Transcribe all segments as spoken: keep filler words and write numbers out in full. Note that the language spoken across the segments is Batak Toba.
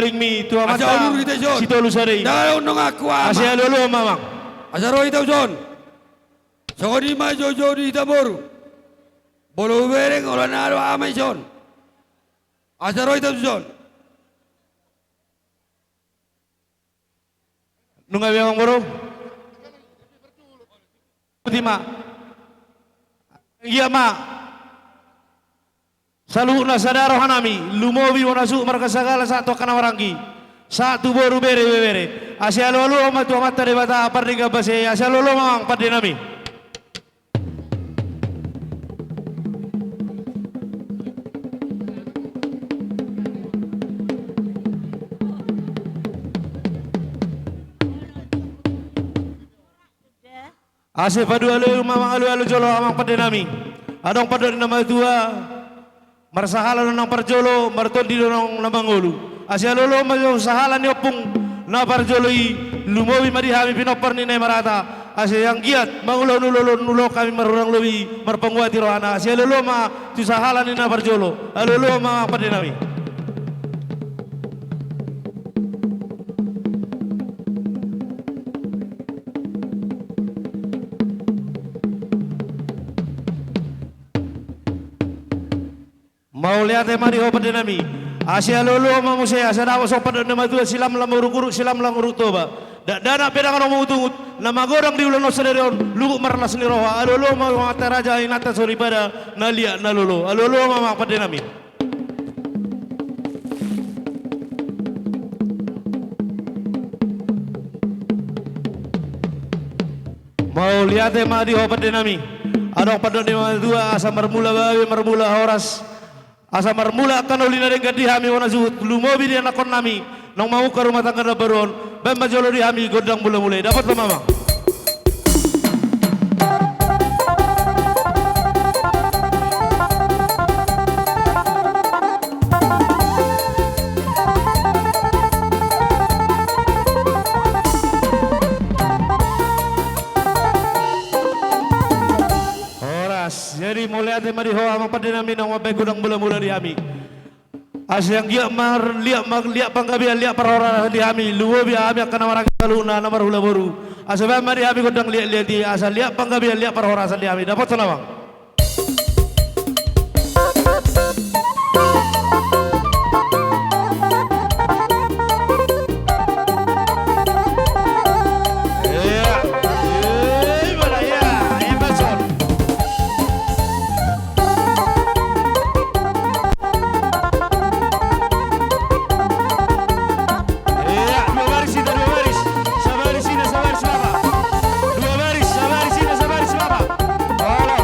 Tingmi tu amanta. Asa udur hita dison. Sitolu sada i. Ndang adong donganku ama. Asa alualuhon ma amang. Asa ro hita dison. Songon i ma joujou di hita boru. Molo hubereng holan na adong ama dison. Asa ro hita dison. Nunga be amang boru. Tingki ma. Ia ma. Saluhutna sada rohanami, lumobi bona suhut marga Sagala sahat tu angka na marhaha, sahat tu boru, bere, ibebere. Asa alualuhon ma tu Amanta Debata pardenggan basa i, asa alualuhon ma amang pandenami. Asa padualuhon ma amang alualu jolo amang pandenami. Adong pandok ni na matua. Marsahala do nang parjolo, martondi do nang na mangolu. Asa alualuhon ma jo sahala ni ompung na parjolo i, lumobi ma di hami pinompar ni na i marhata. Asa anggiat mangulahon ulaon, ulaon hami marhurang lobi, marpanguati rohana. Asa alualuhon ma tu sahala ni na parjolo. Alualuhon ma amang pandenami. Mauliate ma di ho pandenami. Asa alualuhon ma muse, asa dapot songon pandok ni na matua, silamlam uruk-uruk, silamlam uruk Toba. Dakdanak pe ndang adong maungut-ungut, na magodang di ulaon sadari on, luhut marlas ni roha, alualuhon ma amanta raja, inanta soripada, na liat na lolo, alualuhon ma amang pandenami. Mauliate ma di ho pandenami. Adong pandok ni na matua, asa marmula babe, marmula horas. Asa marmula angka na uli na denggan di hami bona suhut, lumobi di anakkonnami, naung mamungka rumah tangga na baru on, baen ma jolo di hami gondang mula-mula i. Dapot ma amang. Horas, jadi mauliate ma di ho amang pandenami naung mambaen gondang mula-mula di hami. Asa anggiat ma liat, ma liat panggabean, liat parhorasan di hami, lumobi hami angka na marhaha saluhutna na marhula boru. Asa baen ma di hami gondang liat-liat i, asa liat panggabean, liat parhorasan di hami. Dapothon amang. Ia, dua baris hita, dua baris. Sabaris hita, sabaris lapa. Dua baris, sabaris hita, sabaris lapa. Olo.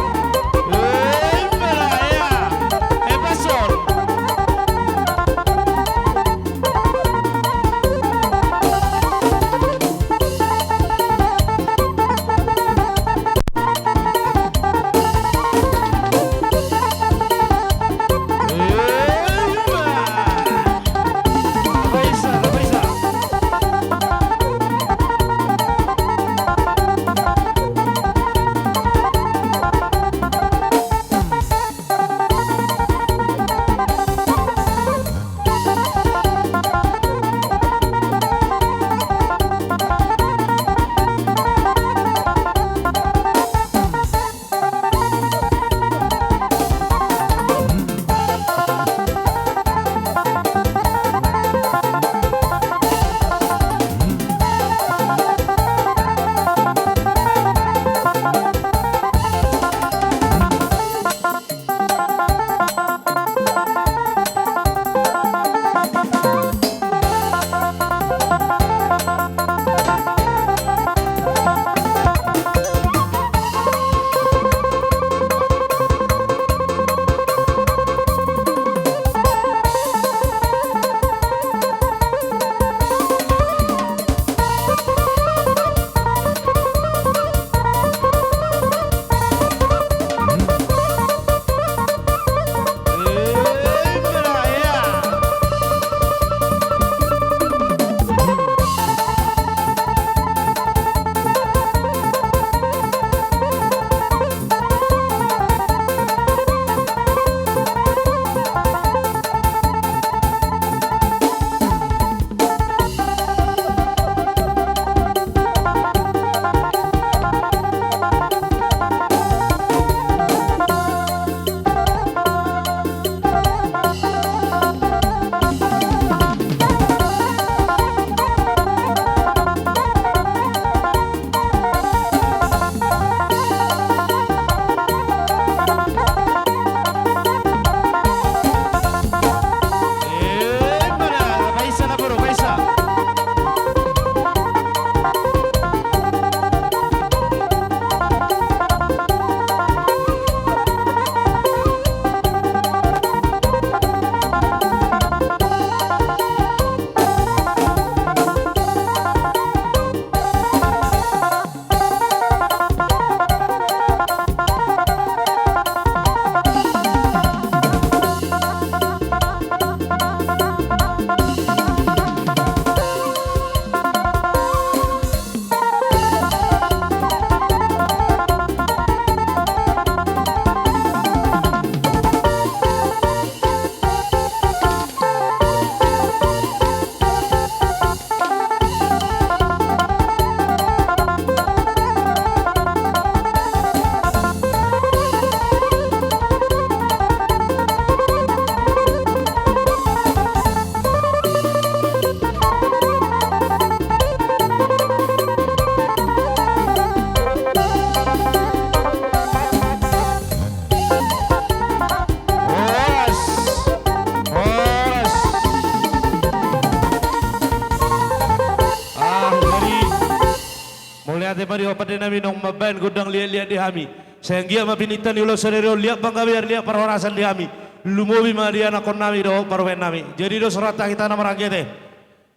Ate ma di ho pande nami naung mambaen gondang liat-liat di hami. Sai anggiat ma pininta ni ulaon sadari on, liat panggabean, liat parhorasan di hami. Lumobi ma di anakkon nami dohot parumaen nami. Jadi dos rohanta hita na maranggi ate.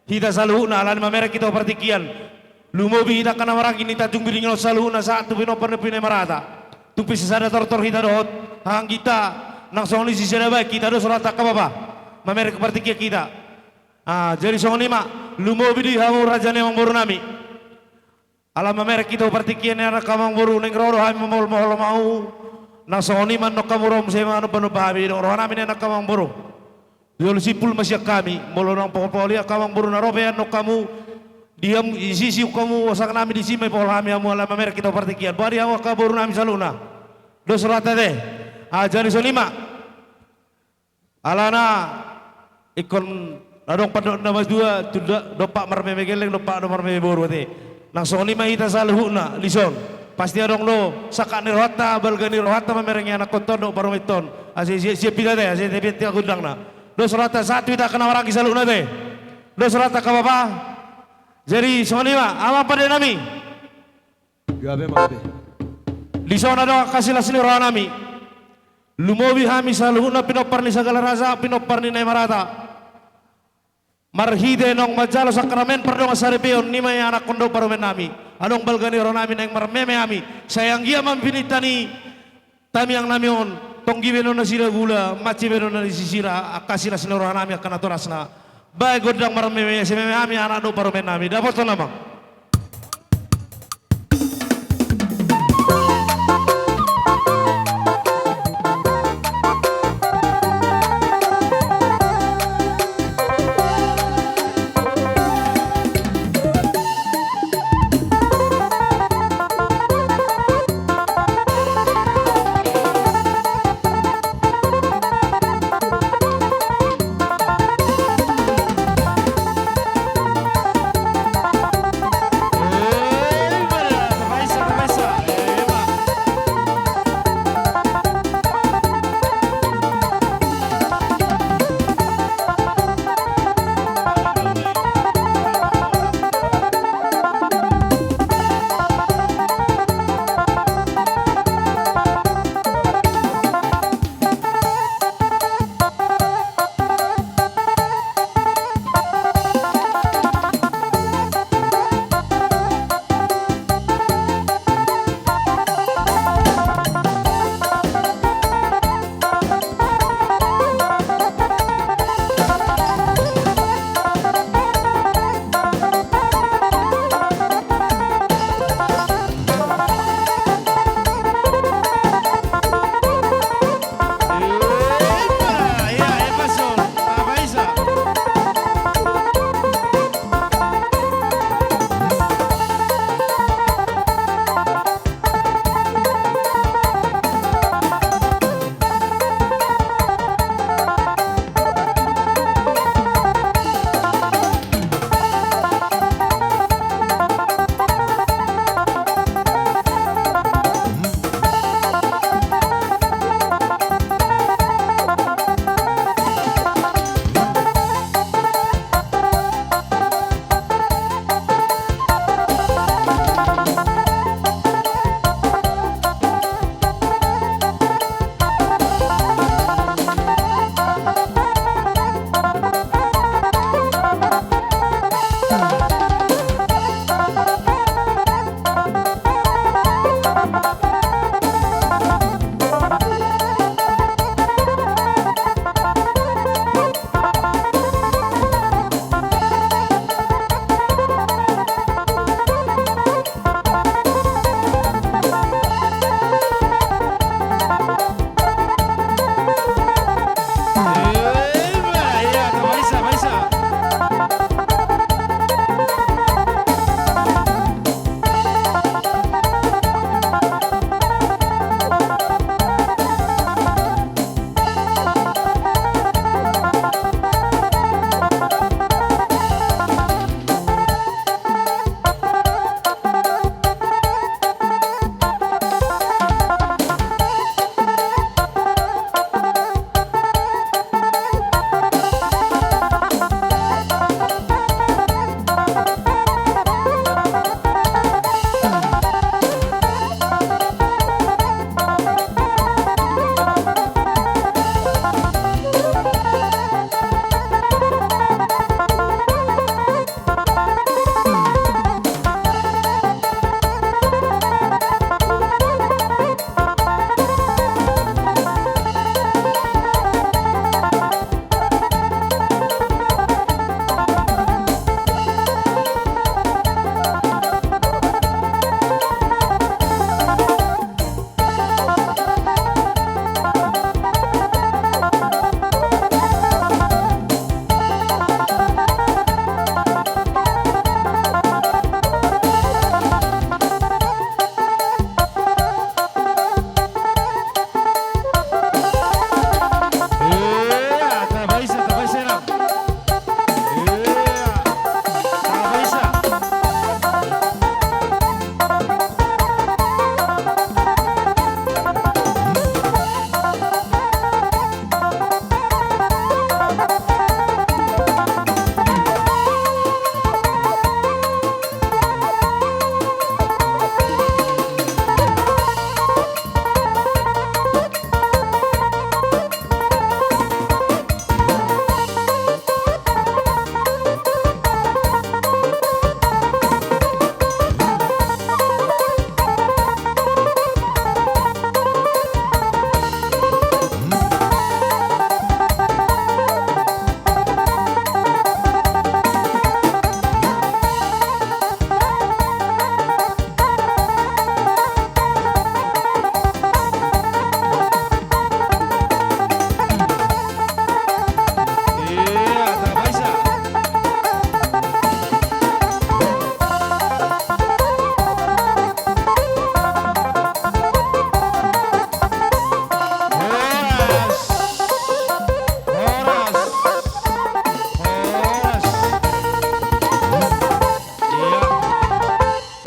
Hita saluhutna, alani mamereng hita tu partingkian. Lumobi hita angka na maranggi ni Tanjung Biring on saluhutna sahat tu pinompar ni Ompu Nai Marata. Tumpak sisada tortor hita dohot haha angginta, nang songon i sisada bahen hita, dos rohanta angka bapa. Mamereng tu partingkian hita. Ah, jadi songon i ma, lumobi di hamu raja ni amangboru nami. Ala mamereng hita tu partingkian ni angka amangboru, naeng ro do hami mamohol-mohol ma hamu. Nang songon i ma annon hamu ro muse manomba-nomba hami, didok roha nami ni angka amangboru. Jolo simpul ma sian hami, molo naung pohol-pohol i angka amangboru, na ro pe annon hamu, di hamu, disi siuk hamu, osang nami disi ma ipohol hami hamu, ala mamereng hita tu partingkian. Boha di hamu angka boru nami saluhutna. Dos rohanta ate. Ah, jadi songon i ma. Alana ingkon adong pandok na matua, tunda dompak marmeme gelleng, dompak do marmeme boru ate. Nang songon i ma hita saluhutna dison. Pasti adong do sangkap ni rohanta, balga ni rohanta mamereng anakkonta on dohot parumaenta on. Ase siap-siap hita ate, ase tapian-pian gondangna. Dos rohanta, sahat tu hita angka na maranggi saluhutna ate. Dos rohanta angka bapa. Jadi songon i ma, amang pande nami. Gabe ma gabe. Dison adong angka silas ni roha nami. Lumobi hami saluhutna pinompar ni Sagala Raja, pinompar ni Nai Marata. Marhite naung manjalo sakramen pardongansaripeon, nian ma i anakkon dohot parumaen nami. Adong balga ni roha nami naeng marmeme hami. Sai anggiat ma pininta ni tamiang nami on, tonggi baenonna siragula, mansai baenonna sisira, angka silas ni roha nami angka natorasna. Baen gondang marmeme, ase meme hami anak dohot parumaen nami. Dapothon amang.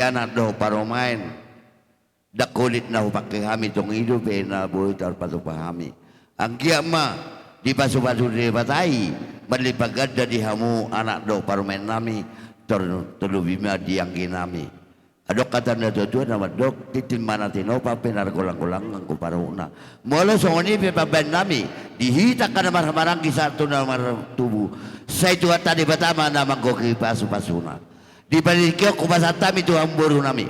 anak dohot parumaen. Ndang holit na hupangke hami, tong i dope na boi tarpatupa hami. Anggiat ma dipasupasu Debata i marlipat ganda di hamu anak dohot parumaennami, tor-, terlebih ma di angginami. Adong hata ni natuatua na mandok, tintin ma na tinopa, pinargolanggolang anggo parungutna. Molo songon i pe pambahenonnami, di hita angka na marhahamaranggi sahat tu na martubu, sai Tuhanta Debata ma na manggohi pasupasuna. Di partingkian on hupasahat hami tu hamu borunami.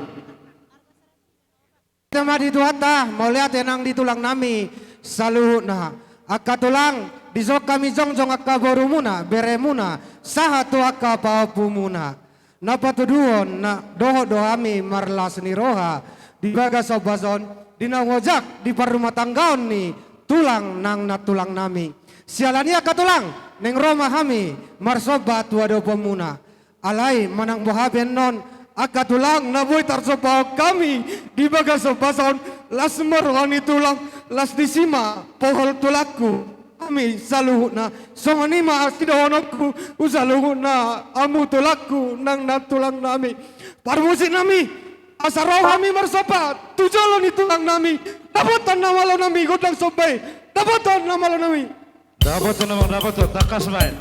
Ate ma di Tuhanta, mauliate nang di tulangnami saluhutna. Angka tulang, dison hami jongjong angka borumuna, beremuna, sahat tu angka pahompumuna. Na patuduhon na dohot do hami marlas ni roha di bagas ombas on, di naung ojak di parrumatanggaon ni tulang nang nantulangnami. Siala ni i angka tulang, naeng ro ma hami marsomba tu adopanmuna. Alai manang boha pe annon, angka tulang, na boi tarsombahon hami di bagas ombas on, las ma roha ni tulang, las disi ma pohol tulangku. Hami saluhutna, songon i ma sidohononku tu saluhutna hamu tulangku nang nantulangnami. Parmusiknami, asa ro hami marsomba tu jolo ni tulangnami. Dapotan na malonami gondang somba i. Dapotan na malonami. Dapotan, amang, dapotan, tangkas baen.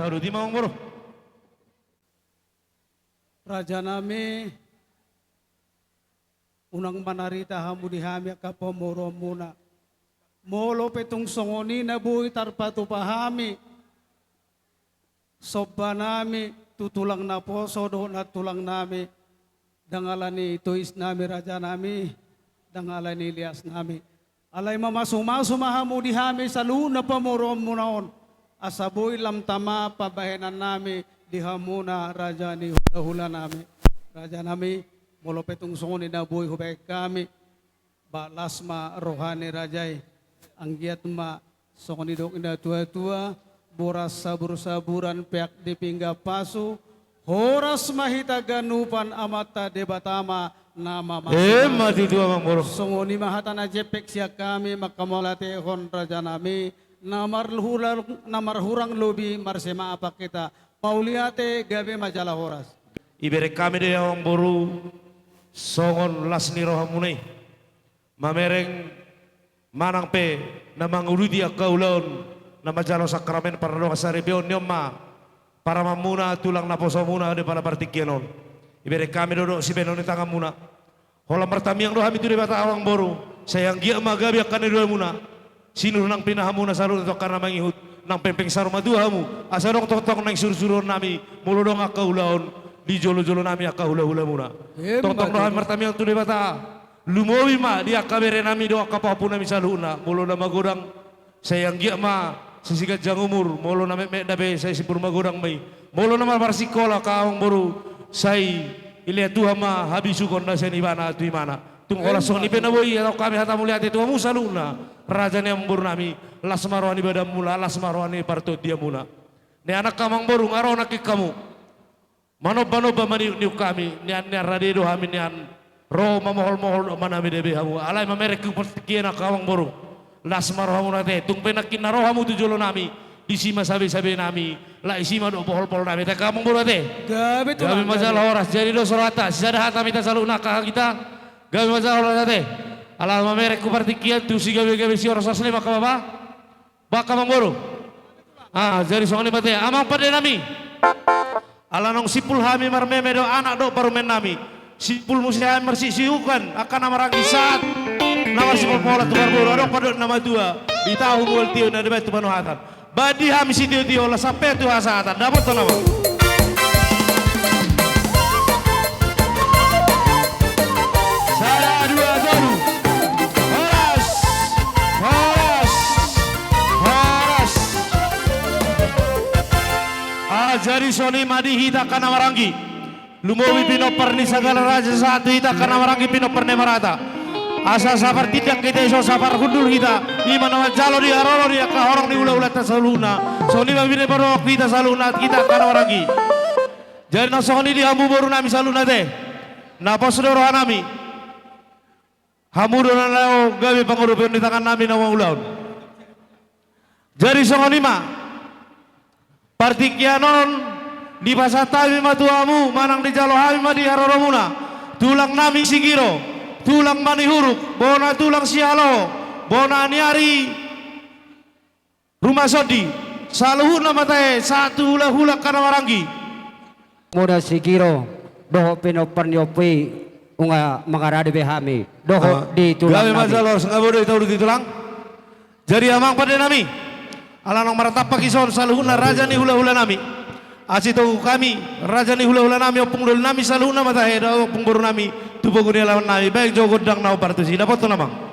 Roti ma, Amangboru. Rajanami, unang manarita hamu di hami angka pamoruonmuna. Molo pe tung songon i na boi tarpatupa hami sombanami tu tulang naposo dohot nantulangnami, ndang ala ni toisnami rajanami, ndang ala ni liasnami. Alai mamasumasu ma hamu di hami saluhutna pamoruonmuna on, asa boi lam tama pambahenannami di hamuna raja ni hulahulanami. Rajanami, molo pe tung songon i na boi hubahen hami, ba las ma roha ni raja i. Anggiat ma songon nidok ni natuatua, boras sabursaburan peak di pinggan pasu, horas ma hita ganupan Amanta Debata ma na mamasumasu. Emma tutu, Amangboru. Songon i ma hata na jempek sian hami manghamauliatehon rajanami, na marhurang, na marhurang lobi marsemaap hita. Mauliate, gabe ma jala horas. Ibereng hami do, Amangboru, songon las ni rohamuna i, mamereng manang pe na manguduti angka ulaon na manjalo sakramen pardongansaripeon ni on ma paramanmuna, tulang naposomuna di pala partingkian on. Ibereng hami do dohot sibahenon ni tanganmuna. Holan martamiang do hami tu Debata, Amangboru, sai anggiat ma gabe angka na niulamuna, sinur nang pinahanmuna saluhutna tu angka na mangihut, nang pengpeng saur matua hamu, asa adong tongtong naeng surusuruonnami molo adong angka ulaon di jolojolonami angka hulahulamuna. Emma tutu. Tongtong do hami martamiang tu Debata, lumobi ma di angka berenami dohot angka pahompunami saluhutna, molo na magodang sai anggiat ma sai siganjang umur, molo na metmet dope sai simpul magodang ma i, molo na marparsingkola angka Amangboru sai dilehon Tuhan ma habisuhon na sian ibana tu imana. Tung holan songon i pe na boi, asa hami hata mauliate tu hamu saluhutna raja ni amangborunami, las ma roha ni badanmuna, las ma roha ni partondianmuna. Nian angka Amangboru, nga ro nangkin hamu manombanomba maniukniuk hami, nian nian rade do hami nian ro mamoholmohol dohot manamedame hamu. Alai mamereng tu partingkian angka Amangboru, las ma rohamuna ate. Tung pe nangkin na ro hamu tu jolonami, disi ma sabesabenami, laos disi ma dohot poholpoholnami ate angka Amangboru ate. Gabe tulang, gabe ma jala horas. Jadi do so rohanta, sisada hata ma hita saluhutna angka hagita. Gabe ma jala horas ate. Ala mamereng tu partingkian, tu sigabegabe, sihorashoras, leleng ma angka bapa, ba angka Amangboru. Ah, jadi songon i ma ate, amang pandenami. Ala naung simpul hami marmeme dohot anak dohot parumaennami, simpul muse hami marsiuhukan angka na maranggi sahat na marsipolpolan tu parboru. Adong pe dohot na matua, di tahu mual tio na dibaen tu panuhatan. Bahen di hami sitiotio, laos sampe tu hasahatan. Dapothon nama. Sada, dua, tolu. Horas. Horas. Horas. Ah, jadi songon i ma di hita angka na maranggi. Lumobi pinompar ni sagala raja sahat tu hita angka na maranggi, pinompar ni Marata. Asa sapartindak hita, asa saparhundul hita, i ma na manjalo di haroro ni angka horong ni hulahulanta saluhutna. Songon i ma pinompar ni hita saluhutna, hita angka na maranggi. Jadi na songon i di hamu borunami saluhutna ate, na pos do rohanami. Hamu do na laho gabe pangurupion ni tangannami na mangulahon. Jadi songon i ma, partingkian on dipasahat hami ma tu hamu, manang dijalo hami ma di haroromuna, tulangnami Sigiro, tulang Manihuruk, bona tulang Sihaloho, bona ni ari Rumasondi, saluhutna ma tahe sahat tu hulahula angka na maranggi. Muna Sigiro dohot pinompar ni ompu i, nunga mangarade be hami dohot di tulang nami. Gabe ma jala horas, nga boi do hita uduti tulang. Jadi amang pandenami, ala naung martampak dison saluhutna raja ni hulahulanami. Asi togu hami raja ni hulahulanami, ompung dolinami saluhutna ma tahe dohot ompung borunami tu pogu ni alaman nami, baen jo gondang na hombar tusi. Dapothon amang.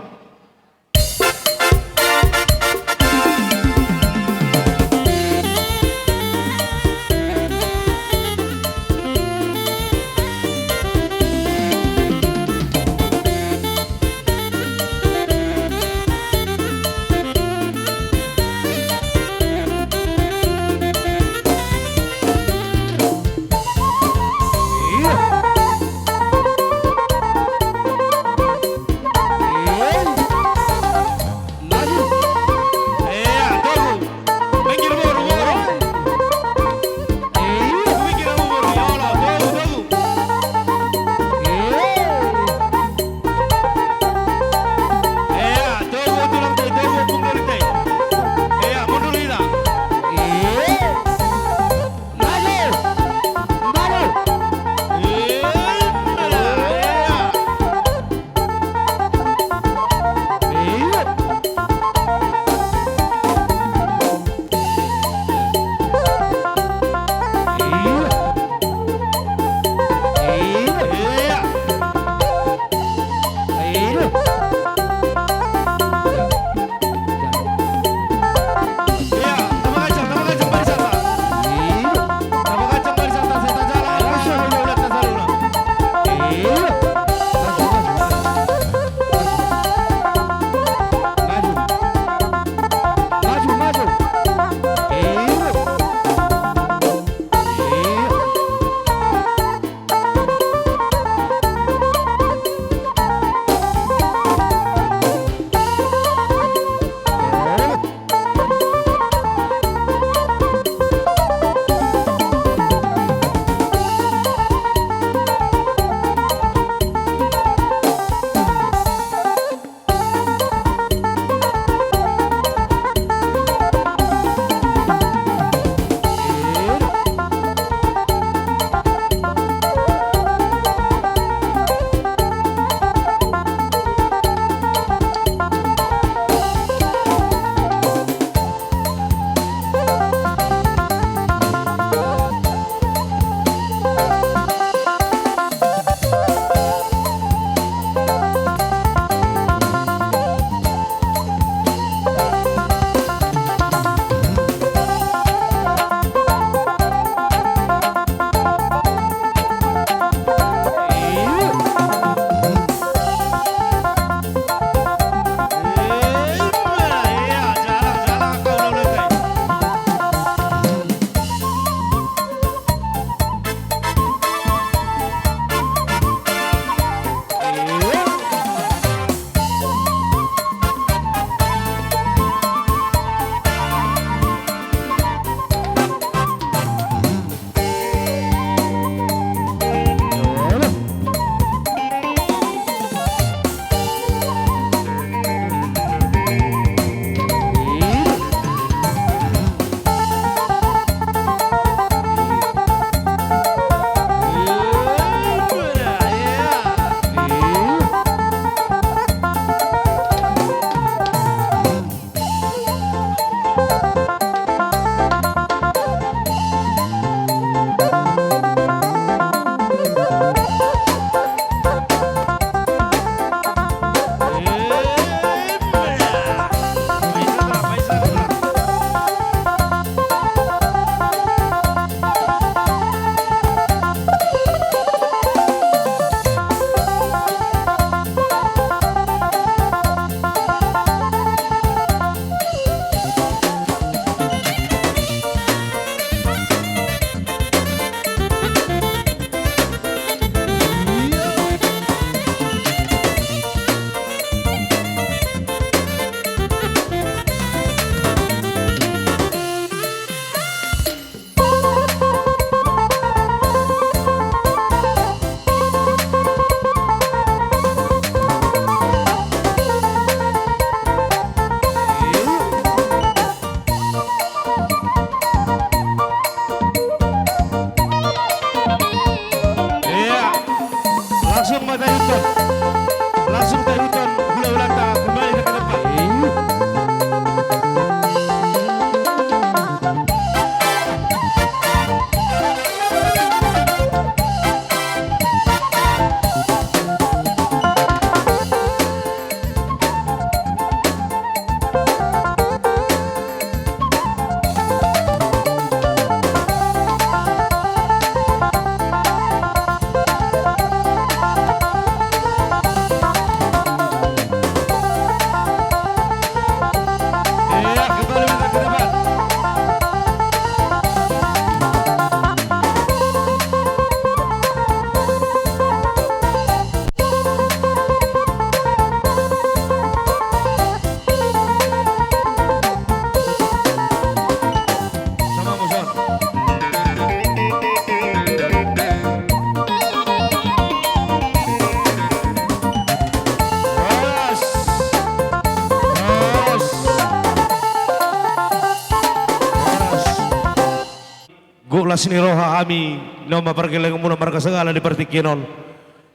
Buk las ni roha hami naung ma pargellengonmuna marga Sagala di partingkian on.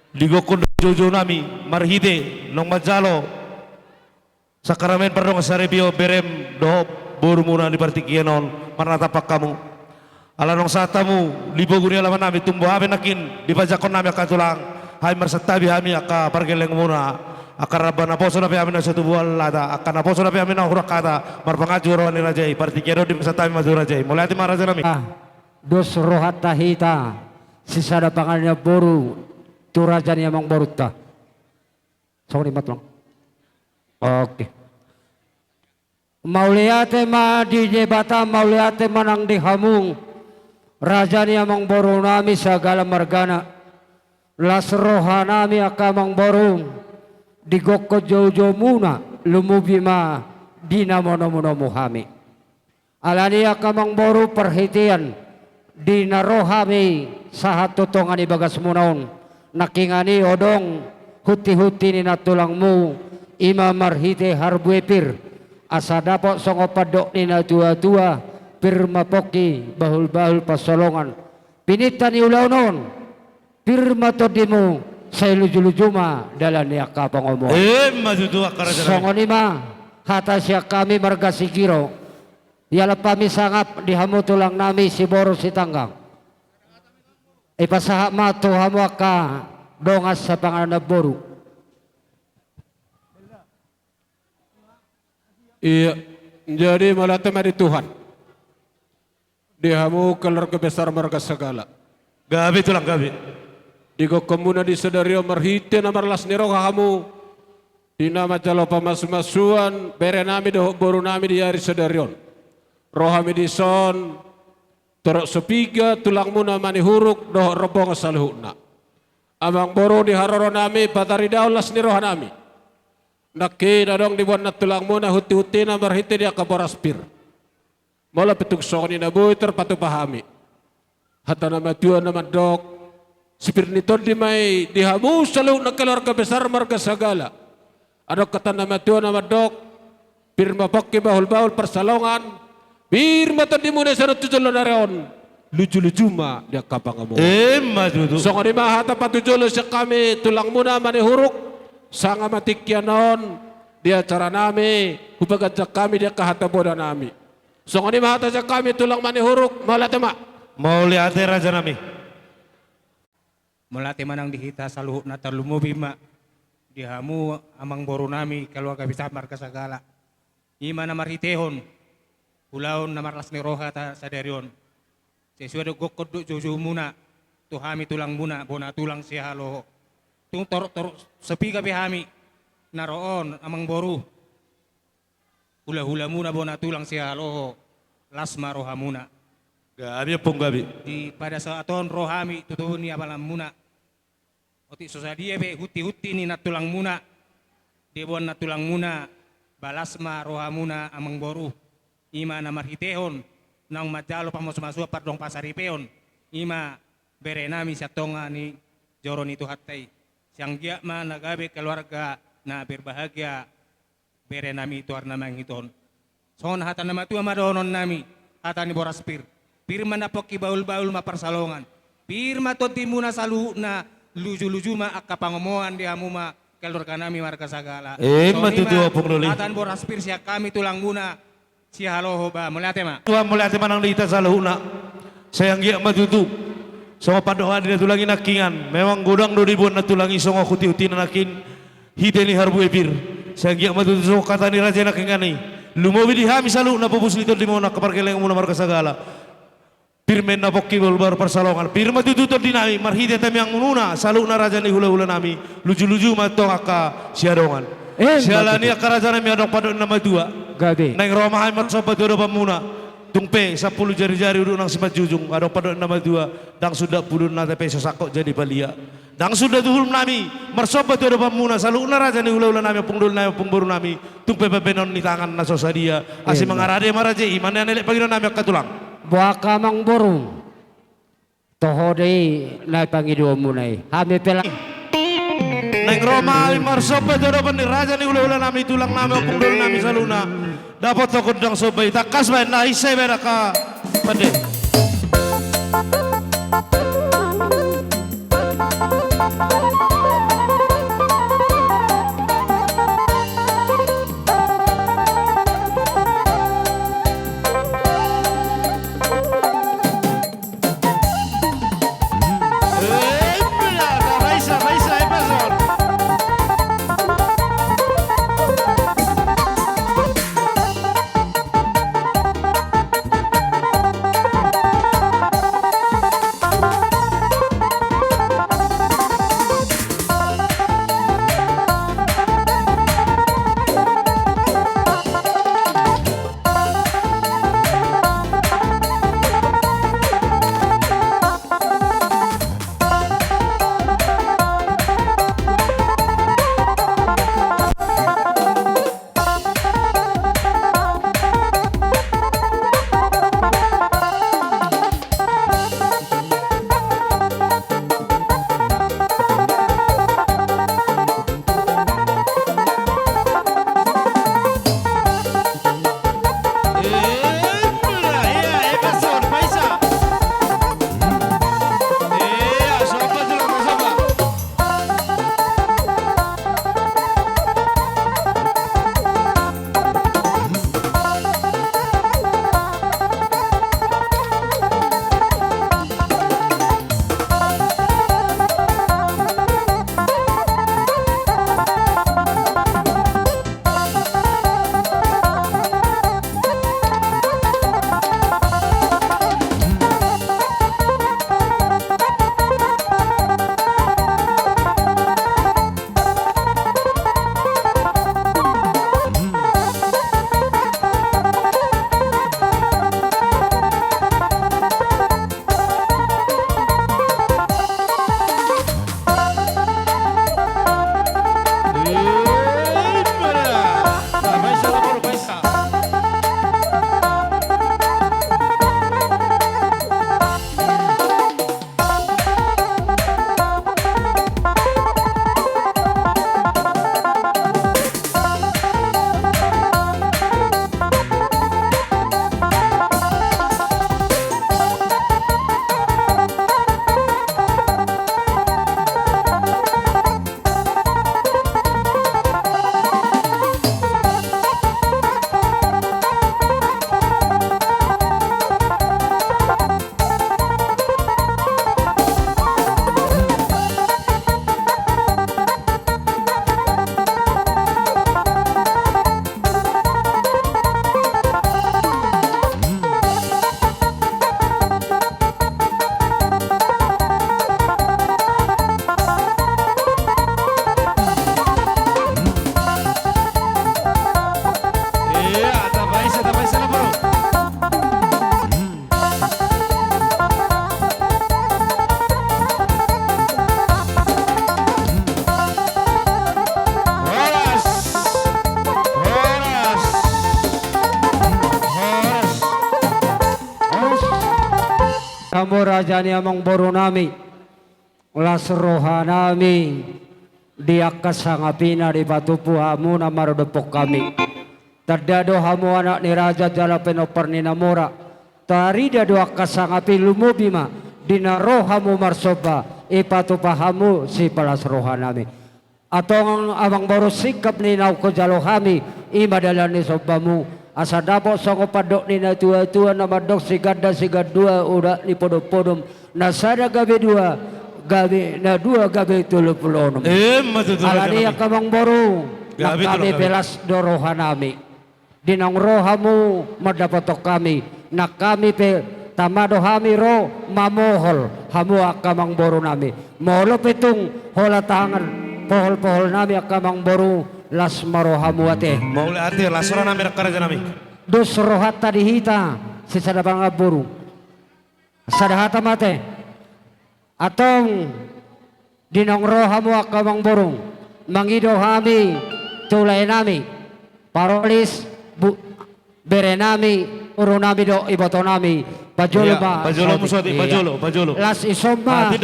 Di gokhon do joujou nami marhite naung manjalo sakramen pardongansaripeon berem dohot borumuna di partingkian on, marnatampak hamu. Ala naung sahat hamu di pogu ni alaman nami, tung boha pe nangkin dipanjangkon nami angka tulang, hami marsantabi hami angka pargellengonmuna, angka ramba naposo dope hami na so tubu lata, angka naposo dope hami na hurang hata, marpanganju roha ni raja i, partingkian on dipasahat hami ma tu raja i. Mauliate ma raja nami. Ah, dos rohanta hita sisada panganan boru tu raja ni amangborunta. Songon i ma tulang. Oke. Mauliate ma di Debata, mauliate ma nang di hamu raja ni amangboru nami sagala margana. Las roha nami angka amangboru, di gokhon joujoumuna, lumobi ma di na manomunomu hami. Alani angka amangboru, parhitean di na ro hami sahat tu tonga ni bagasmuna on, nangkiningan i adong huntihunti ni nantulangmu, i ma marhite harbue pir, asa dapot songon pandok ni natuatua, pir ma pongki bahulbahul pansalongan. Pininta ni ulaon on, pir ma tondimu, sai lujuluju ma dalan ni angka pangomoan. Emma tutu angka raja nami. Songon i ma hata sian hami marga Sigiro. Ialap hami sangap di hamu tulang nami Siboru Sitanggang. Ipasahat ma tu hamu angka dongan sapanganan boru. Iya, jadi mauliate ma di Tuhan. Di hamu keluarga besar marga Sagala. Gabe tulang, gabe. Di gokhonmuna di sadari on marhite na marlas ni roha hamu, di na manjalo pamasumasuon bere nami dohot boru nami di ari sadari on. Ro hami dison, torop so piga tulangmuna Manihuruk dohot rombongan saluhutna. Amangboru, di haroro nami pataridahon las ni roha nami. Nangkin adong diboan nantulangmuna huntihuntina marhite di angka boras pir. Molo pe tung songon i na boi tarpatupa hami. Hata na matua na mandok, sipir ni tondi ma i di hamu saluhutna keluarga besar marga Sagala. Adong hata na matua na mandok, pir ma pongki bahulbahul pansalongan, pir ma tondimuna i sahat tu joloan ni ari on, lujuluju ma di angka pangomoan. Emma tutu. Songon i ma hata patujolo sian hami tulangmuna Manihuruk, sanga ma tingki on di acara nami hupaganjang hami di angka hata boda nami. Songon i ma hata sian hami tulang Manihuruk, mauliate ma. Mauliate raja nami. Mauliate ma nang di hita saluhutna, tarlumobi ma di hamu amangboru nami keluarga besar marga Sagala. I ma na marhitehon ulaon na marlas ni roha ta sadari on. Sesuai do gokhon dohot joujoumuna tu hami tulangmuna bona tulang Sihaloho. Tung torop, torop so piga pe hami na ro on amangboru, hulahulamuna bona tulang Sihaloho, las ma rohamuna. Gabe ompung gabe. Di pada saat on ro hami tu toru ni abalanmuna. Otik so sadia pe huntihunti ni nantulangmuna, diboan nantulangmuna, las ma rohamuna amangboru. I ma na marhitehon naung manjalo pamasumasuon pardongansaripeon, i ma bere nami sian tonga ni joro ni Tuhanta i. Sai anggiat ma na gabe keluarga na berbahagia bere nami tu ari na mangihut on. Songon hata na matua ma dohonon nami, hata ni boras pir. Pir ma na pongki bahulbahul ma pansalongan. Pir ma tondimuna saluhutna, lujuluju ma angka pangomoan di hamu ma keluarga nami marga Sagala. Emma tutu ompung doli. Songon i ma hata ni boras pir sian hami tulangmuna Sihaloho ba, mauliate ma. Tuhan, mauliate ma nang di hita saluhutna. Sai anggiat ma tutu songon pandohan ni nantulang i nangkiningan. Memang godang do diboan nantulang i songon huntihuntina nangkin, hite ni harbue pir. Sai anggiat ma tutu songon hata ni raja i nangkiningan i, lumobi di hami saluhutna pupus ni tondimuna angka pargellengonmuna marga Sagala. Pir ma na pongki bahulbahul pansalongan. Pir ma tutu tondi nami marhite tangiangmuna saluhutna raja ni hulahula nami. Lujuluju ma tong angka siadongan. Emma tutu. Siala ni i angka raja nami, adong pandok ni na matua. Gabe. Naeng ro ma hami marsomba tu adopanmuna. Tung pe sampulu jarijari udut nang simanjujung, adong pandok ni na matua, ndang sundat pudun nata pe so sangkot jadi palia. Ndang sundat uhum nami marsomba tu adopanmuna saluhutna raja ni hulahula nami, ompung doli nami, ompung boru nami, tung pe pambahenon ni tangan na so sadia. Asi mangarade ma raja i, i ma na elek pangidoan nami angka tulang. Boha angka amangboru. Toho do i na pangidoanmuna i. Hami pe la. Naeng ro ma hami marsomba tu adopan ni raja ni hulahula nami, tulang nami, ompung doli nami saluhutna. Dapothon gondang somba i, tangkas bahen na hinsa i bahen angka pande. Hamu raja ni amangboru nami, las roha nami di angka sangap i na dipatupa hamu na maradophon hami. Tanda do hamu anak ni raja jala pinompar ni na mora. Tarida do angka sangap i, lumobi ma di na ro hamu marsomba, dipatupa hamu sipalas roha nami. Antong amangboru, singkap ni naung hujalo hami, i ma dalan ni sombamu, asa dapot songon pandok ni natuatua na mandok, siganda sigandua udak ni podompodom, na sada gabe dua, gabe na dua gabe tolu pulu onom. Emma tutu. Alani i angka amangboru, nang hami pe las do roha nami. Di naung ro hamu mandapothon hami, nang hami pe tama do hami ro mamohol hamu angka amangboru nami. Molo pe tung holan tahan pohol-pohol nami angka amangboru, las ma roha hamu ate. Mauliate, las roha nami angka raja nami. Dos rohanta di hita sisada pangaboru. Sada hata ma ate. Antong di naung ro hamu angka amangboru, mangido hami tu lae nami, parolis, bere nami, boru nami dohot iboto nami, pajolo ma. Pajolo, pajolo. Las i son ma.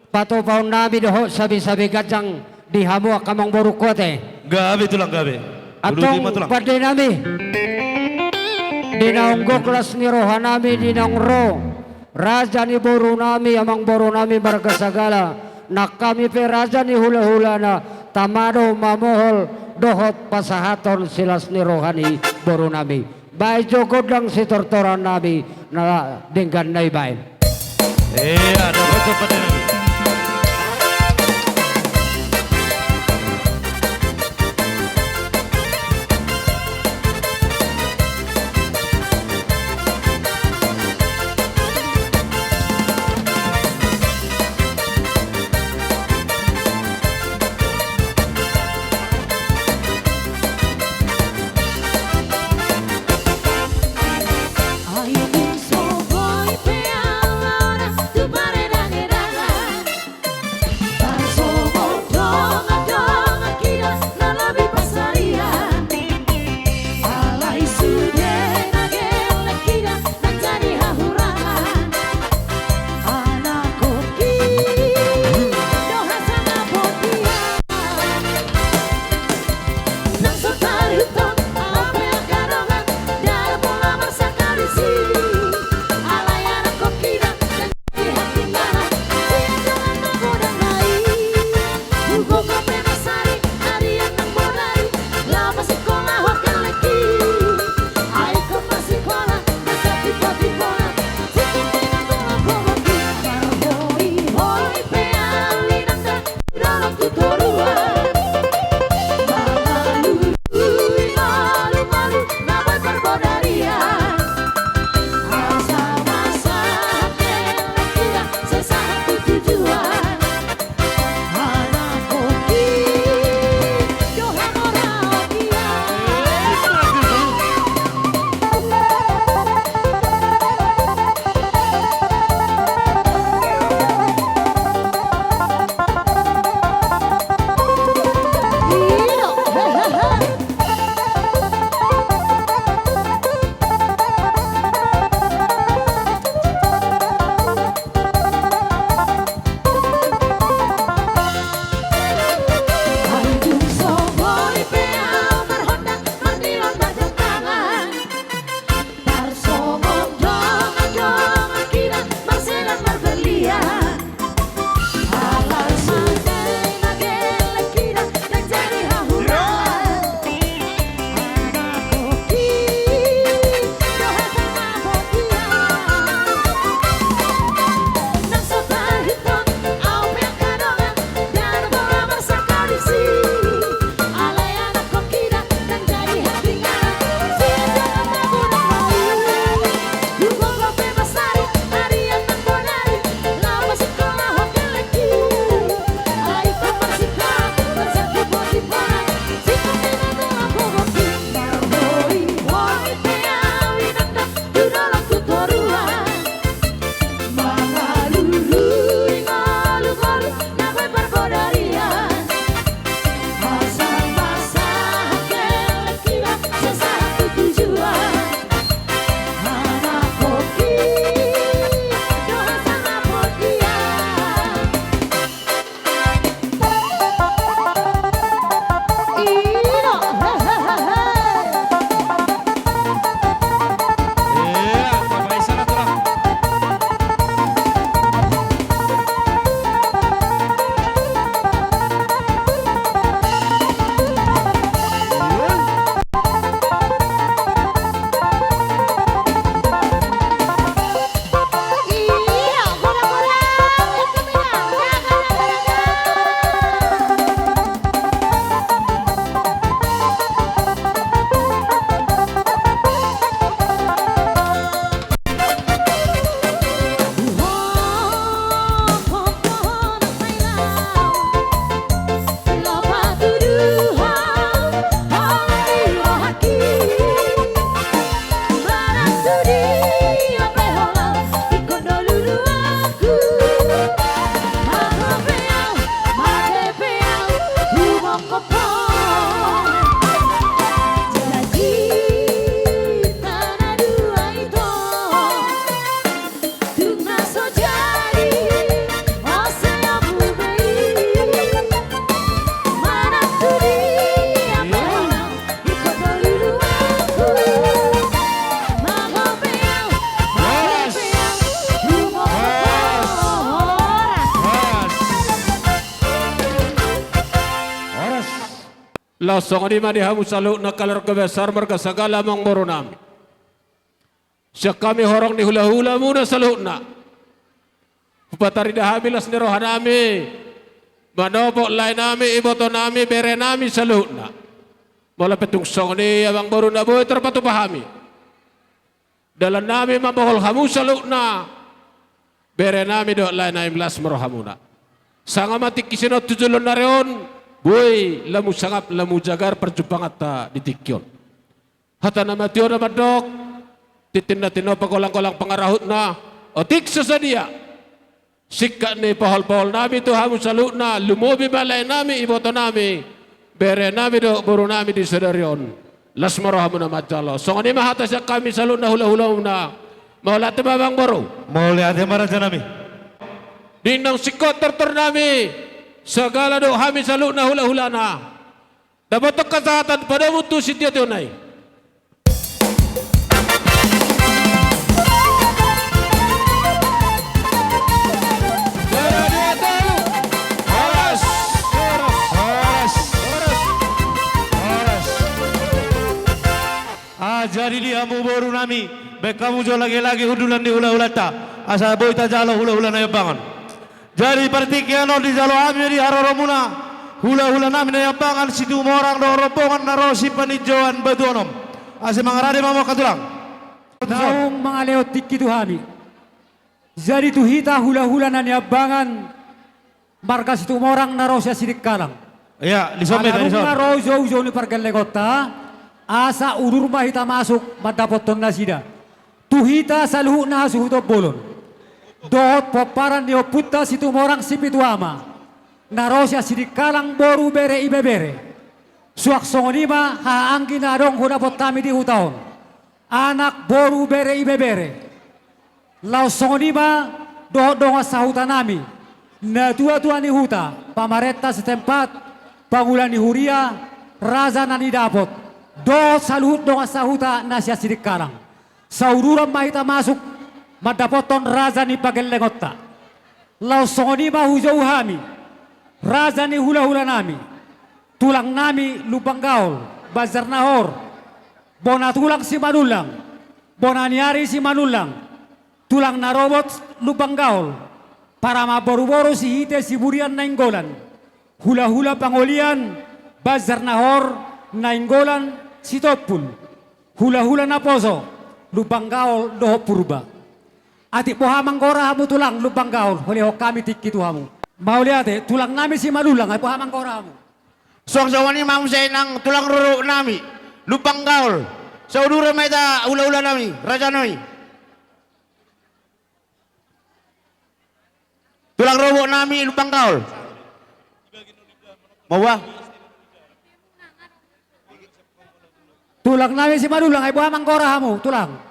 Patupaon nami dohot sabe-sabe ganjang di hamu angka amangboru ate. Gabe tulang gabe. Antong pande nami, di naung gok las ni roha nami di naung ro raja ni boru nami, amangboru nami marga Sagala, nang hami pe raja ni hulahulana, tama do mamohol dohot pasahathon silas ni roha ni boru nami. Baen jo gondang sitortoran nami na denggan na ibaen. Ia, dohot jo pande nami. Laos songon i ma di hamu saluhutna keluarga besar marga Sagala, amangboru nami. Sian hami horong ni hulahulamuna saluhutna, hupatarida hami las ni roha nami manopot lae nami, iboto nami, bere nami saluhutna. Molo pe tung songon i, amangboru, na boi tarpatupa hami, dalan nami mambohol hamu saluhutna, bere nami dohot lae nami, las ma rohamuna. Sanga ma tingki sian on tu joloan ni ari on, boi lamu sangap, lamu jagar parjumpanganta di tingki on. Hata na mati on na mandok, tintin na tinopa, golanggolang pangarahutna, otik so sadia singkat ni paholpahol nami tu hamu saluhutna, lumobi ma lae nami, iboto nami, bere nami dohot boru nami di sadari on. Las ma rohamuna manjalo. Songon i ma hata sian hami saluhutna hulahulamuna. Mauliate ma, amangboru. Mauliate ma, raja nami. Di naung singkop tortor nami, Sagala dohot hami saluhutna hulahulana, dapothon hasahatan padomu tu sitiotio nai. Horas, horas, horas, horas. Ah, jadi di hamu boru nami, baen hamu jo lage-lage hundulan ni hulahulanta, asa boi tajalo hulahula Naiambangan. Jadi partingkian on dijalo hami di haroromuna hulahula nami Naiambangan Situmorang dohot rombongan na ro sipaninjauan batuon on. Asa mangarade ma hamu angka tulang. Naung mangalehon tingki tu hami. Jadi tu hita hulahula na Naiambangan marga Situmorang na ro sian Sidikalang. Ia, dison ma hita, dison. Ala dung na ro ujou-ujou ni pargellengonta, asa udur ma hita masuk mandapothon nasida. Tu hita saluhutna hasuhuton bolon dohot pomparan ni ompunta Situmorang Sipitu Ama na ro sian Sidikalang, boru, bere, ibebere. Suang songon i ma haha anggi na adong hudapot hami di huta on, anak, boru, bere, ibebere. Laos songon i ma dohot dongan sahuta nami, natuatua ni huta, pamarenta setempat, pangula ni huria, raja na nidapot, dohot saluhut dongan sahuta na sian Sidikalang. Sauduran ma hita masuk mandapothon raja ni pargellengonta. Laos songon i ma hujou hami, raja ni hulahula nami, tulang nami Lumban Gaol, Banjar Nahor, bona tulang Simanullang, bona ni ari Simanullang, tulang na robot Lumban Gaol, paramboruboru Sihite Siburian Nainggolan, hulahula pangolian Banjar Nahor, Nainggolan, Sitompul, hulahula naposo Lumban Gaol dohot Purba. Atik boha manggora hamu tulang Lumban Gaol, holehon hami tingki tu hamu. Mauliate, tulang nami Simanullang, ai boha manggora hamu? Suang songon i ma muse nang tulang rorobot nami Lumban Gaol. Sauduran ma hita hulahula nami, raja nami. Tulang rorobot nami Lumban Gaol. Boha? Tulang nami Simanullang, ai boha manggora hamu tulang?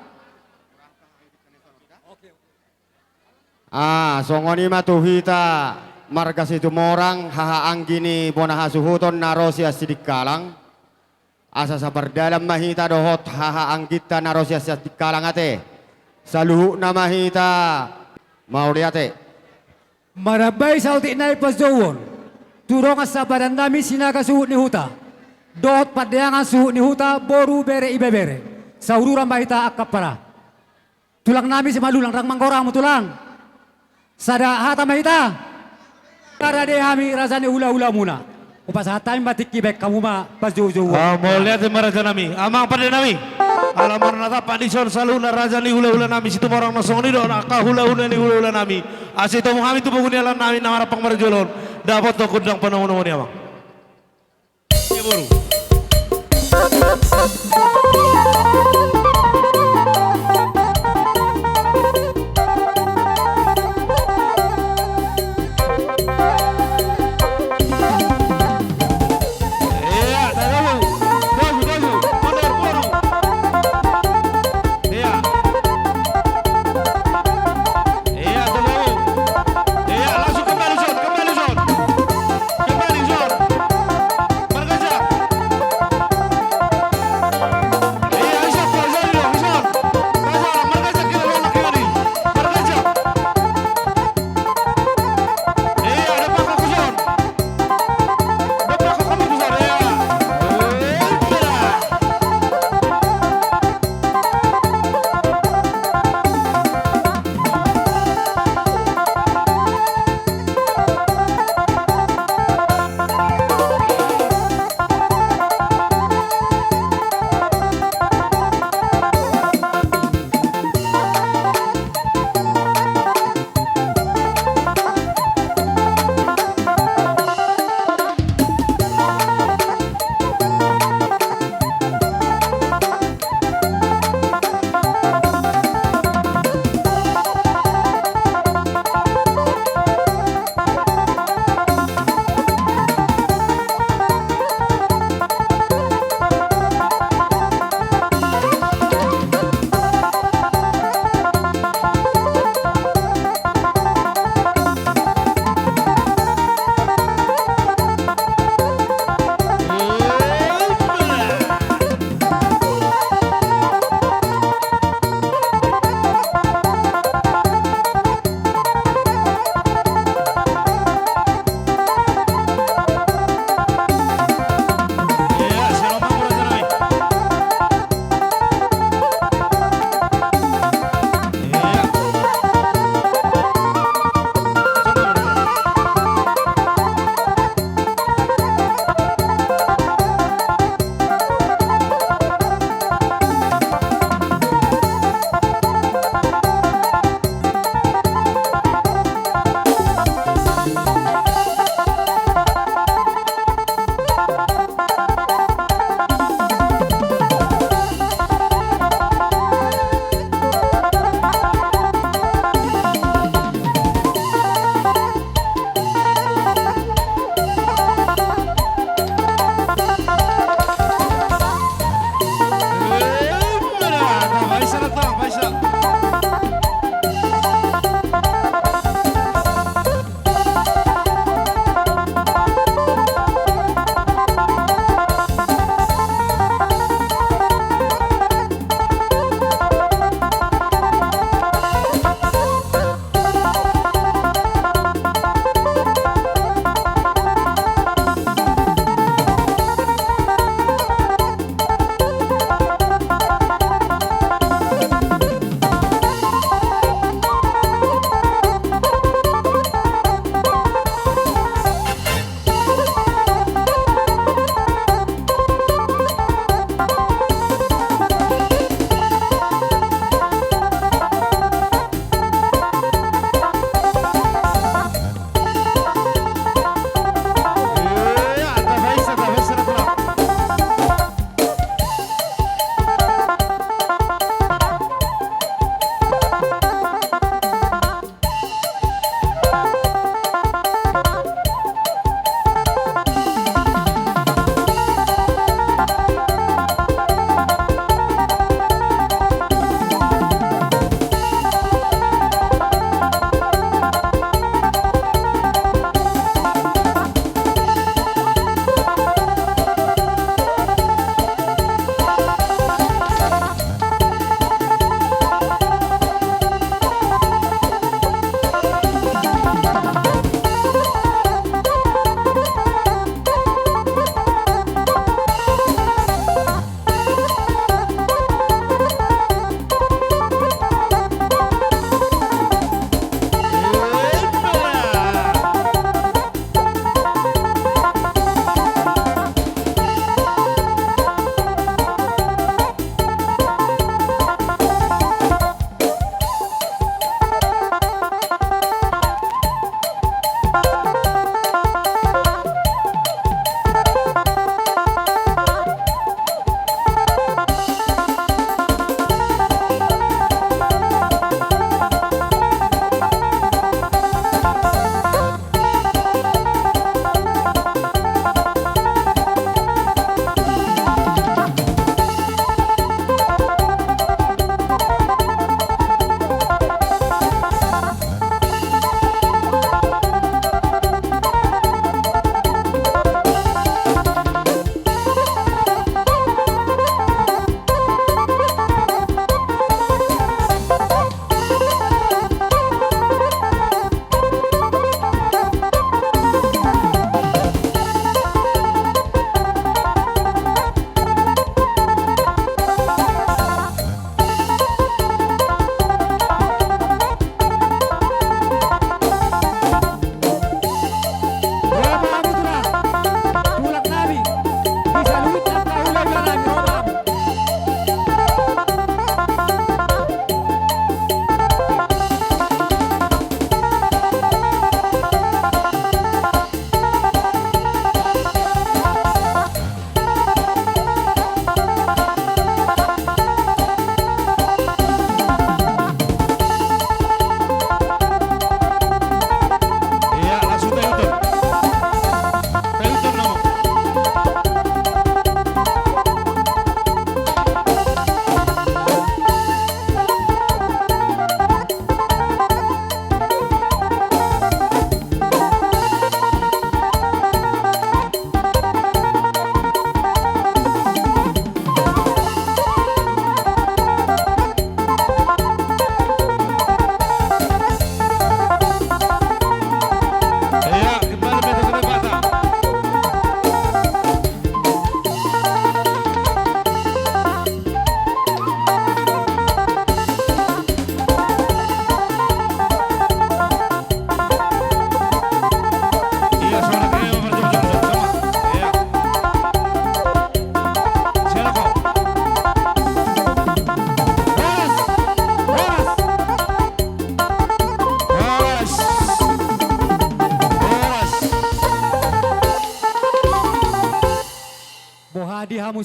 Ah, songon i ma tu hita marga Situmorang, haha anggi ni bona hasuhuton na ro sian Sidikalang. Asa sapardalan ma hita dohot haha angginta na ro sian Sidikalang ate. Saluhutna ma hita mauliate. Manambai saotik nai panjouon tu dongan sahabadan nami Sinaga suhut ni huta dohot Pandeangan suhut ni huta, boru, bere, ibebere. Sauduran ma hita angka ampara. Tulang nami Simanullang, ndang manggora hamu tulang? Sada hata ma hita. Tarade hami raja ni hulahulamuna. Hupasahat hami ma tingki, baen hamu ma panjoujouon. Ah, mauliate ma raja nami. Amang pande nami, ala marnatampak dison saluhutna raja ni hulahula nami Situmorang na songon i do angka hulahula ni hulahula nami. Asa itomung hami tu pogu ni ala nami na marampang marjolo on, dapothon gondang panomunomu ni amang. Ia boru. Ia, taruhu. Boru, boru. Boru, boru. Ia. Ia, taruhu. Ia, langsung kembali, Son. Kembali, Son. Kembali, Son. Marga Sa. Ia,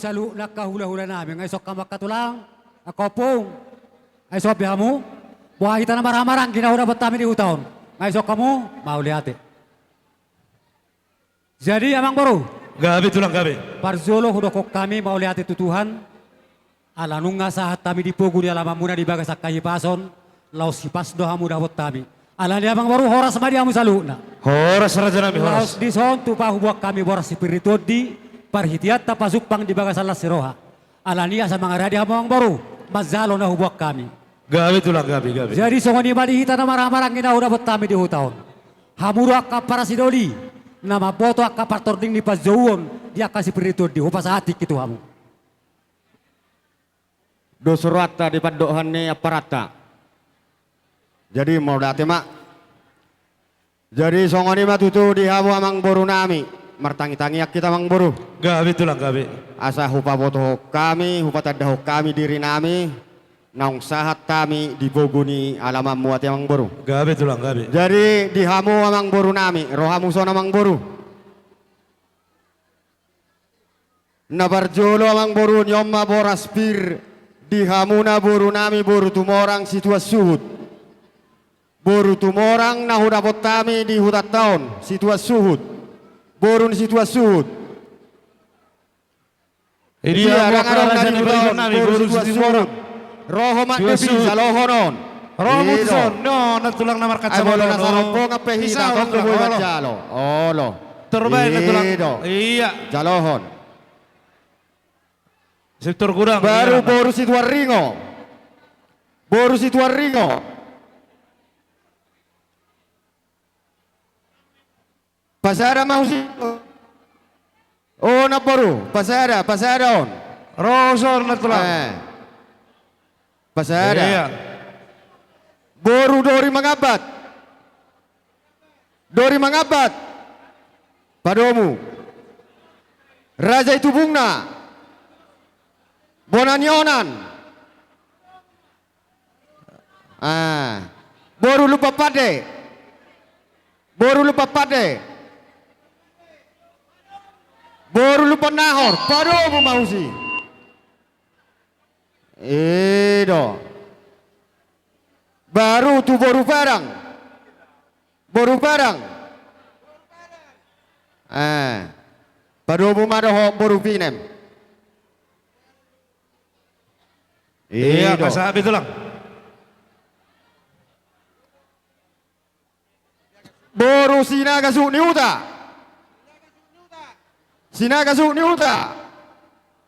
Saluhutna angka hulahula nami, nga ison hamu angka tulang, angka ompung, nga ison be hamu, boha hita na marhahamaranggi na hudapot hami di huta on, nga ison hamu, mauliate. Jadi amang boru. Gabe tulang gabe. Parjolo hudokkon hami mauliate tu Tuhan, ala nunga sahat hami di pogu ni alamanmuna di bagasan hahipason, laos hipas do hamu dapot hami. Alani amang boru horas ma di hamu saluhutna. Horas raja nami horas. Laos dison tupa huboan hami boras sipir ni tondi, parhitean tapajumpang di bagasan las ni roha. Alani asa mangaradi hamu amang boru, manjalo na huboan hami. Gabe tulang gabe gabe. Jadi songon i ma di hita na marhahamaranggi na hudapot hami di huta on. Hamu do angka parasidoli, na mamboto angka partording ni panjouon di angka sipir ni tondi, hupasahat tingki tu hamu. Dos rohanta di pandohan ni amparanta. Jadi mauliate ma. Jadi songon i ma tutu di hamu amang boru nami, martangitangian hita amang boru. Gabe tulang gabe. Asa hupabotohon hami, hupatandahon hami diri nami, naung sahat hami di pogu ni alamanmu ate amang boru. Gabe tulang gabe. Jadi di hamu amang boru nami, ro hamu son amang boru. Na parjolo amang boru, ni on ma boras pir di hamuna boru nami boru Tumorang Situan Suhut. Boru Tumorang na hudapot hami di hutanta on, Situan Suhut. Boru ni Situan Suhut. Idia, idia, adong, adong na di huta on, boru Situan Suhut. Roha ma di Situan Suhut. Jalohon on. Roha ma di son, no, na tulang na markaca. Ai molo na sarombongan pe hita, tong do boi manjalo. Olo. Terbaik na tulang. Iya. Jalohon. Sektor gudang. Baru boru Situan Ringo. Boru Situan Ringo. Pasada ma husi. O namboru, pasada, pasada on. Ro son na tulang. Eh. Pasada. Iya. Boru Dori Mangambat. Dori Mangambat. Padomu. Raja Itubungna. Bona ni onan. Ah. Boru Lumban Pande. Boru Lumban Pande. Boru Lumban Nahor. Padomu ma husi. I do. Baru tu boru Padang. Boru Padang. Eh. Padomu ma dohot boru Pinem. Iya, i do. Pasahat be tulang. Boru Sinaga Suhut ni Huta. Sinaga Suhut ni Huta.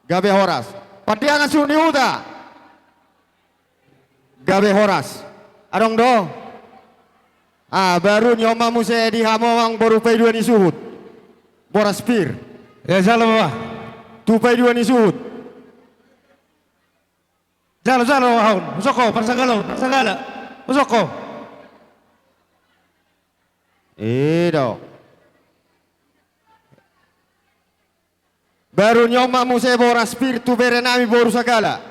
Gabe horas. Pandiangan Suhut ni Huta. Gabe horas. Adong do. Ah, baru ni on ma muse di hamu amang boru Paidua ni Suhut. Boras pir. Ya, jalo ma. Tu Paidua ni Suhut. Jalo, jalo, haun. Husok ho, parsagala, parsagala. Husok ho. I do. Baru ni on ma muse boras pir tu bere nami boru Sagala.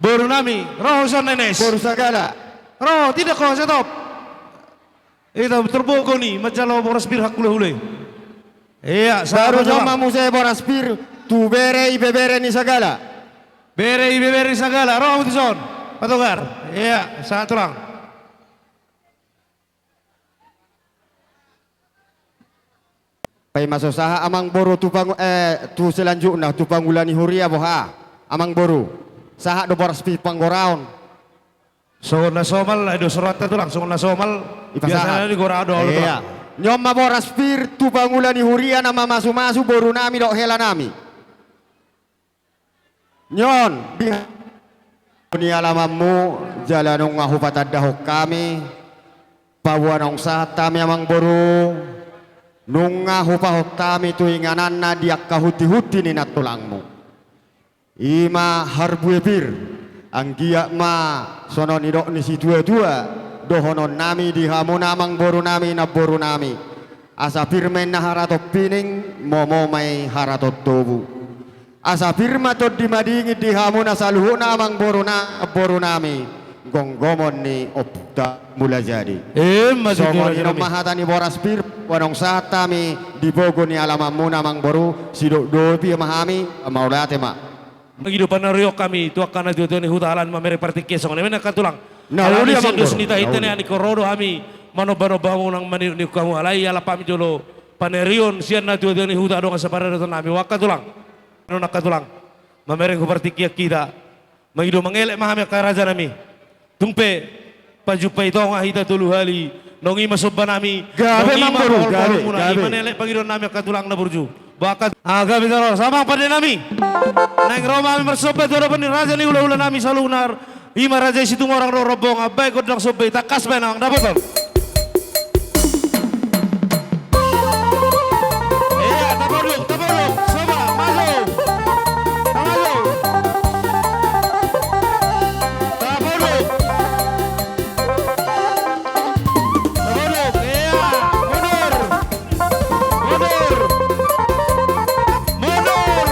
Boru nami, ro ho son Nenes. Boru Sagala. Ro, tidak ho, stop. Ita terbogo ni, manjalo boras pir hak hulahula. Iya, sahat tulang. Baru ni on ma muse boras pir tu bere ibebere ni Sagala. Bere ibebere ni Sagala, ro hamu tu son. Patogar. Iya, sahat tulang. Paima so sahat amang boru tu pangu-, eh, tu selanjutna, tu pangula ni huria boha. Amang boru. Sahat do boras pir panggoraon. Songon na somal, ai dos rohanta tulang, songon na somal. Ipasahat. Biasana di gora do, olo, iya, tulang. Ni on ma boras pir tu pangula ni huria na mamasumasu boru nami dohot hela nami. Ni on, di ni alamanmu, jala nunga hupatandahon hami, paboa naung sahat hami amang boru, nunga hupahot hami tu ingananna di angka huntihunti ni nantulangmu. I ma harbue pir, anggiat ma songon nidok ni situatua, dohonon nami di hamuna amang boru nami, namboru nami. Asa pir ma inna haraton pining, momo ma i haraton tobu. Asa pir ma tondi madingin di hamuna saluhutna amang boru na-, boru nami. Gomgomon ni ompunta Mulajadi. Emma tutu. Songon i do ma hata ni boras pir, unang sahat hami di pogu ni alamanmuna, amangboru, sidokdopi ma hami, mauliate ma. Mangido panarion hami tu angka natuatua ni huta, ala ni mamereng partingkian songon i ma, angka tulang. Na uli, amangboru. Sian dos ni tahi, na uli. Tene ani koro do hami manombanomba hamu, unang manihutihut hamu, alai alap hami jolo panarion sian natuatua ni huta dongan saparadotan nami, angka tulang. Nona angka tulang, mamereng hu partingkian hita. Mangido mangelek ma hami, angka rajanami. Tung pe pajumpa i tonga hita tolu hali. Nunga i ma sombanami. Gabe, nunga i ma amangboru, gabe, pahomuna, gabe. I ma na elek pangidoannami, angka tulang na burju. Ba angka, ah, gabe torop, amang pandenami. Naeng ro ma hami marsomba tu adopan ni raja ni hulahulanami saluhutna. I ma raja i Situmorang dohot rombongan, baen gondang somba i, tangkas baen, amang, dapotan. Iya, tapoduk, tapoduk. Coba, maju. Maju. Tapoduk. Tapoduk, iya. Mundur. Mundur. Mundur.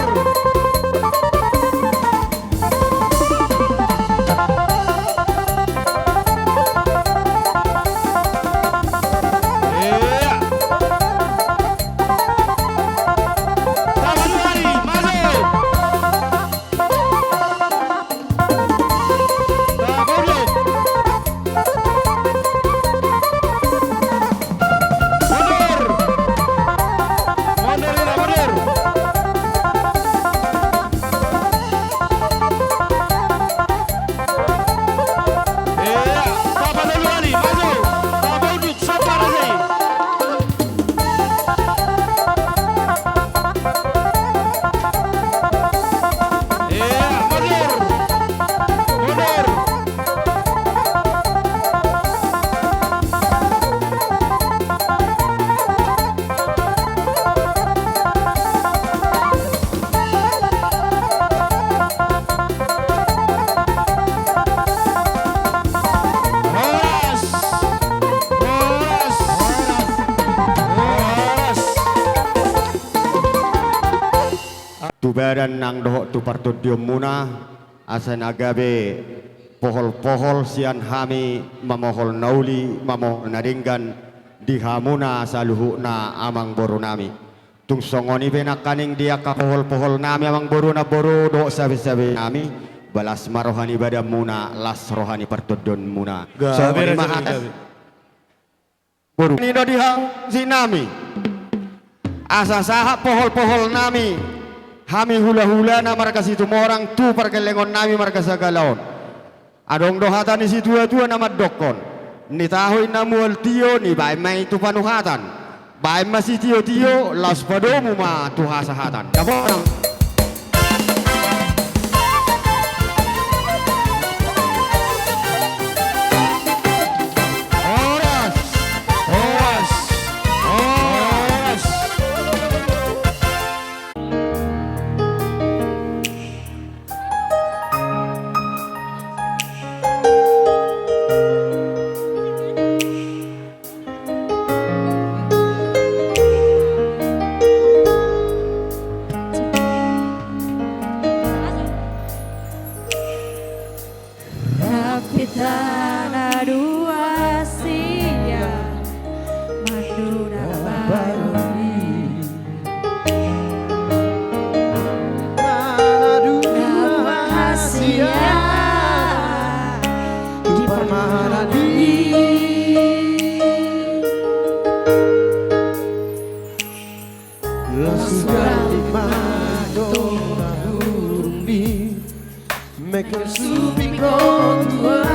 Horas! Horas! Horas! Tu badan nang dohot tu partondionmuna, asa na gabe poholpohol sian hami, mamohol na uli, mamohol na denggan di hamuna saluhutna, amangborunami. Tung songon i pe nangkaning di angka poholpoholnami, amangboru, namboru dohot sabesabesnami, las ma roha ni badanmuna, las roha ni partondionmuna. Songon i ma hata. Boru. Ni do di hausinami. Asa sahat poholpoholnami, hami hulahulana marga Situmorang tu pargellengonnami marga Sagala on. Adong do hata ni situatua na mandokkon: Nitaho inna mual tio, nibaen ma i tu panuhatan. Baen ma sitiotio, laos padomu ma tu hasahatan. Dapot. Horas, horas, horas. Rap hita na dua sian mandona baru i. Na dua sian tu parmaradi. Las gari ma tona hurung di mekon supingkon tua.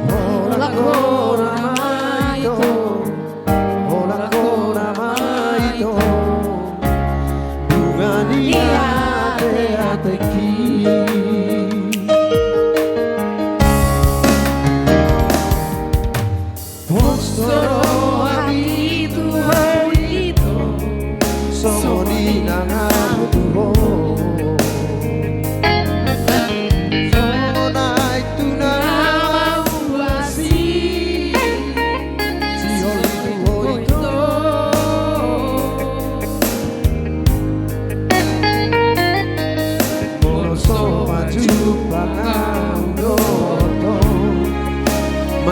Hola kora ma ito, hola kora ma ito. Bunga ni ateateki. Pos do rohami tu ho ito, songon i nang ahu tu ho. Songon i tu na mauasi, sihol i tu ho ito.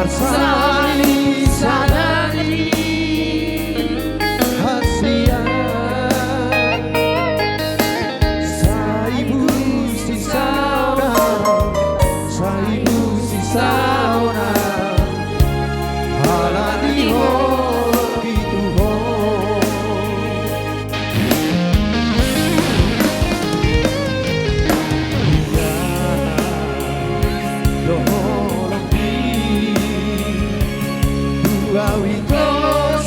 Sali sadari hasian, sai busi saona, sai busi saona, ala ni holongki tu ho. Ia do holongki tu au ito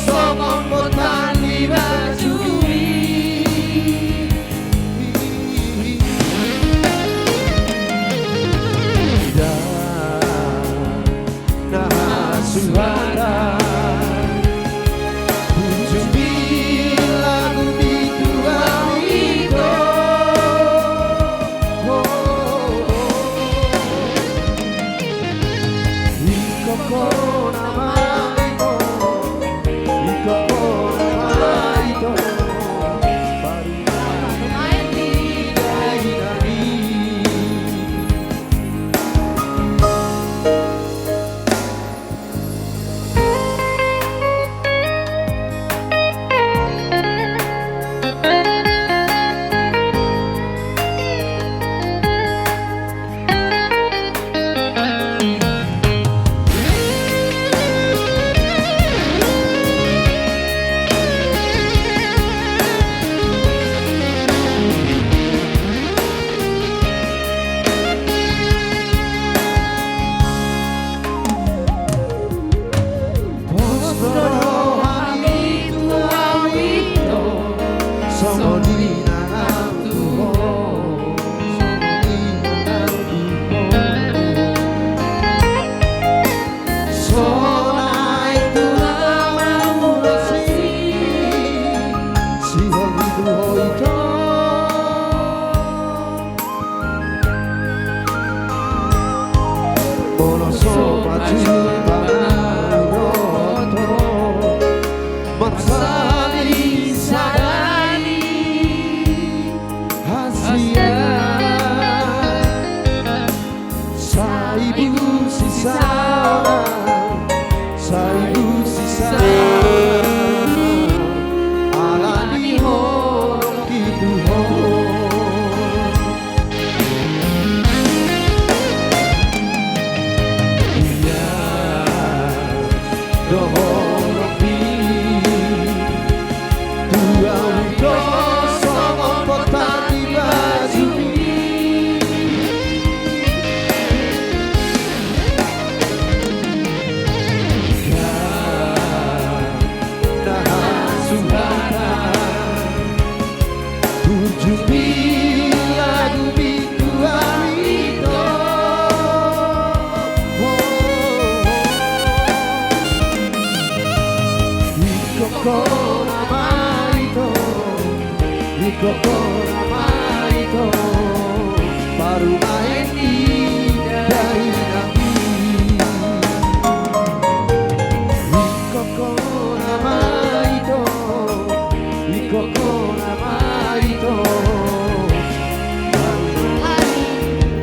songon bontar ni bajumi. Ida na hasuaran, unjung bilagu ni tu au ito. Ingkon hona ma ito, ingkon hona ma ito, parumaen ni dainang i. Pos do rohami tu au ito, songon i nang au tu ho, songon i nang au tu ho. Sonai tu na mauasi, sihol ni tu ho ito. Molo so pajumpang na huboto, marsali sadari hasian, sai busi saona, sai busi saona, ala ni holongki tu ho. Ia do holongki tu au ito songon bontar ni bajumi. Ia na hasuaran, unjung bilagu ni tu au ito. Ingkon hona ma ito, ingkon hona ma ito, parumaen ni dainang i. Ingkon hona ma ito, ingkon hona ma ito, parumaen ni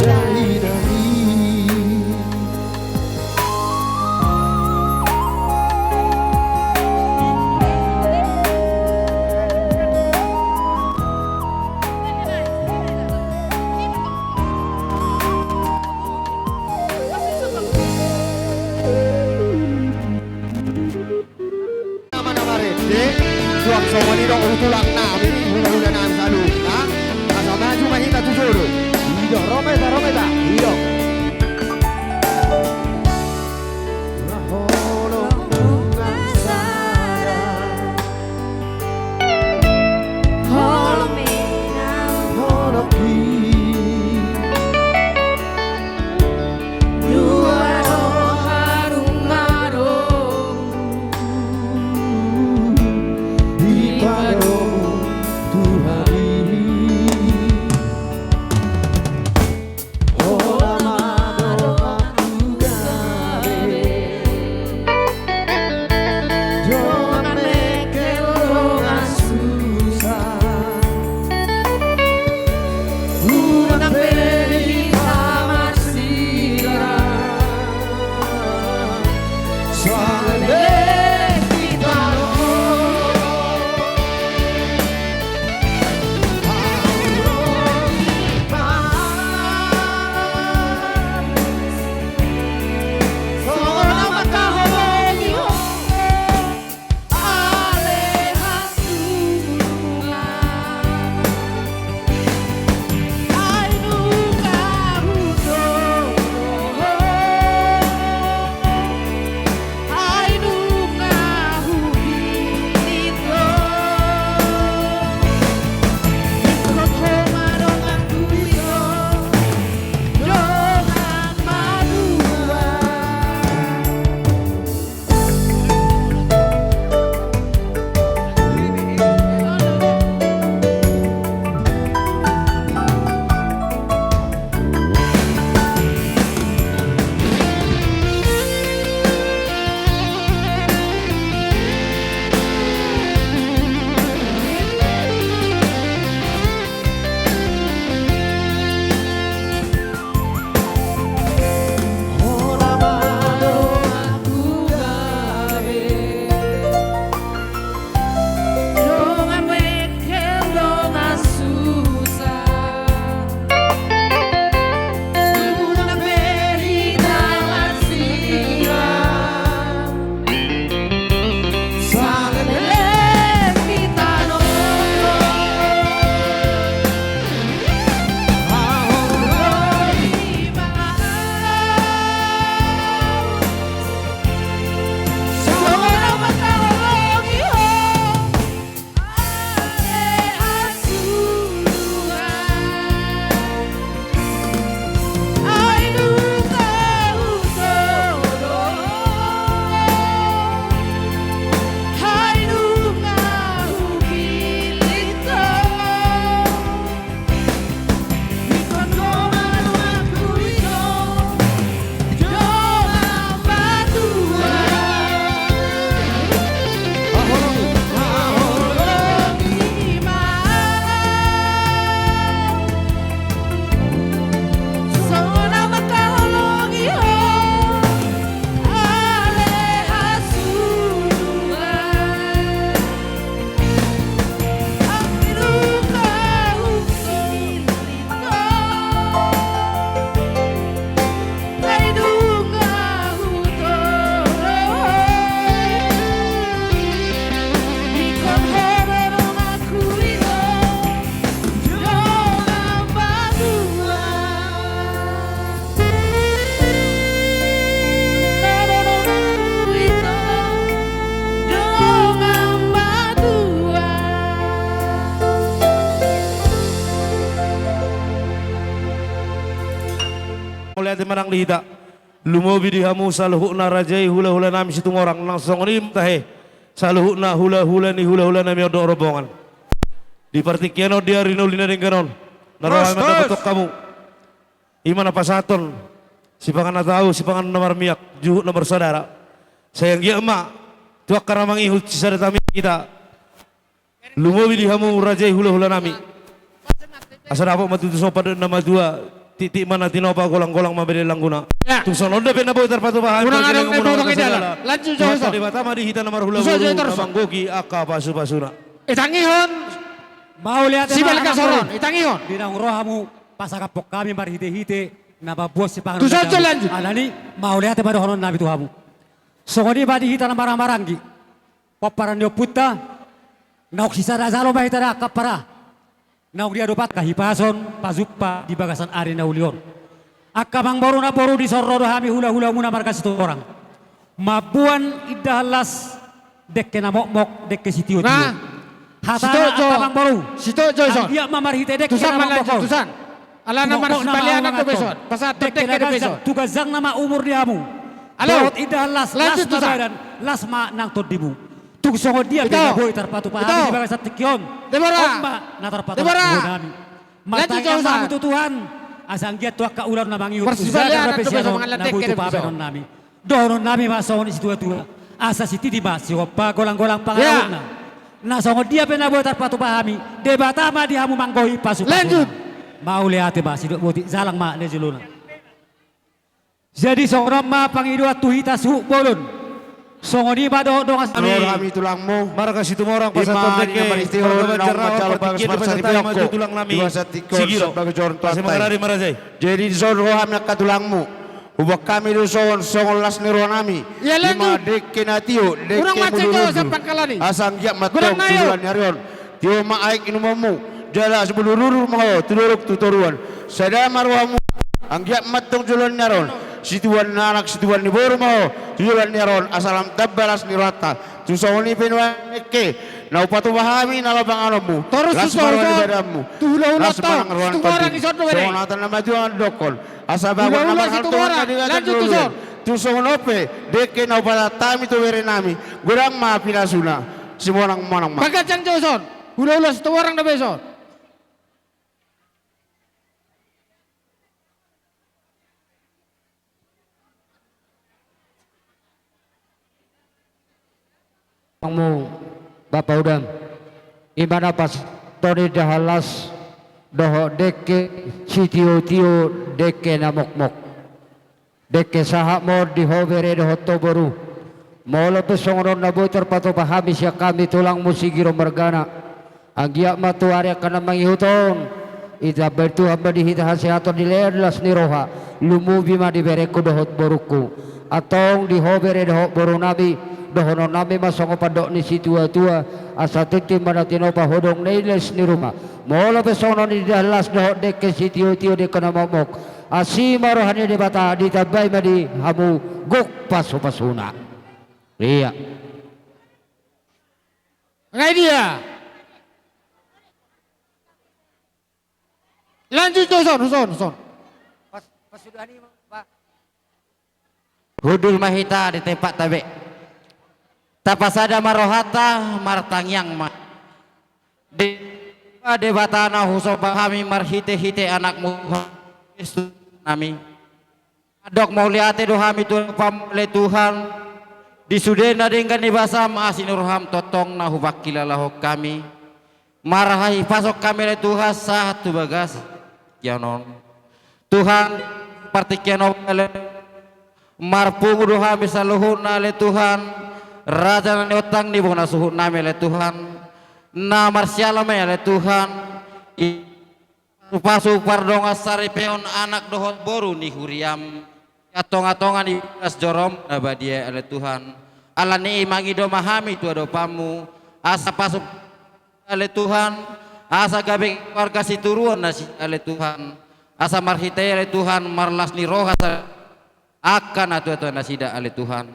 dainang i. Ate manang di hita. Lumobi di hamu saluhutna raja i hula-hula nami Situmorang, nang songon i ma tahe saluhutna hula-hula ni hula-hula nami on dohot rombongan. Di partingkian on di ari na uli na denggan on, na ro hami mandapothon hamu. I ma na pasahathon sipanganon na tau, sipanganon na marmiak, juhut na marsaudara. Sai anggiat ma tu angka na mangihut sisada tamiang hita. Lumobi di hamu raja i hula-hula nami. Asa dapot ma tutu songon pandok ni na matua, tiktik ma na tinopa, golang-golang ma bere langguna. Ya. Tung songon on dope na boi tarpatupa hami. Unang adong na potong i dalan. Lanjut jo. Tuhanta Debata ma di hita na marhula boru, na manggohi angka pasu-pasuna. Itangihon. Mauliate ma. Sibalga soron, itangihon. Di naung ro hamu pasangaphon hami marhite-hite na mamboan sipanganon. Tuson jo, lanjut. Alani, mauliate ma dohonon nami tu hamu. Songon i ma di hita na marhaha-maranggi. Pomparan ni ompunta, naung sisada jalo ma hita da angka ampara. Naung diadopan angka hipason, pajumpa di bagasan ari na uli on. Angka amangboru namboru, dison ro do hami hula-hulamuna marga Situmorang. Mamboan indahan las, dengke na mokmok, dengke sitio-tio. Nah, hatana angka amangboru. Sito jo, ison. Anggiat ma marhite dengke na mokmok on. Tusan ma, lanjut, tusan. Alana marsipalianan dope ison. Pasahat dengke dope ison. Tu ganjang nama umur ni hamu. Alo. Dohot indahan las, las ma badan, las ma nang tondimu. Tung songon dia pe na boi tarpatupa hami di bagasan tingki on. Debora. On ma na tarpatupa hami. Martangiang ma hamu tu Tuhan, asa anggiat tu angka ulaon na mangihut tu jagar dope sian on na boi tupa baenon nami. Dohonon nami ma songon situa-tua. Asa sititi ma sigompa, golang-golang pangarahutna. Na songon dia pe na boi tarpatupa hami, Debata ma di hamu manggohi pasu-pasuna. Lanjut. Mauliate ma, sidok boti, jalang ma na jolona. Jadi songon on ma pangidoan tu hita suhut bolon. Songon i ma dohot dongan. Hami tulangmu. Marga Situmorang, pasahathon dengke, marga Banjar Rawa, partingkian di pasahat hami ma tu tulang nami Sigiro. Asa mangarade ma raja i. Jadi dison ro hami angka tulangmu. Huboan hami do songon, songon las ni roha nami. Ima dengke na tio, dengke mudurundur. Asa anggiat ma tong tu joloan ni ari on. Tio ma aek inumonmu, jala mudurundur ma ho tu dolok tu toruan. Sada ma rohamu, anggiat ma tong joloan ni ari on, situan ni anak, situan ni boru ma ho tu joloan ni ari on, asa lam tamba las ni rohanta. Tung songon i pe nuaeng dengke na hupatupa hami na laho panganonmu. Las ma roha ni badanmu. Las ma nang roha ni tondim. Songon hata ni na matua na dohonon. Asa bagot na marhalto na di hata ni ngolu. Tung songon on pe dengke na hupasahat hami tu bere nami, godang ma pinasuna. Simonang-monang ma. Bagas jang jo ison. Hula-hula Situmorang dope ison. Amangmu, Bapa Udam. Ima na pasahaton indahan las dohot dengke sitio-tio, dengke na mokmok. Dengke sahat ma on di ho bere dohot ho boru. Molo pe songon on na boi tarpatupa hami sian hami tulangmu Sigiro margana. Anggiat ma tu ari angka na mangihut on, itambai Tuhan ma di hita hasehaton, dilehon las ni roha, lumobi ma di berengku dohot borungku. Antong di ho bere dohot boru nami, dohonon nami ma songon pandok ni situa-tua, asa tintin ma na tinopa, hodong na i las ni ruma. Molo pe songon on indahan las dohot dengke sitio-tio, dengke na mokmok, asi ma roha ni Debata, ditambai ma di hamu gok pasu-pasuna. Ia. Nga i dia. Lanjut jo, son, son, son. Pas, pas sudah ni, Pak. Hundul ma hita di tempatta be. Tapasada ma rohanta, martangiang ma. Debata na husomba hami marhite-hite anakmu Kristus nami. Mandok mauliate do hami tu adopanmu ale Tuhan, di sude na denggan ni basam, asi ni roham tongtong na hupangkilalahon hami. Marhahipason hami ale Tuhan sahat tu bagas tingki on. Tuhan, partingkian on ale, marpungu do hami saluhutna ale Tuhan, raja na niontang ni bona suhut nami ale Tuhan, na marsiala ma i ale Tuhan, i pasu-pasu pardongan saripeon anak dohot boru ni huriam, sian tonga-tonga ni bagas jorom na badia ale Tuhan. Alani i mangido ma hami tu adopanmu, asa pasu ale Tuhan, asa gabe keluarga sitiruon nasida ale Tuhan, asa marhite i ale Tuhan, marlas ni roha sa-, angka na tua-tua nasida ale Tuhan.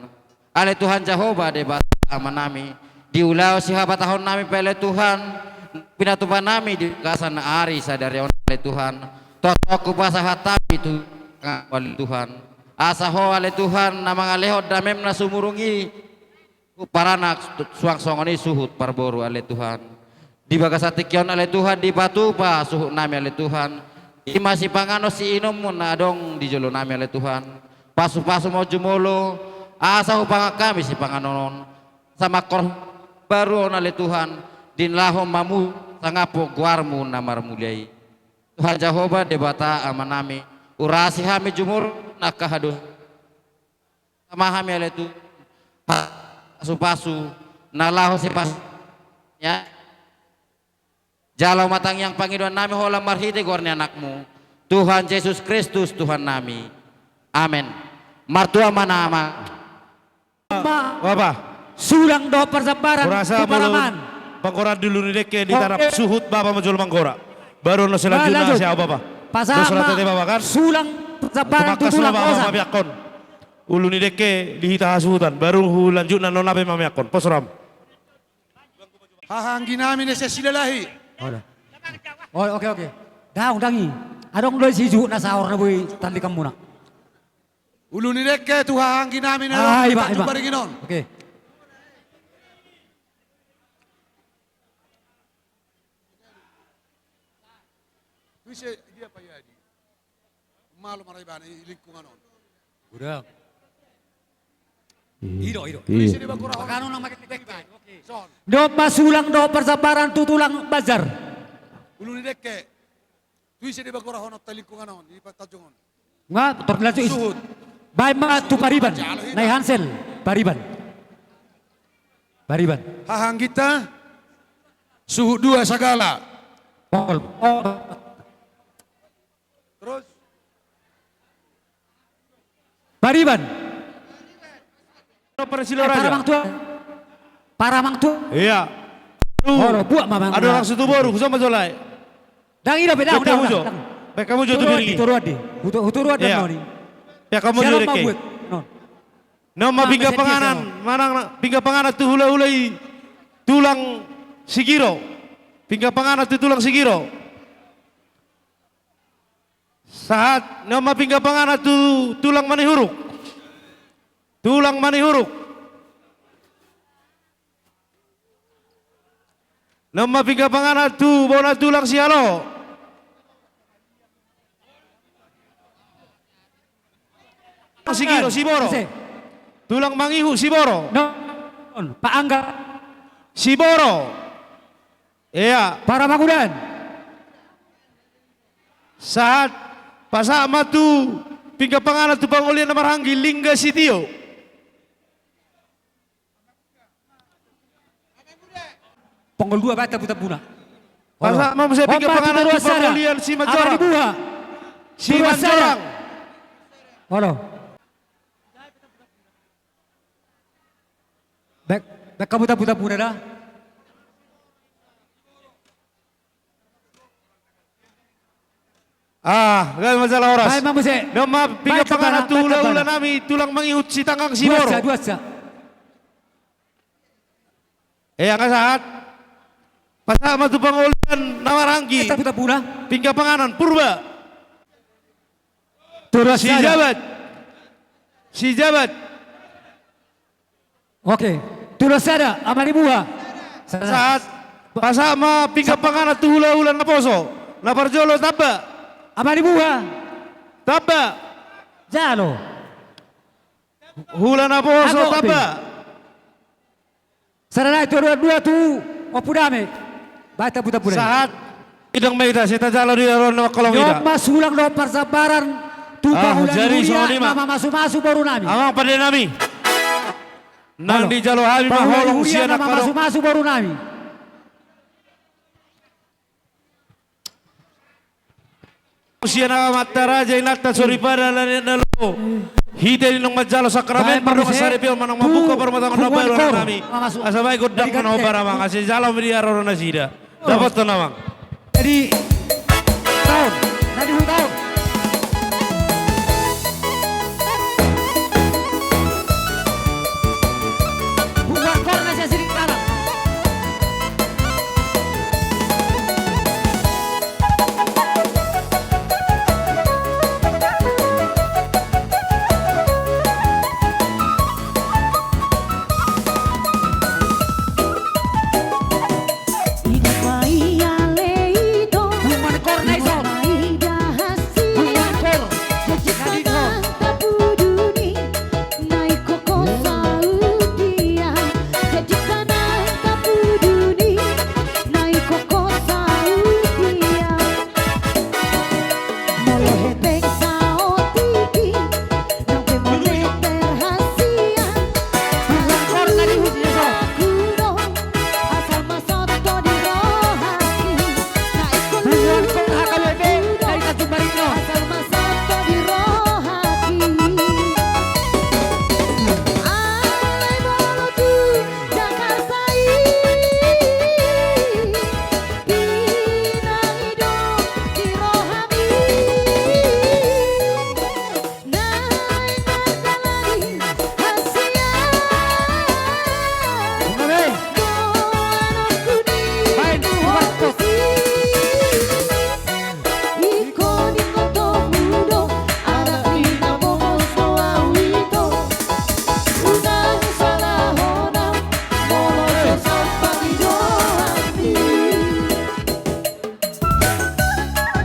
Ale Tuhan Jahowa Debata Ama nami, di ulaon sihabatahon nami pe ale Tuhan, pinatupa nami di bagasan ari sadari on ale Tuhan, tongtong hupasahat hami tu ale Tuhan. Asa Ho ale Tuhan na mangalehon damem na sumurung i, paranak suang songon i suhut parboru ale Tuhan. Di bagasan tingki on ale Tuhan, dipatupa suhut nami ale Tuhan. I ma sipanganon siinumon na adong di jolo nami ale Tuhan. Pasupasu ma jumolo, asa hupangan hami sipanganon on. Asa manghorhon baru on ale Tuhan, di na laho mamu-, mangampehon goarmu na marmulia i. Tuhan Jahowa Debata Ama nami, urasi hami jumolo na angka hadosa. Tama hami ale Tuhan, pasupasu na laho sipas-, ya. Jalo ma tangiang pangidoan nami holan marhite goar ni Anakmu, Tuhan Jesus Kristus Tuhan nami. Amen. Martua ma nama. Bapa. Sulang dohot parsambaran tu Palaman. Panggoran di ulu ni dengke di tarap suhut bapa ma jolo manggora. Baru na selanjutnya siapa bapa? Pasahat ma sulang parsambaran tu tulang osa. Ulu ni dengke di hita hasuhuton. Baru hu lanjutna nona pe mamiakkon. Pos ram. Haha anggi nami na sian Silalahi. Oke, oke. Daong, daong i. Adong do i si juhut na saor na boi talikan muna. Ulu ni dengke tu haha anggi nami na. Ah, iba, iba. Parigi non. Oke. Bisa dia Pak Yadi. Malo maraibana i lingkungan on. Udah. Ido, ido. Ise di bagora hon. Pakanon nama kita. Oke. Son. Domma sulang dohot parsambaran tu tulang Banjar. Ulu ni dengke. Tu ise di bagora hon ta lingkungan on, di patajong on. Nga, torlas is. Suhut. Baen ma tu Pariban. Nai Hansel, Pariban. Pariban. Haha angginta. Suhut dua sagala. Pol. Pol. Terus? Pariban. Paramangtua. Paramangtua. Iya. Olo, buat ma. Adong langsung tu boru, husa ma jolai. Dang ido pe, dang, dang. Baen hamu jo tu Piring i. Hutoru adi. Hutoru adi. Iya. Baen hamu jo dengke. Non ma pinggan panganon, manang pinggan panganon tu hulahula i tulang Sigiro. Pinggan panganon tu tulang Sigiro. Sahat, non ma pinggan panganon tu tulang Manihuruk. Tulang Manihuruk. Non ma pinggan panganon tu bona tulang Sialo. Sigiro, Siboro. Tulang Mangihut, Siboro. Non, Pak Angga. Siboro. Iya. Paramagudan. Sahat, pasahat ma tu pinggan panganon tu pangoli na marhaha anggi Lingga Sitio. Pongol dua, baen tabu-tabuna. Pasahat ma muse pinggan panganon tu pangoli na Simanjorang. Simanjorang. Olo. Baen, baen hamu tabu-tabuna da. Ah, gabe ma jala horas. Baen ma muse. Non ma pinggan panganon tu hulahula nami tulang Mangihut Sitanggang Siboro. Dua sa, dua sa. Ia nga sahat. Pasahat ma tu pangolian na marhaha anggi. Pinggan panganon Purba. Sijabat. Sijabat. Oke. Tulang sada, Ama ni Buha. Sahat. Pasahat ma pinggan panganon tu hulahula naposo. Na parjolo Tamba. Ama ni Buha. Tamba. Jalo. Hula naposo Tamba. Sada nai tu dua, dua tu Ompu Dame. Baen tabu-tabu nai. Sahat. Idang ma hita, sai tajalo di roha na mangkolong hita. Domma sulang dohot parsambaran tu pangoli na mamasu-masu boru nami. Amang pande nami. Nang dijalo hami ma holong sian na mamasu-masu boru nami. Sian amanta raja, inanta soripada, lae na lomo. Hita naung manjalo sakramen pardongansaripeon manang mambuka parmatangan na baru nami. Asa baen gondang na hombar amang, asa jalo ma di haroro nasida. Dapothon amang. Jadi taon na di hutaon. Buat korna saya sidik tanah.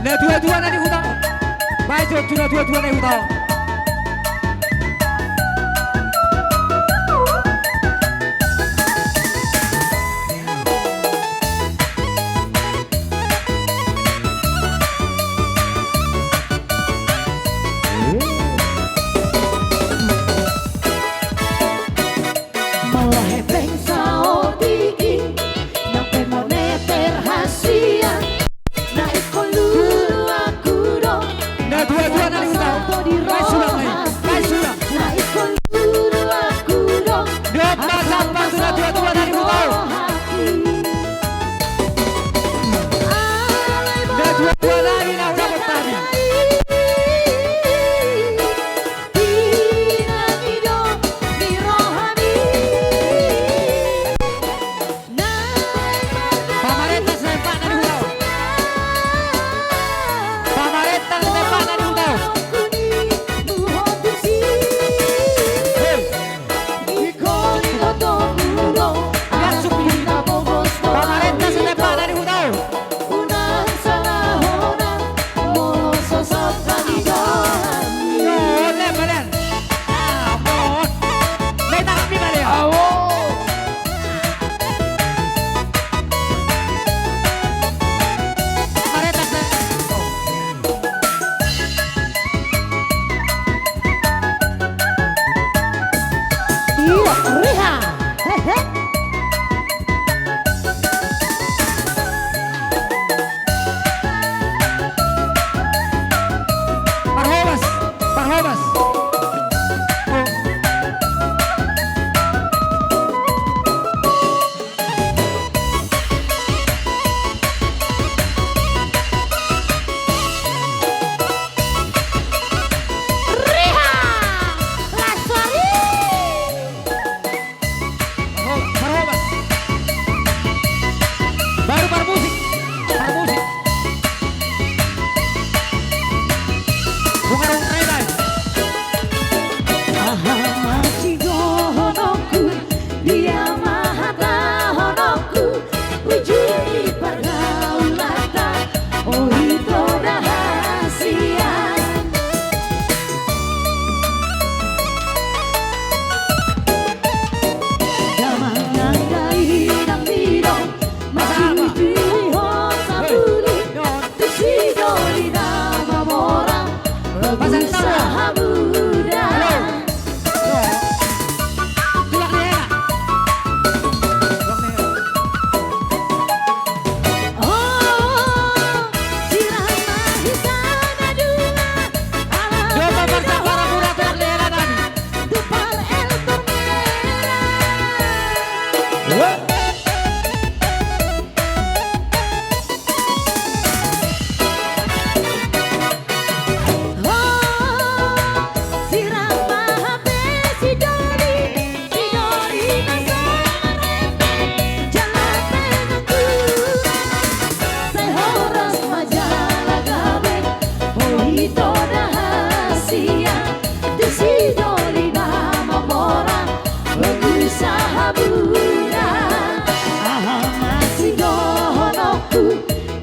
Natuatua na di huta. Baen jo tu natuatua na di huta. Molo hepeng saotik i, nang pe mone perhasian, na ingkon luluanku do. Natuatua na di huta. Baen sulang, baen sulang. Na ingkon luluanku do. Dompak sampang tu natuatua na di huta. Natuatua na di na huta. Pamarenta sian Pak na di huta. Pamarenta sian Pak na di huta. Hei. Pamarenta sian Pak na di huta. Unang salahona, molo so sangkap i do. Yo, ole, balen. Apo. Letak di bale. Awo. Pamarenta sian Iya, Riha. Hehe. Parhobas, parhobas. Riha! Lasuari! Parhobas, parhobas. Baru parmusik, parmusik. Bunga rong rai, rai. Aha ma sidohononku, dia ma hatahononku, uju ni pargaulanta, o ito da hasian. Damang nang dainang midong, manjujui ho sapuling, tu si doli na mamora, bagusa hamuda. Halo. Halo. Tulak ni hela. Tulak ni hela. Oh, sirang ma hita na dua, ala dompak parsampara mura, tulak ni hela nami. Dumpar el tormera. Halo. Ho, sirang ma hape si doli, si doli na so marende, jala pengangguran, sai horas ma jala gabe, o ito da hasian, tu si doli na mamora, bagusa hamuda. Aha ma sidohononku,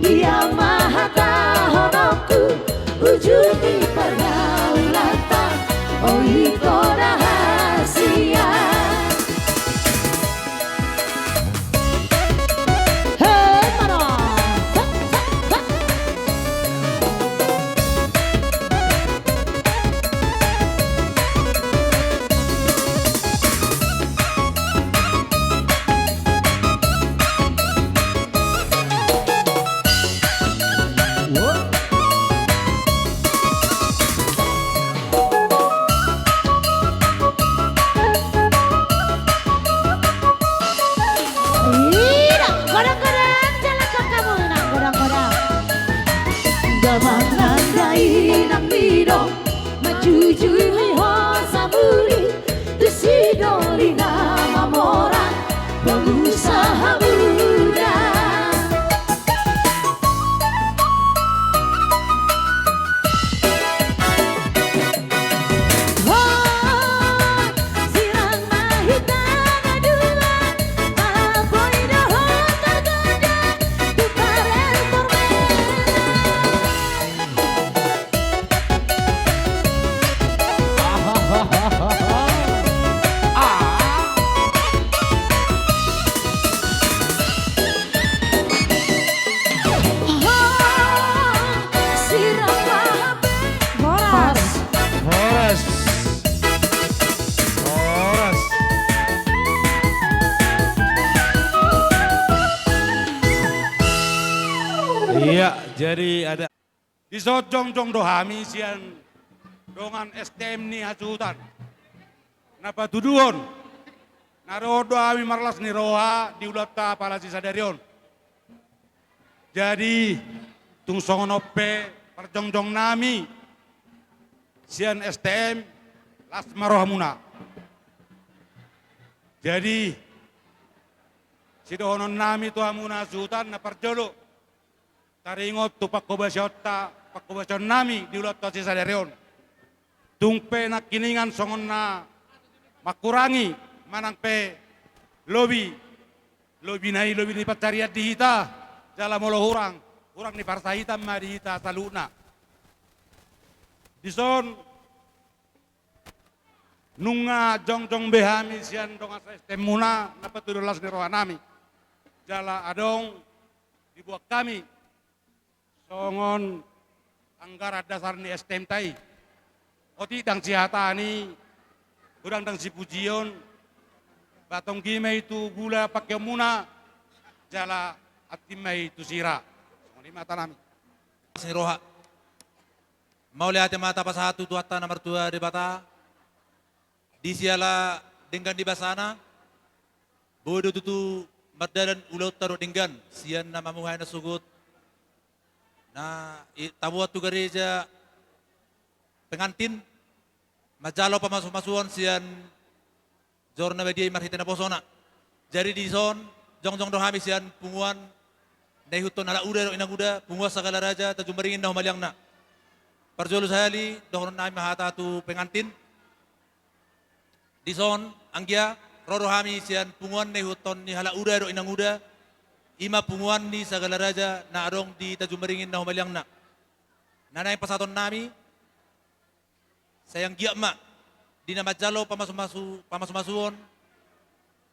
dia ma hatahononku, uju ni pargaulanta, o ito da hasian. Hei, maro! Sa, sa, sa. Ida, godang-godang, jala kakamu nang godang-godang. Damang nang dainang midong, manjujui ho sapuling, tu si doli na mamora, bagusa hamuda. Ho, sirang ma hita na dua, ala boi do ho targoda, dumpar el tormera. Jadi ada. Dison jongjong do hami sian dongan S T M ni hasuhuton na patuduhon na ro do hami marlas ni roha di ulaonta apala sisadari on. Jadi tung songon on pe parjongjong nami sian S T M, las ma rohamuna. Jadi sidohonon nami tu hamuna hasuhuton na parjolo, taringot tu panghobasionta, panghobasion nami di ulaonta sisadari on. Tung pe nangkiningan songon na mangkurangi manang pe lobi, lobi na i lobi ni pansarian di hita, jala molo hurang, hurang ni parsahitan ma di hita saluhutna. Dison nunga jongjong be hami sian dongan sa-S T M muna na patuduhon las ni roha nami. Jala adong dibuat hami songon anggaran dasar ni S T M-ta i. Otik ndang sihatahon i, godang ndang sipujion, ba tonggi ma i tu gula pangkeonmuna, jala antin ma i tu sira. Songon i ma hata nami. Las ni roha. Mauliate ma tapasahat tu Tuhanta na martua Debata, di siala denggan ni basana, boi do tutu mardalan ulaonta dohot denggan, sian na mamuhai na sogot, na i-, taboan tu gareja pengantin, manjalo pamasumasuon sian joro na badia i marhite naposona. Jadi dison, jongjong do hami sian punguan na ihuthon halak uda dohot inang uda, punguan Sagala Raja, Tanjung Beringin na humaliangna. Parjolo sahali, dohonon nami ma hata tu pengantin. Dison, anggia, ro do hami sian punguan na ihuthon ni halak uda dohot inang uda, i ma punguan ni Sagala Raja na adong di Tanjung Beringin na humaliangna. Na naeng pasahaton nami, sai anggiat ma, di na manjalo pamasumasu-, pamasumasuon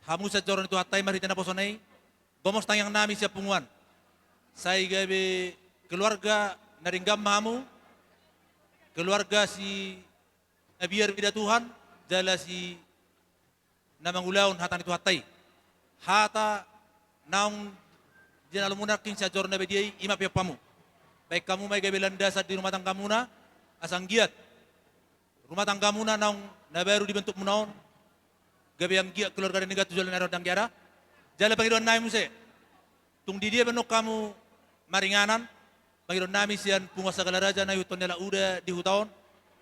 hamu sian joro ni Tuhanta i marhite naposona i, gomos tangiang nami sian punguan. Sai gabe keluarga na denggan ma hamu, keluarga si na biar mida Tuhan, jala si na mangulahon hata ni Tuhanta i. Hata naung jinalumuna nangkin sian joro na badia i, i ma pehon hamu. Baen hamu ma i gabe landasan di rumah tanggamuna, asa anggiat rumah tanggamuna naung na baru dibentukmuna on, gabe anggiat keluarga na denggan tu joloan ni ari on, ndang jala. Jala pangidoan nami muse, tung di dia pe annon hamu maringanan, pangidoan nami sian punguan Sagala Raja na ihuthon ni halak uda di huta on,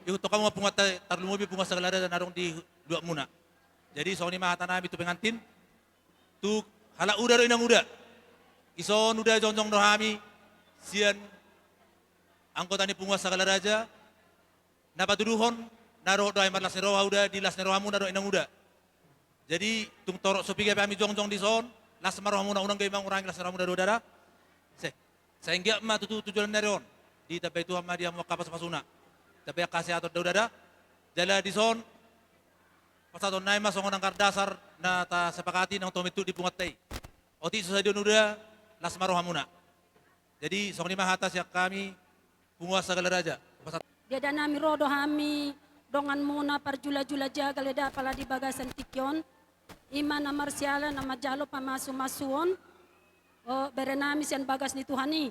ihuthon hamu ma punguanta tarlumobi punguan Sagala Raja na adong di luatmuna. Jadi songon i ma hata nami tu pengantin, tu halak uda dohot inang uda. Dison uda jongjong do hami sian anggota ni punguan Sagala Raja, na patuduhon, na dohot do hami marlas ni roha uda di las ni rohamuna dohot inang uda. Jadi tung torop so piga pe hami jongjong dison, las ma rohamuna, unang gabe mangurangi las ni rohamuna da uda da. Se, sai anggiat ma tutu tu joloan ni ari on, ditambai Tuhan ma di hamu angka pasupasuna, tambai angka hasehaton da uda da. Jala dison pasahaton nami ma songon anggaran dasar na tasepakati naung tong bentuk di punguanta i. Otik so sadia on uda, las ma rohamuna. Jadi songon i ma hata sian hami punguan Sagala Raja. Pasahat. Di eda nami, ro do hami donganmuna parjulajula jagal eda apala di bagasan tingki on, i ma na marsiala na manjalo pamasumasuon, o, bere nami sian bagas ni Tuhan i.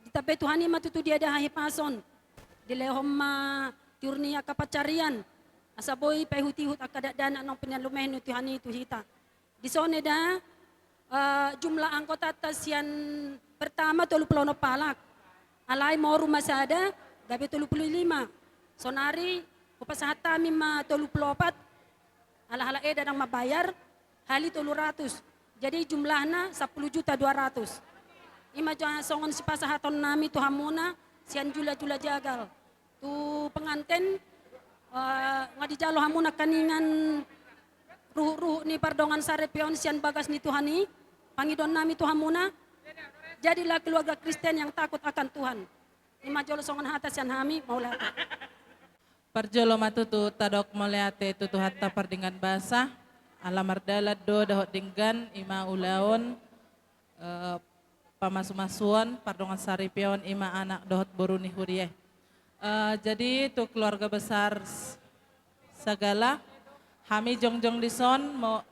Ditambai Tuhan i ma tutu di eda hahipason, dilehon ma tiur ni angka pansarian, asa boi paihutihut angka dakdanak naung pinalumehon ni Tuhan i tu hita. Dison eda, eh, jumlah anggotanta sian pertama tolu pulu onom halak. Alai moru ma sada, gabe tolu pulu lima. Sonari hupasahat hami ma tolu pulu opat, ala halak eda ndang mambayar, hali tolu ratus. Jadi jumlahna sampulu juta dua ratus. I ma jo songon sipasahaton nami tu hamuna sian julajula jagal. Tu penganten, eh, nga dijalo hamu nangkiningan ruhutruhut ni pardongan saripeon sian bagas ni Tuhan i, pangidoan nami tu hamuna, jadilah keluarga Kristen yang takut akan Tuhan. I ma jolo songon hata sian hami, mauliate. Parjolo ma tutu tadok mauliate tu Tuhanta pardenggan basa, ala mardalan do dohot denggan, i ma ulaon, eh, pamasumasuon pardongan saripeon, i ma anak dohot boru ni huria i. Eh, jadi tu keluarga besar s-, Sagala, hami jongjong dison mo-,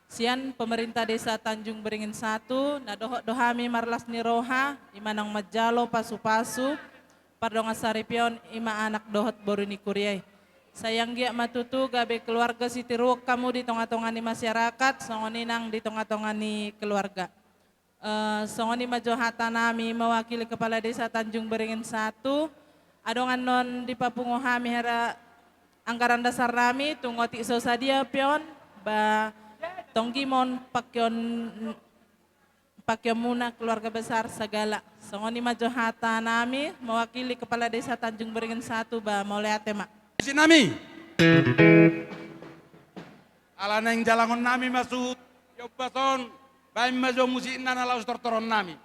Sian pemerintah desa Tanjung Beringin satu, na dohot do hami marlas ni roha, i ma naung manjalo pasu-pasu pardongan saripeon, i ma anak dohot boru ni kuria i. Sai anggiat ma tutu gabe keluarga sitiruon hamu di tonga-tonga ni masyarakat, songon i nang di tonga-tonga ni keluarga. Eh, songon i ma jo hata nami mewakili Kepala Desa Tanjung Beringin satu. Adong annon dipapungu hami hera anggaran dasar nami, tung otik so sadia pe on, ba tonggimon pakeon, pakeonmuna keluarga besar sagala. Songon i ma jo hata nami mewakili Kepala Desa Tanjung Beringin satu, ba mauliate ma. Musik nami. Ala naeng jalangon nami ma suhut di ombas on, baen ma jo musikna na laos tortoron nami.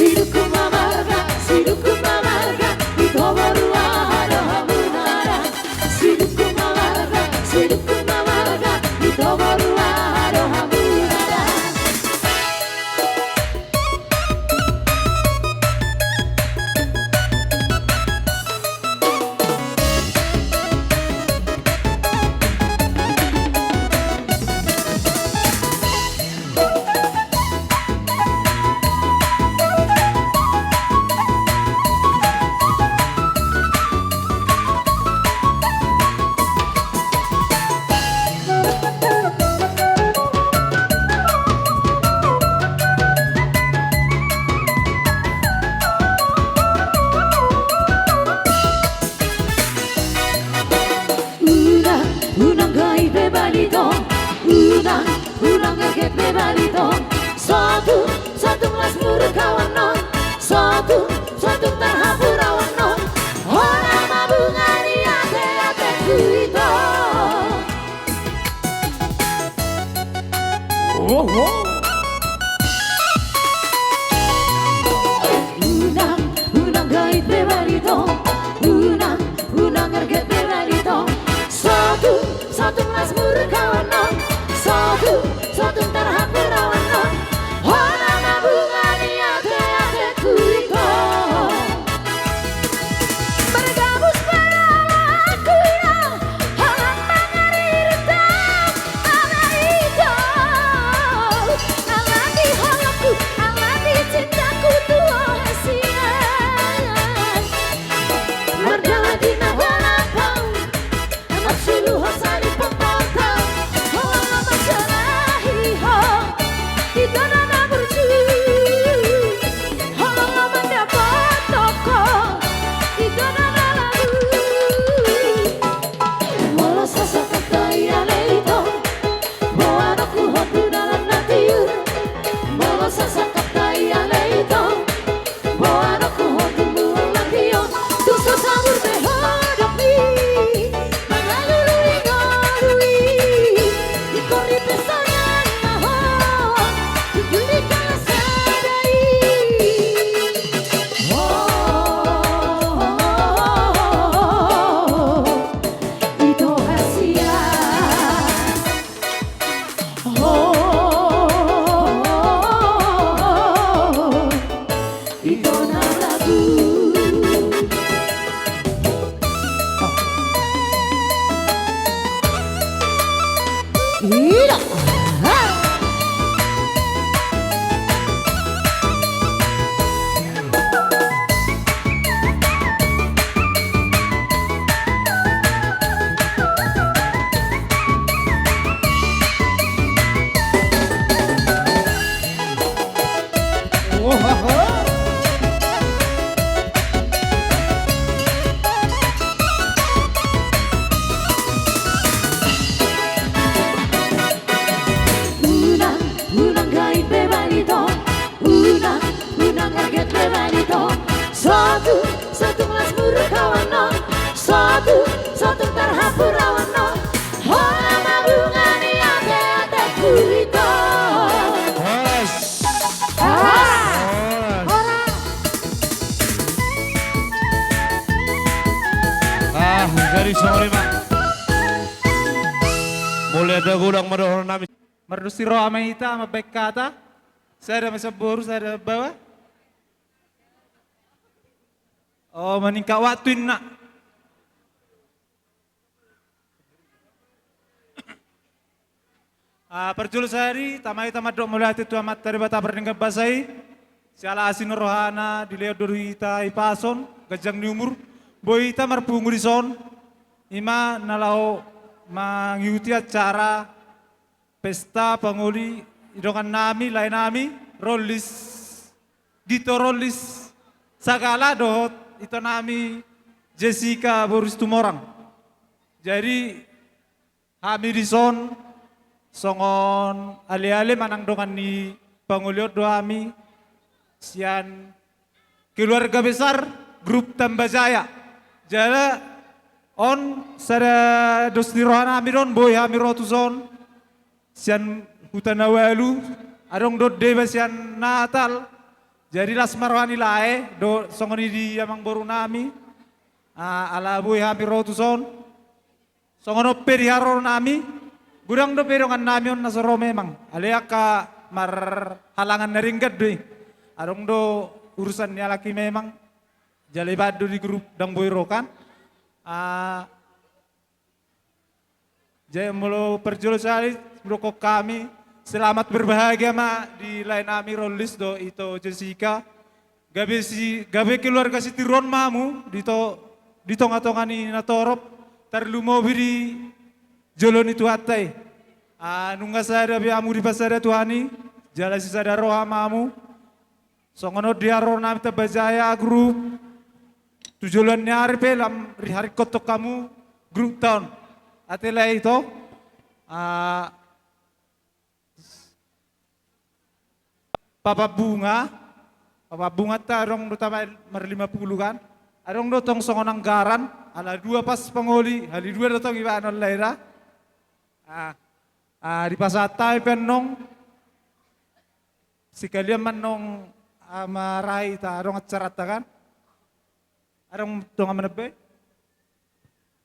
Sidungkun ma marga, sidungkun ma marga, ito borua do hamuna da. Sidungkun ma marga, sidungkun ma marga, ito borua do hamuna da. Unang, unang gait be balintong, unang, unang erget be balintong. Sotung, sotung las muruk ahu annon, sotung, sotung tarhapur ahu annon. Hona ma bunga ni ateatengku ito. Oho. Unang, unang gait be balintong, unang, unang erget be balintong. Sotung, sotung las muruk ahu annon, sotung, sotung tarhapur ahu annon. Hona ma bunga ni ateatengku ito. Margabus pe ala aku ina, ala mangaririt au, ala ito, ala di holongku, ala di cintaku tu ho hasian. Mardalan di na holan pau, marsuluhon sari pamboto, holan na mansalahi ho, ito na na burju, holan na mandapothon ho, ito na na lalu. Molo sasakap tahi ale ito, boanonku ho tu dalan na tiur. Molo sasakap tahi ale ito, boanonku ho tu mual na tio. Tung so sabur be hodok i, mangalului ngolu i, ingkon ripe songon na ho, tunjul di kala sada i. Ho, ho, ho, ho, ho, ho. Ito hasian. Ho, ito na lagu. Ida. Ha. Unang, unang gait be balintong, unang, unang erget be balintong. Sotung, sotung las muruk ahu annon, sotung, sotung tarhapur ahu annon. Hona ma bunga ni ateatengku ito. Horas. Horas. Horas. Ah, jadi songon i ma. Mauliate godang ma dohonon nami. Mardos ni roha ma hita mambahen hata. Sada ma sian boru, sada baoa. O, maningkat waktu inna. Ah, parjolo sahali, tama hita mandok mauliate tu Amanta Debata pardenggan basa i. Siala asi ni rohana dilehon do hita hipas on, ganjang ni umur. Boi hita marpungu dison. I ma na laho mangihuti acara pesta pangoli ni dongan nami, lae nami, Rollis, Dito Rollis Sagala dohot ito nami Jessica boru Situmorang. Jadi, hami dison songon aleale manang dongan ni pangoli on do hami sian keluarga besar Grup Tamba Jaya. Jala on sada dos ni roha nami do on, boi hami ro tuson sian huta na ualu, Adong do deba sian Natal. Jadi las ma roha ni lae do songon i di amangboru nami. Ah, ala boi hami ro tuson. Songon on pe di haroro nami. Godang dope dongan nami on na so ro memang. Alai angka marhalangan na denggan do i. Adong do urusan ni halak i memang. Jala ibaen do di grup ndang boi ro kan. Ah, Jadi molo parjolo sahali, mendok hami, selamat berbahagia ma di lae nami Rolis dohot ito Jessica. Gabe si, gabe keluarga sitiruon ma hamu di to, di tonga-tonga ni natorop, tarlumobi di jolo ni Tuhanta i. Ah, nunga sada be hamu dipasada Tuhan i, jala sisada roha ma hamu. Songon on di haroro nami Tamba Jaya Group. Tu joloan ni ari pe lam riharingkothon hamu grup ta on. Ate lae ito. Ah, Papa Bunga. Papa Bunga ta adong do tama marlima pulu kan. Adong do tong songon anggaran. Ala dua pas pangoli. Hali dua do tong ibaen on lae da. Ah, ah, dipasahat hami pe annon. Sekalian ma annon, ah, marahi ta adong acaranta kan. Adong dongan manambai.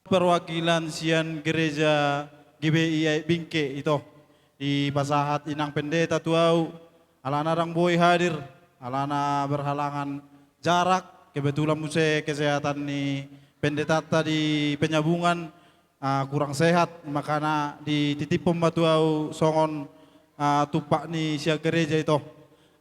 Perwakilan sian gereja G B I Aek Bingke ito. Dipasahat inang pendeta tu au. Alana ndang boi hadir. Alana berhalangan jarak. Kebetulan muse kesehatan ni pendetanta di Penyambungan ah, kurang sehat, makana dititiphon ma tu au songon, ah, tumpak ni sian gereja ito.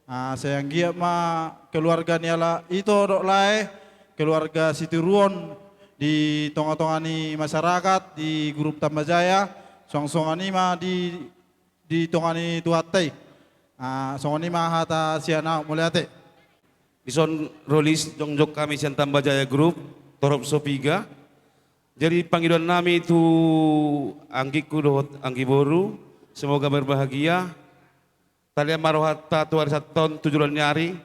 Ah, sai anggiat ma keluarga ni halak ito dohot lae, keluarga sitiruon di tonga-tonga ni masyarakat, di grup Tamba Jaya, suang songon i ma di di tonga ni Tuhanta i. Ah, songon i ma hata sian au, mauliate. Dison Rolis jongjong hami sian Tamba Jaya Group, torop so piga. Jadi pangidoan nami tu anggingku dohot anggi boru, semoga berbahagia. Talean ma rohanta tu ari Sabtu on tu joloan ni ari.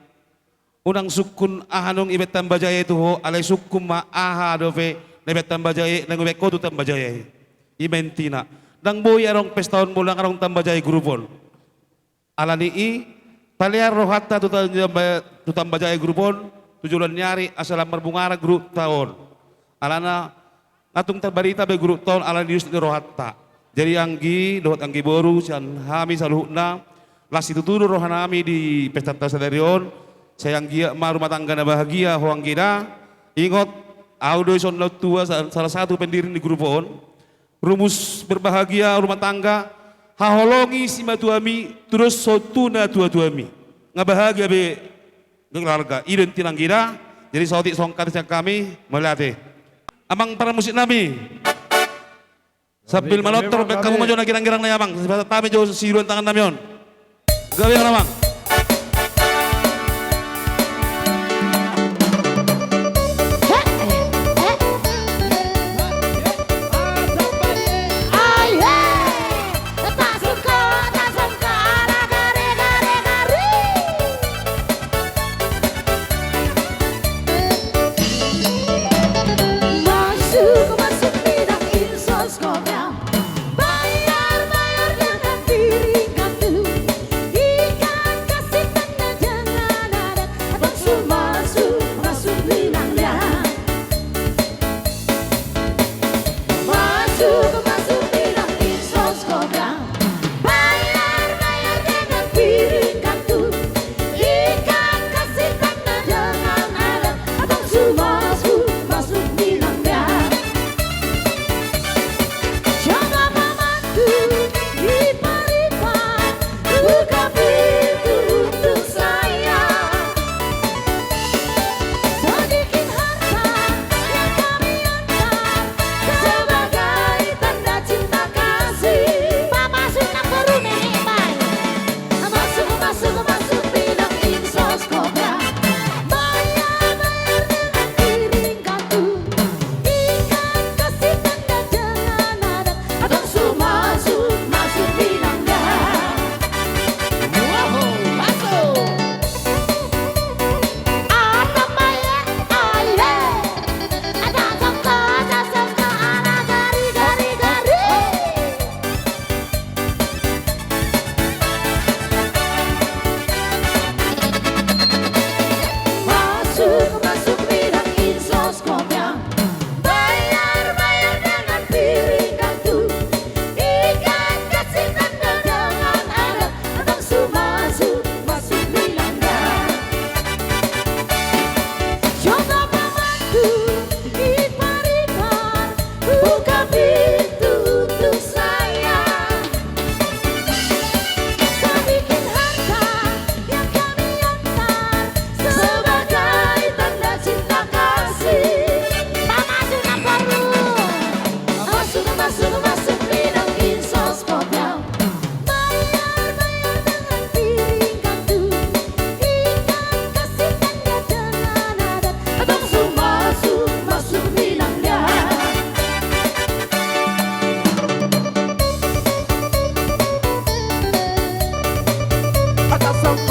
Unang sungkun aha naung ibaen Tamba Jaya i tu ho, alai sungkun ma aha dope na ibaen Tamba Jaya i, naung ibaen ho tu Tamba Jaya i. I ma intina. Ndang boi adong pesta on molo ndang adong Tamba Jaya Group on. Alani i, talean rohanta tu Tamba, tu Tamba Jaya Group on, tu joloan ni ari asa lam marbungaran group ta on. Alana, nga tung tarbarita be group ta on ala ni dos ni rohanta. Jadi anggi, dohot anggi boru, sian hami saluhutna, las situtu do roha nami di pesta ta sadari on, sai anggiat ma rumah tangga na bahagia ho anggi da, ingot, au do dison naung tua sa-, salah satu pendiri ni group on, rumus berbahagia rumah tangga, haholongi simatuami, tudos songon tu natuatuami. Nga bahagia be keluarga, i do intina anggi da, jadi saotik songkat sian hami, mauliate. Amang parmusik nami. Sambil manortor, baen hamu ma jo na girang-girang na i amang, sipasahat hami jo siduaan tangan nami on. Gabe ma amang.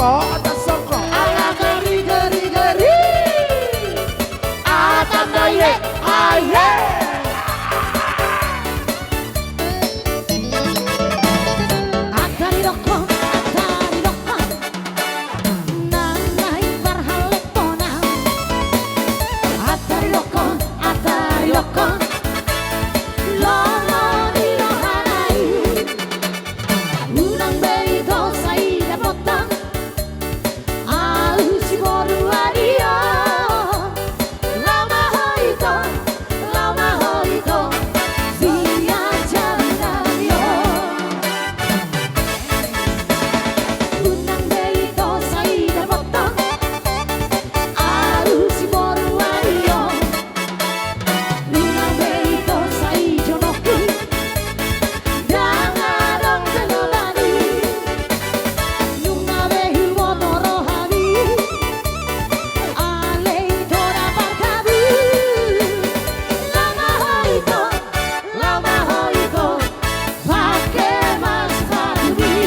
Kota Songko. Ala gari, gari, gari. Atandai, aye. Atari roko, atari roko. Nang naeng parhaletonan. Atari roko, atari roko. Lomo ni rohana i. Unang be ito sai dapotan. Ahu siboru ari on. Laho ma ho ito, laho ma ho ito. Sian jabunami on. Unang be ito sai dapotan. Ahu siboru ari on. Nunga be ito sai jonokku, ndang adong pe godaan i. Nunga be huboto rohami, alai ito na partabur. Laho ma ho ito, laho ma ho ito, pake ma sipatumi.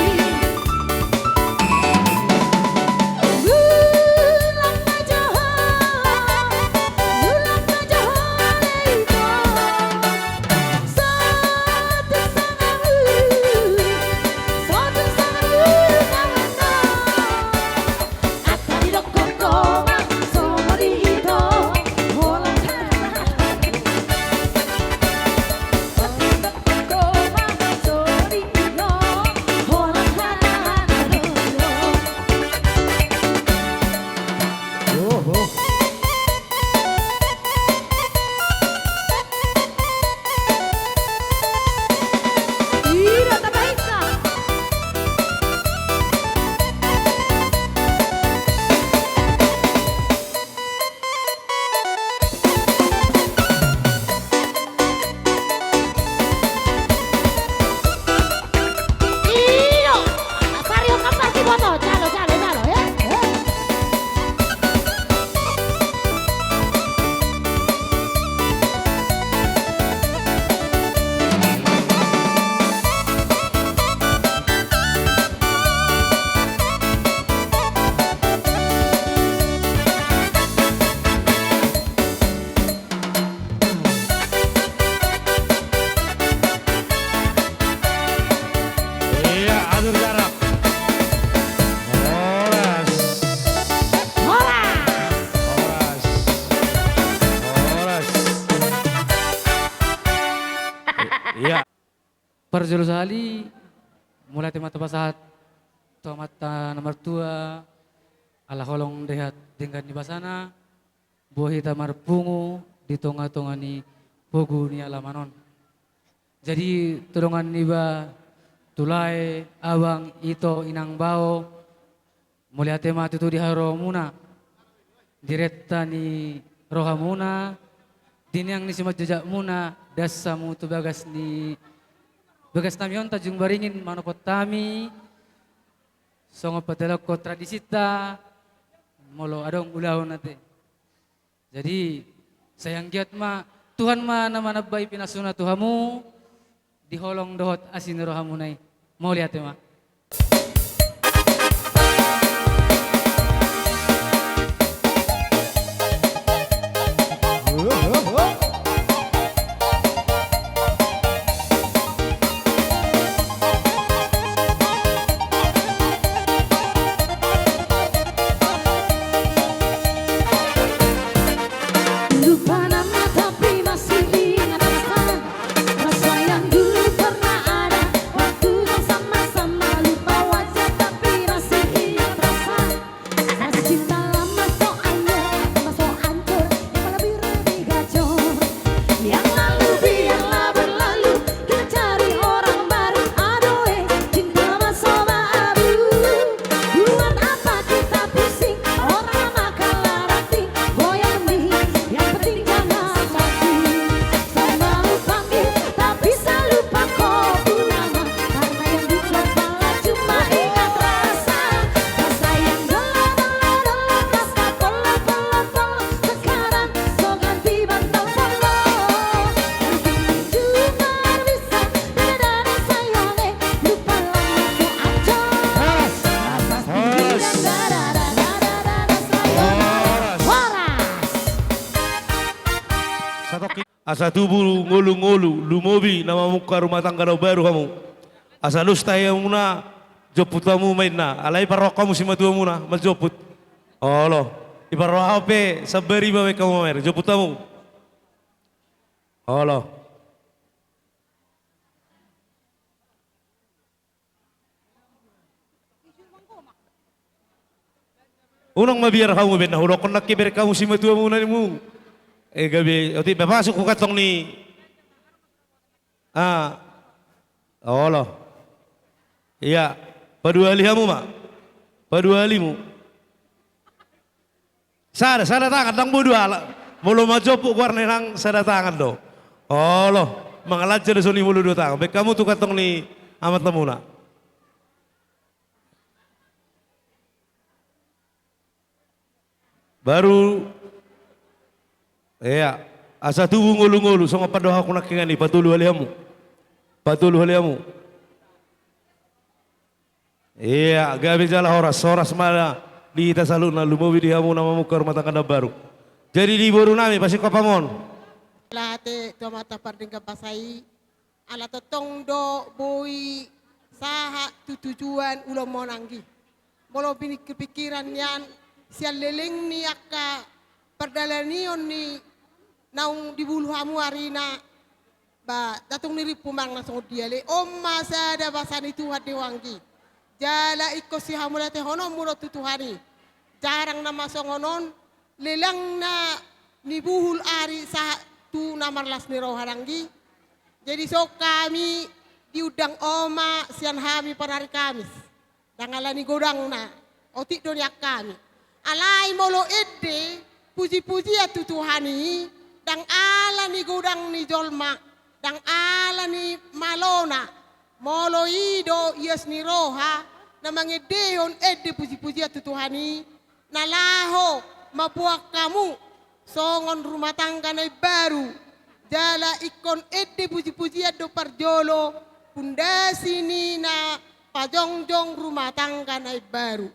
Iya, atur jarak. Horas. Horas. Horas. Horas. I-, iya. Parjolo sahali, mauliate ma tapasahat tu Amanta na martua, ala holong dehat denggan ni basana, boi hita marpungu di tonga-tonga ni pogu ni alaman on. Jadi, tu dongan niba, tu lae, abang, ito, inang, bao, mauliate ma tutu di haroromuna, di renta ni rohamuna, di niang ni simanjajakmuna, das hamu tu bagas ni, bagas nami on Tanjung Baringin, manopot hami, songon patelongkon tradisinta, molo adong ulaon ate. Jadi, sai anggiat ma, Tuhan ma na manambai pinasuna tu hamu, di holong dohot asi ni rohamuna i. Mauliate ma. Lupa nama tapi masih ingat rasa, rasa yang dulu pernah ada, waktu yang sama-sama Asa tubu ngolu-ngolu, lumobi na mamungka rumah tangga na baru hamu. Asa dos tahi hamuna, jomput hamu ma inna. Alai parrohahon hamu simatuamuna manjomput. Olo. Diparrohahon pe sambari ma baen hamu mamer, jomput hamu. Olo. Unang mabiar hamu, baen na hudokkon nangkin, bereng hamu simatuamuna nimu. E gabe otik, pamasuk hu kantong ni. Ah. Olo. Ia, paduahali hamu ma. Paduahalimu. Sada, sada tangan, ndang boi dua ala. Molo manjomput goarna, nang sada tangan do. Olo, mangalanja do songon i molo dua tangan. Baen hamu tu kantong ni amantamuna. Baru, ia, asa tubu ngolu-ngolu, songon pandohanku nangkiningan i, patoluhali hamu. Patoluhali hamu. Ia, gabe jala horas, horas ma di hita saluhutna, lumobi di hamu na mamungka rumah tangga na baru. Jadi di boru nami, pasingkop hamu on. Ala ate tu Amanta Pardenggan Basa i, ala tongtong do boi sahat tu tujuan ulaonmuna anggi. Molo piningkir-pingkiran nian, sian leleng ni angka pardalanion ni naung dibulu hamu arina, ba, datung ni rimpu manang na songon dia, ale on ma sada basa ni Tuhan do i anggi. Jala ingkon sihamauliatehononmu do tu Tuhan i. Jarang nama songon on, lelengna ni buhul ari sahat tu na marlas ni roha do anggi. Jadi songon hami diundang on ma sian hami parari Kamis. Ndang ala ni godangna, otik do nian hami. Alai molo ende puji-pujian tu Tuhan i, ndang ala ni godang ni jolma, ndang ala ni malona. Molo i do ias ni roha na mangendehon ende puji-pujian tu Tuhan i, na laho mamboan hamu songon rumah tangga na imbaru, jala ingkon ende puji-pujian do parjolo, pundasi ni na pajongjong rumah tangga na imbaru.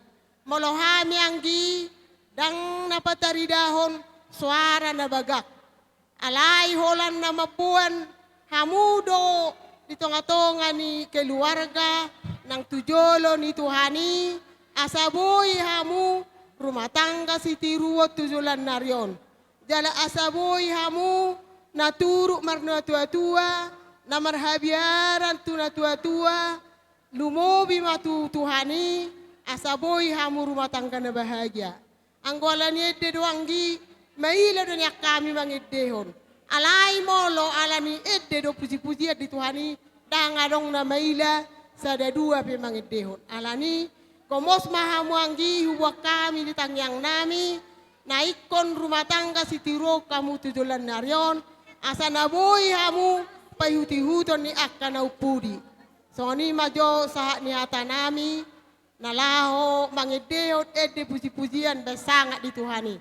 Molo hami anggi, ndang na pataridahon soara na bagak. Alai holan na mamboan hamu do di tonga-tonga ni keluarga nang tu jolo ni Tuhan i, asa boi hamu rumah tangga sitiruon tu joloan ni ari on. Jala asa boi hamu na turut marnatua-tua, na marhabiaran tu natua-tua, lumobi ma tu Tuhan i, asa boi hamu rumah tangga na bahagia. Anggo ala ni ende do anggi, maila do nian hami mangendehon. Alai molo ala ni ende do puji-pujian di Tuhan i, ndang adong na maila sada dua pe mangendehon. Alani, gomos ma hamu anggi, huboan hami di tangiang nami, na ingkon rumah tangga sitiruon hamu tu joloan ni ari on, asa na boi hamu paihut-ihuton ni angka na umpudi. Songon i ma jo sahat ni hata nami, na laho mangendehon ende puji-pujian bahen sangap di Tuhan i.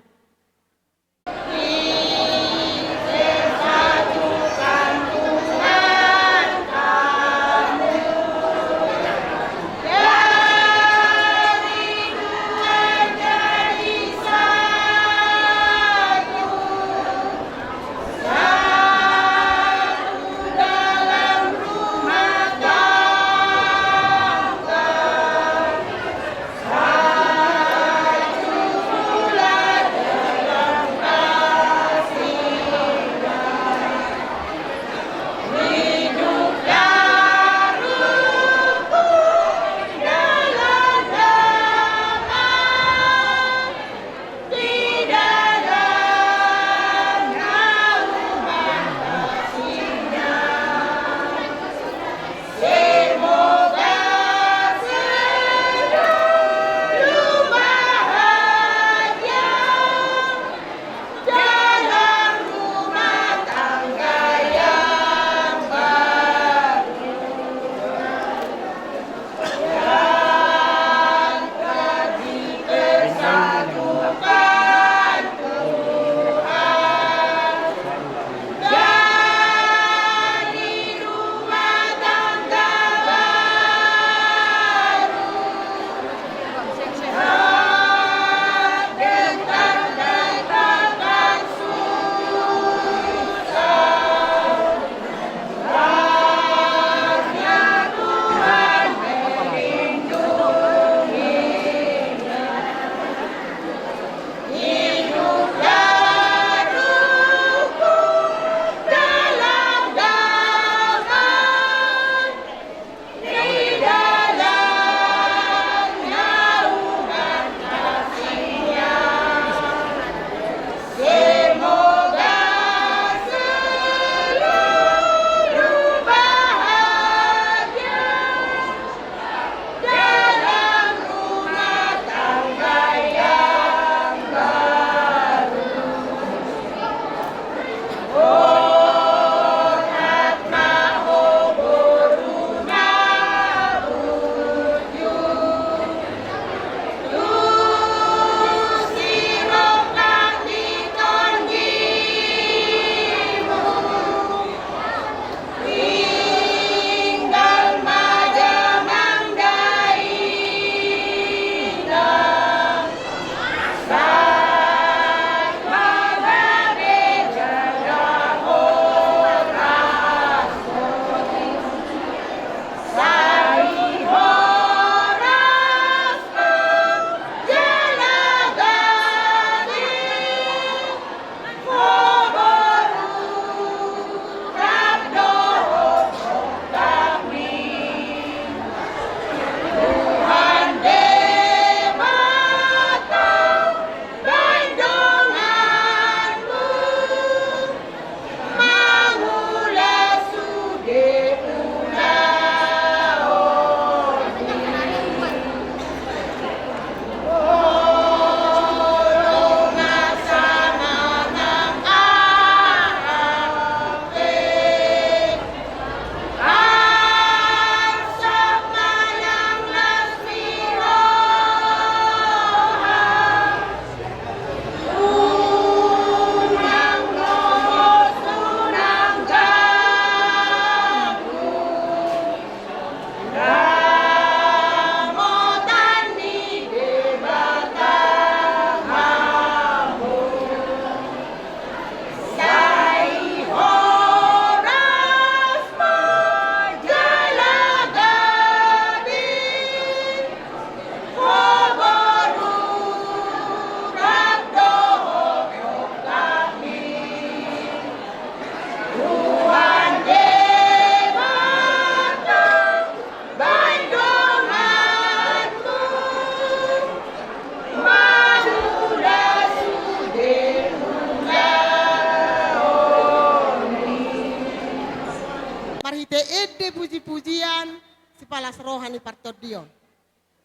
sipalas roha ni partondion.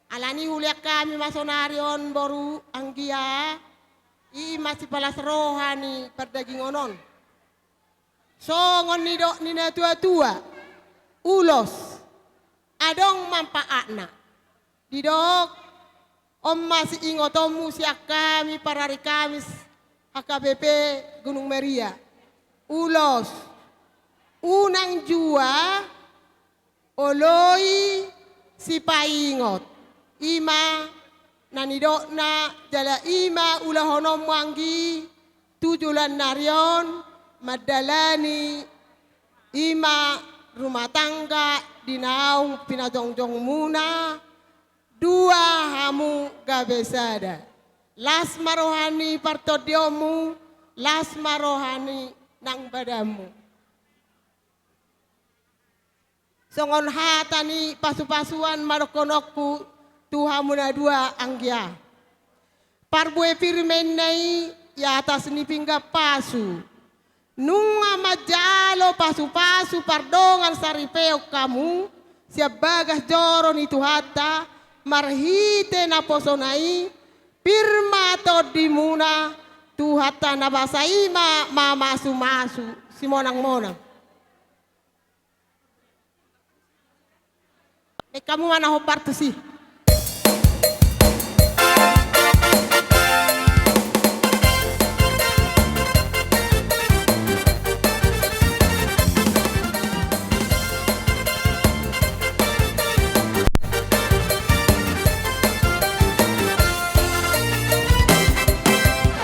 Alani i hulean hami ma sonari on boru anggia, i ma sipalas roha ni pardagingon on. Songon nidok ni natuatua, ulos adong manfaatna. Didok, on ma siingotonmu sian hami parari Kamis H K B P Gunung Maria. Ulos, unang jua oloi sipaingot. I ma na nidokna jala i ma ulahononmu anggi tu joloan ni ari on, mandalani i ma rumah tangga di naung pinajongjongmuna, dua hamu gabe sada. Las ma roha ni partondionmu, las ma roha ni nang badanmu. Songon hata ni pasupasuan ma dohononku tu hamu na dua anggia. Parbue pir ma inna i di atas ni pinggan pasu. Nunga manjalo pasupasu pardongan saripeon hamu sian bagas joro ni Tuhanta, marhite naposona i, pir ma tondimuna, Tuhanta na basa i ma mamasumasu simonangmonang. Baen hamu ma na hombar tusi.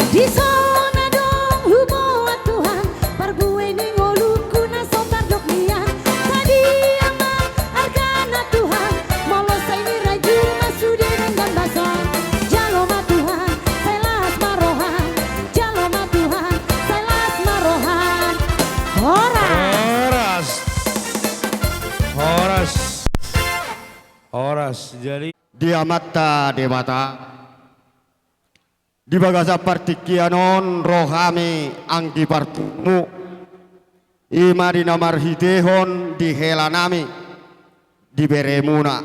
Dison adong huboan Tuhan, parbue ni ngolungku na so tardok nian. Sadia ma argana Tuhan, molo sai nirajur ma sude denggan basa. Jalo ma Tuhan, sai las ma roham. Jalo ma Tuhan, sai las ma roham. Horas. Horas. Horas. Horas. Jadi di Amanta Debata. Di bagasan partingkian on ro hami anggi parpungumu, i ma di na marhitehon di helanami, di beremuna,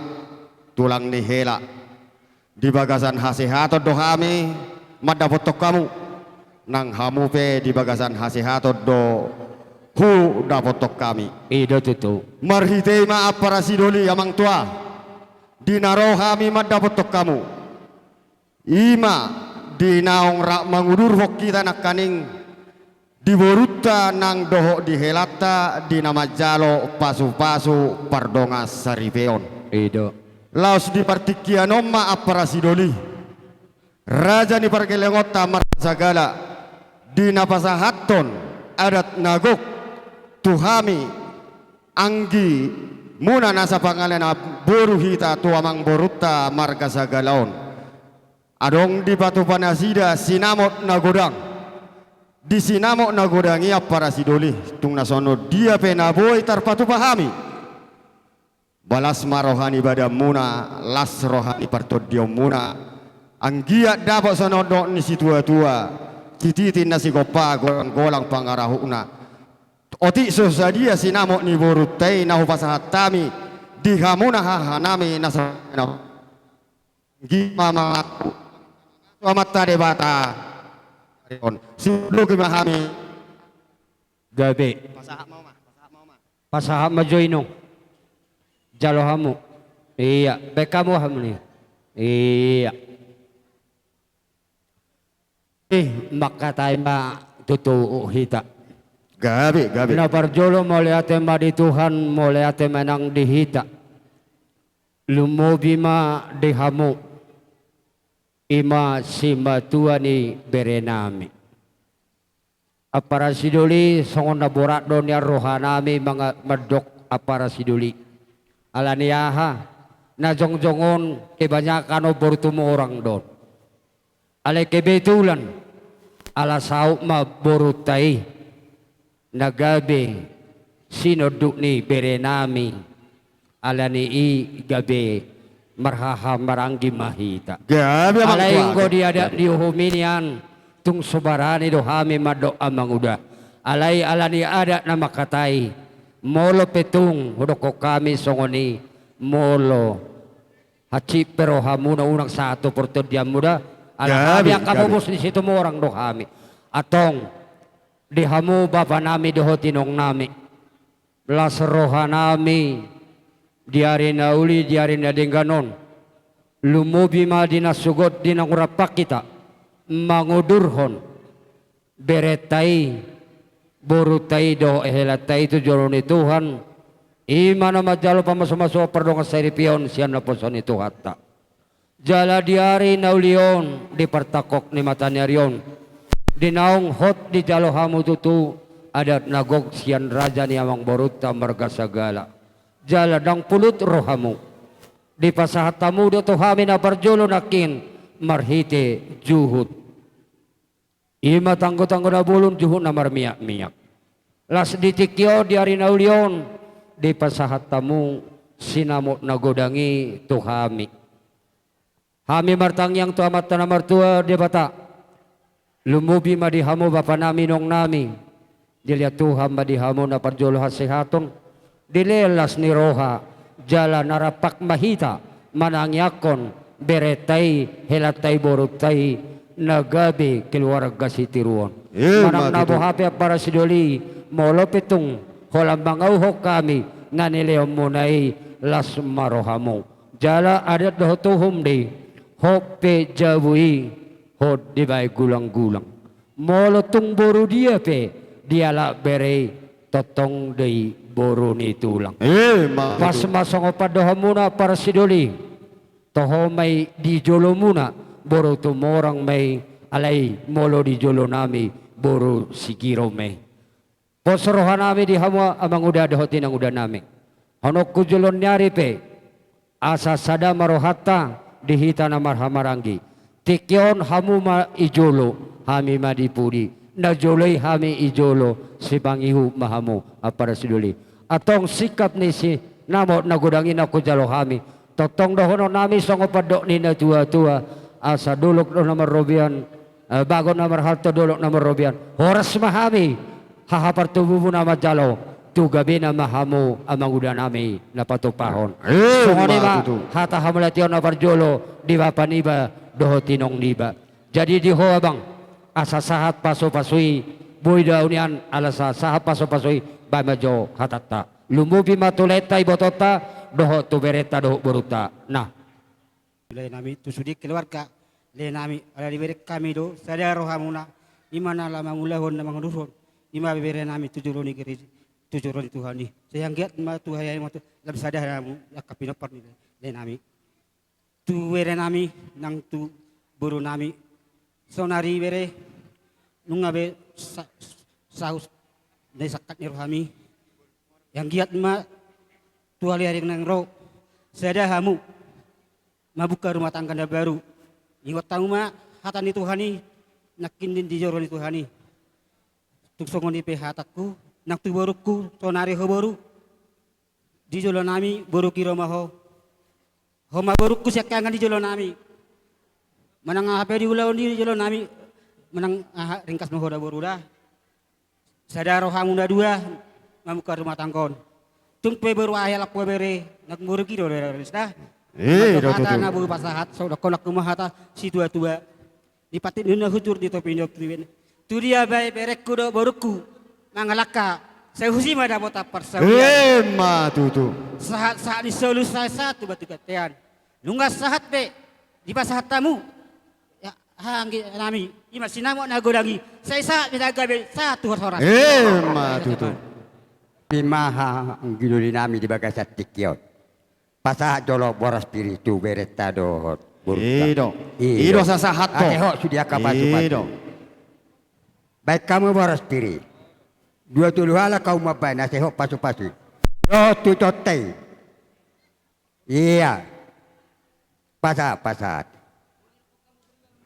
tulang ni hela. Di bagasan hasehaton do hami mandapothon hamu, nang hamu pe di bagasan hasehaton do hudapothon hami. I do tutu. Marhite i ma ampara sidoli amang tua, di na ro hami mandapothon hamu. I ma di naung rap mangudurhon hita nangkaning di borunta nang dohot di helanta di na manjalo pasupasu pardongan saripeon. I do. Laos di partingkian on ma ampara sidoli, raja ni pargellengonta marga Sagala, di na pasahathon adat na gok tu hami anggimuna na sapangalenboru hita tu amangborunta marga Sagala on. Adong dipatupa nasida sinamot na godang. Di sinamot na godang i ampara sidoli, tung na songon dia pe na boi tarpatupa hami. Balas ma roha ni badanmuna, las roha ni partondionmuna. Anggiat dapot songon nidok ni situatua, sititi na sigompa, golanggolang pangarahutna. Otik so sadia sinamot ni borunta i na hupasahat hami di hamuna hahanami na sa- Anggi ma mangaku tu Amanta Debata. Sidoki ma hami. Gabe. Pasahat ma, pasahat ma. Pasahat ma jo inong. Jalo hamu. Ia, baen hamu hamu ni. Ia. Eh, mangkatai ma tutu hita. Gabe, gabe. Na parjolo mauliate ma di Tuhan, mauliate ma nang di hita. Lumobi ma di hamu, i ma simatua ni berenami. Ampara sidoli, songon na borat do nian rohanami manga-, mandok ampara sidoli. Alani aha, na jongjong on kebanyakan on boru Tumorang do on. Alai kebetulan, ala saut ma borunta i na gabe sinonduk ni berenami, alani i gabe marhaha maranggi ma hita. Gabe, Amang Tua. Alai anggo di adat ni uhum i nian, tung so barani do hami mandok amang uda. Alai alani adat na mangkatai, molo pe tung hudokkon hami songon i, Molo hansit pe rohamuna, unang sahat tu partondianmu da. Ala hami angka bobos ni Situmorang do hami. Antong, di hamu bapanami dohot inongnami, las rohanami di ari na uli, di ari na denggan on. Lumobi ma di na sogot, di naung rap hita mangudurhon berenta i, borunta i dohot helanta i tu jolo ni Tuhan. I ma na manjalo pamasumasuon pardongansaripeon sian naposo ni Tuhanta. Jala di ari na uli on, di partangkok ni mataniari on, di naung hot dijalo hamu tutu adat na gok sian raja ni amangborunta marga Sagala. Jala ndang pulut rohamu. Dipasahat hamu do tu hami na parjolo nangkin marhite juhut. I ma tanggotanggo na bolon, juhut na marmiakmiak. Las di tingki on, di ari na uli on, dipasahat hamu sinamot na godang i tu hami. Hami martangiang tu Amanta na martua Debata. Lumobi ma di hamu bapanami, inongnami. Dilehon Tuhan ma di hamu na parjolo hasehaton, dilehon las ni roha, jala na rampak ma hita manangiangkon berenta i, helanta i, borunta i, na gabe keluarga sitiruon. Manang na boha pe ampara sidoli, molo pe tung holan mangauhon hami na nilehonmuna i, las ma rohamu. Jala adat dohot uhum do i, hot pe jabu i, hot dibahen gulanggulang. Molo tung boru dia pe dialap bere i, tongtong do i boru ni tulang. Pas ma songon pandohanmuna ampara sidoli. Toho ma i di jolomuna boru Tumorang ma i, alai molo di jolonami boru Sigiro ma i. Pos rohanami di hamu amanguda dohot inangudanami. Honok tu joloan ni ari pe, asa sada ma rohanta di hita na marhahamaranggi. Tingki on hamu ma i jolo, hami ma di pudi. Na jolo i hami i jolo, sipangihut ma hamu ampara sidoli. Antong singkat ni sinamot na godang i na hujalo hami. Tongtong dohononnami songon pandok ni natuatua, asa dolok do na marrobean, eh, bagot na marhalto, dolok na marrobean. Horas ma hami haha partububu na manjalo, tu gabena ma hamu amangudanami na patupahon. Songon i ma hata hamauliateon na parjolo di bapa niba dohot inong niba. Jadi di ho abang, asa sahat pasupasu i, boi do au nian, ala asa sahat pasupasu i, baen ma jo hatanta. Lumobi ma tu laenta, ibotonta, dohot tu berenta dohot borunta. Nah. Laenami tu sude keluarga laenami, ala dibereng hami do sada rohamuna, i ma na laho mangulahon na mangudurhon, i ma berenami tu jolo ni gereja, tu jolo ni Tuhan i. Sai anggiat ma tu hariari ma tu lam sada namu angka pinompar ni laenami. Tu berenami nang tu borunami. Saonari bere, nunga be sa-, saus na sangkap ni rohami. Anggiat ma tu hariari na naeng ro, sada hamu mambuka rumah tangga na baru. Ingot hamu ma hata ni Tuhan i, nangkin di jolo ni Tuhan i. Tung songon i pe hatangku, nang tu borungku, saonari ho boru. Di jolonami, boru Kiro ma ho. Ho ma borungku siangkangan di jolonami. Manang aha pe diulahon di jolonami, manang aha, ringkas ma ho da boru da. Sada rohamu na dua, mambuka rumah tangga on. Tung pe boru aha i, alap ho bere, nang boru Kiro da, da, da. Eh, hata na boi pasahat, so dohononku ma hata situatua. Di patik ni na hujur di topi ni oktibin. Tu dia bae berengku dohot borungku mangalangka, sai husi ma dapotan parsaulian. Emma tutu. Sahat-sahat ni solu sai sahat tu batu gatean. Nunga sahat be dipasahat hamu. Ya, anggi nami, i ma sinamot na godang i, sai sahat be na gabe sahat tu horas-horas. Emma tutu. Di ma haha anggi doli nami di bagasan tingki on. Pasahat jolo boras pir i tu berenta dohot borunta. I do. I do. I do sasahathon. Ate hot sude angka pasupasu. I do. Baen hamu boras pir i. Dua tolu halak hamu mambaen ate hot pasupasu i. Dohot tu tonta i. Ia. Pasahat, pasahat.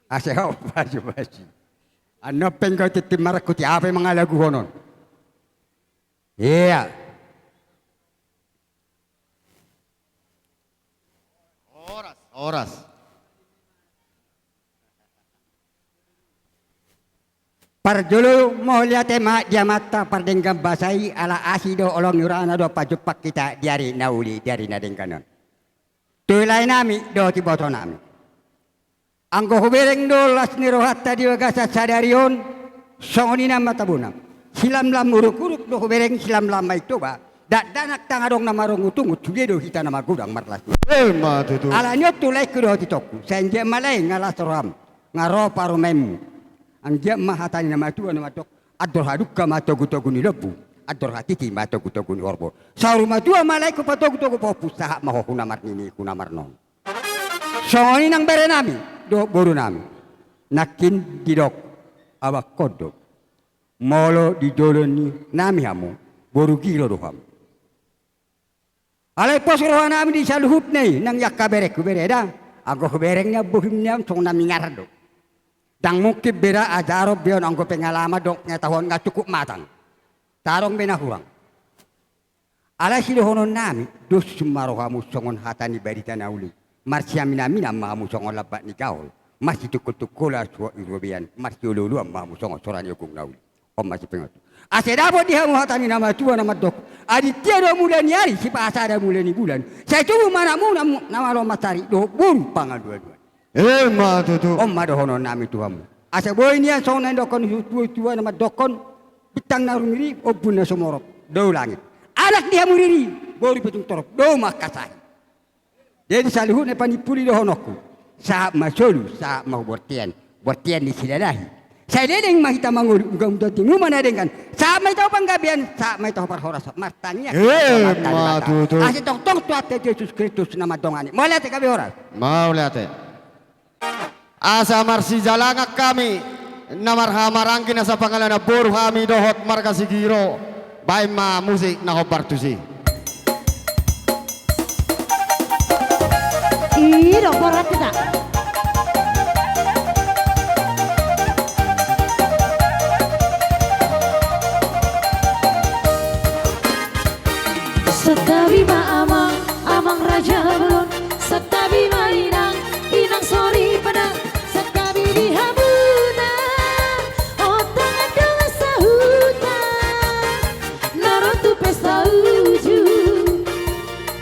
Ate hot pasupasu i. Annon pe nunga tintin marangkuti, aha pe mangalaguhon on. Ia. Horas, horas. Parjolo mauliate ma di Amanta pardenggan basa i, ala asi do holong ni rohana do pajumpang hita di ari na uli, di ari na denggan on. Tu lae nami dohot iboto nami. Anggo hubereng do las ni rohanta di bagasan sadari on, songon i nama tabona. Silamlam uruk-uruk do hubereng, silamlam ma i Toba. Dakdanak ndang adong na marungut-ungut, sude do hita na magodang marlas ni. Emma tutu. Alani on tu laengku dohot itongku, sai anggiat ma lae nga las roham, nga ro parumaenmu. Anggiat ma hata ni na matua na mandok, andor hadungka ma togu-togu ni lombu, andor hatiti ma togu-togu ni horbo. Saur matua ma laengku patogu-togu pahompu, sahat ma ho hu na marnini hu na marnono. Songon i nang bere nami dohot boru nami. Nangkin didok abangkon do, molo di jolo ni nami hamu, boru gilo do hamu. Alai pos roha nami di saluhutna i nang i angka berengku, bere da. Anggo hubereng nian bohim nian songon na mingar do. Ndang mungkin bere, ajaron be on, anggo pengalaman dohot pengetahuan nga cukup matang. Ndang adong be na hurang. Alai sidohonon nami, dos ma rohamu songon hata ni barita na uli. Marsiamin-aminan ma hamu songon lambak ni gaol. Marsitungkol-tungkolan suhot ni robean. Marsiolo-oloan ma hamu songon sora ni ogung na uli. On ma sipingot. Ase dapot di hamu hata ni na matua na mandok, aditya do mula ni ari, sipahasada mula ni bulan. Sai tubu ma anakmu na, na malo mansari, dohot boru pangalualuan. Emma tutu. On ma dohonon nami tu hamu. Asa boi nian songon na nidokkon ni tua-tua na mandokkon, bintang na rumiri, ombun na sumorop, dao langit. Anak di hamu riri, boru pitung torop, dao ma angka sahi. Jadi saluhutna panimpuli dohononku. Sahat ma solu, sahat ma hu bontean, bontean ni Silalahi. Sai leleng ma hita mangolu, undang-undang timu ma na denggan. Sahat ma hita hu panggabean, sahat ma hita hu parhorasan. Martangiang. Emma tutu. Asa tongtong Tuhanta Jesus Kristus na mandongani. Mauliate, gabe horas. Mauliate. Asa marsijalangan hami na marhahamaranggi, na sapangalualuan boru hami dohot marga Sigiro. Baen ma musik na hombar tusi. Ih, dong, borat kita. Santabi ma amang, amang raja bolon. Santabi ma inang, inang soripada. Santabi di hamuna, ondongan dongan sahuta, na ro tu pesta uju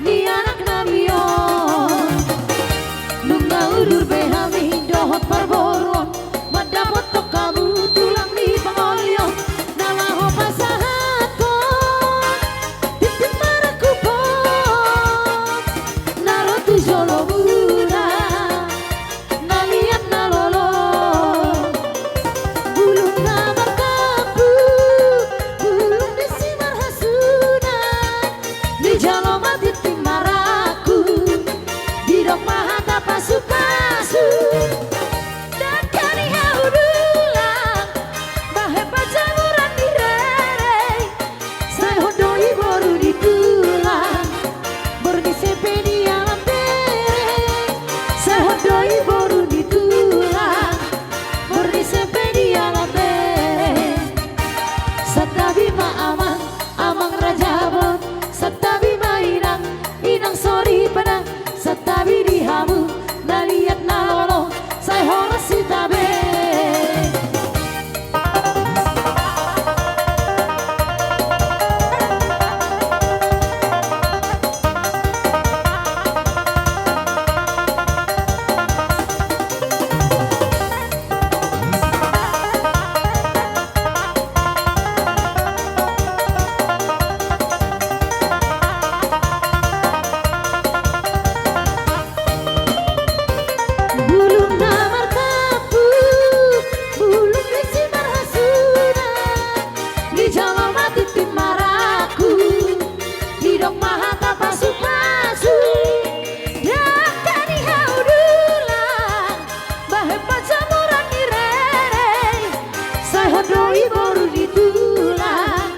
ni anak nami on. Nunga udur be hami dohot parboruon, mandapothon hamu tulang ni pangoli on, na laho pasahathon tintin marangkup on, na ro tu jolomuna, na liat na lolo. Bulung na markapu, bulung ni simarhasunan, dijalo ma tintin marangkup, didok ma hata pasupasu. Dangka ni hau dulang, bahen panjamuran ni rere, sai hot do i boru ni tulang, boru ni sempe ni alam bere, sai hot do i boru ni tulang, boru ni sempe ni alam bere. Santabi ma amang, amang raja bolon. Santabi ma inang, inang soripada. Santabi di hamu na liat na lolo, sai horas hita be. Bulung na markapu, bulung ni simarhasunan, dijalo ma tintin marangkup, didok ma hata pasupasu. Dangka ni hau dulang, bahen panjamuran ni rere, sai hot do i boru ni tulang,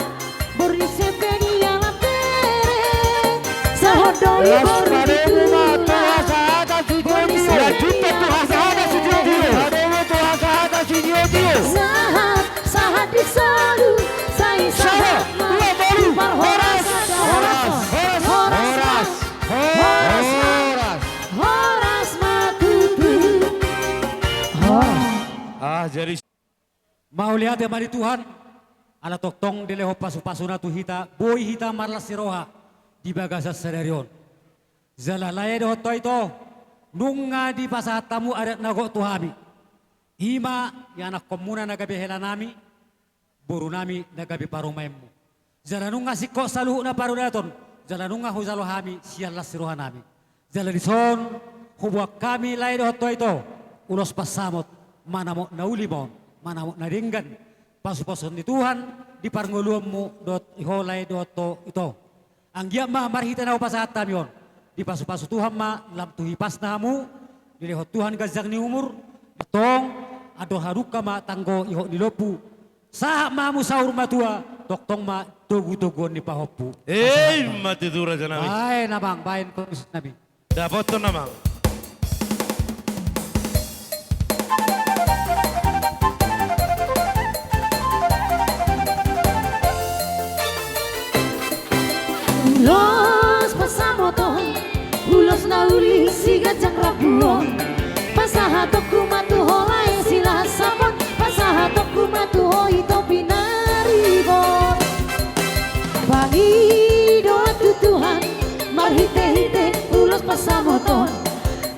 boru ni sempe ni alam bere, sai hot do i boru ni tulang. Sahat, sahat di solu, sai sahat ma tu parhorasan. Horas, horas, horas ma, horas ma tutu. Horas. Ah, jadi mauliate ma di Tuhan, ala tongtong dilehon pasupasuna tu hita, boi hita marlas ni roha di bagasan sadari on. Jala lae dohot ho ito, nunga dipasahat hamu adat na gok tu hami. I ma ianakkonmuna na gabe helanami, borunami na gabe parumaenmu. Jala nunga singkop saluhutna parudaton, jala nunga hujalo hami sian las ni rohanami. Jala dison, huboan hami lae dohot ho ito, ulos pansamot, manamot na uli ma on, manamot na denggan, pasupasuon ni Tuhan, di parngoluonmu dohot ho lae dohot ho ito. Anggiat ma marhite na hupasahat hami on, dipasupasu Tuhan ma lam tu hipasna hamu, dilehon Tuhan ganjang ni umur, antong andor hadungka ma tanggo ihot ni lombu, sahat ma hamu saur matua, tongtong ma togutoguon ni pahompu. Ei, pasahat ma. Mate tu rajanami. Baen amang, baen komisionami. Dapothon amang. Ulos pansamot on, ulos na uli siganjang rambu on. Pasahatonku ma tu ho lae Silasapon, pasahatonku ma tu ho ito pinaribot. Pangidoan tu Tuhan marhitehite ulos pansamot on.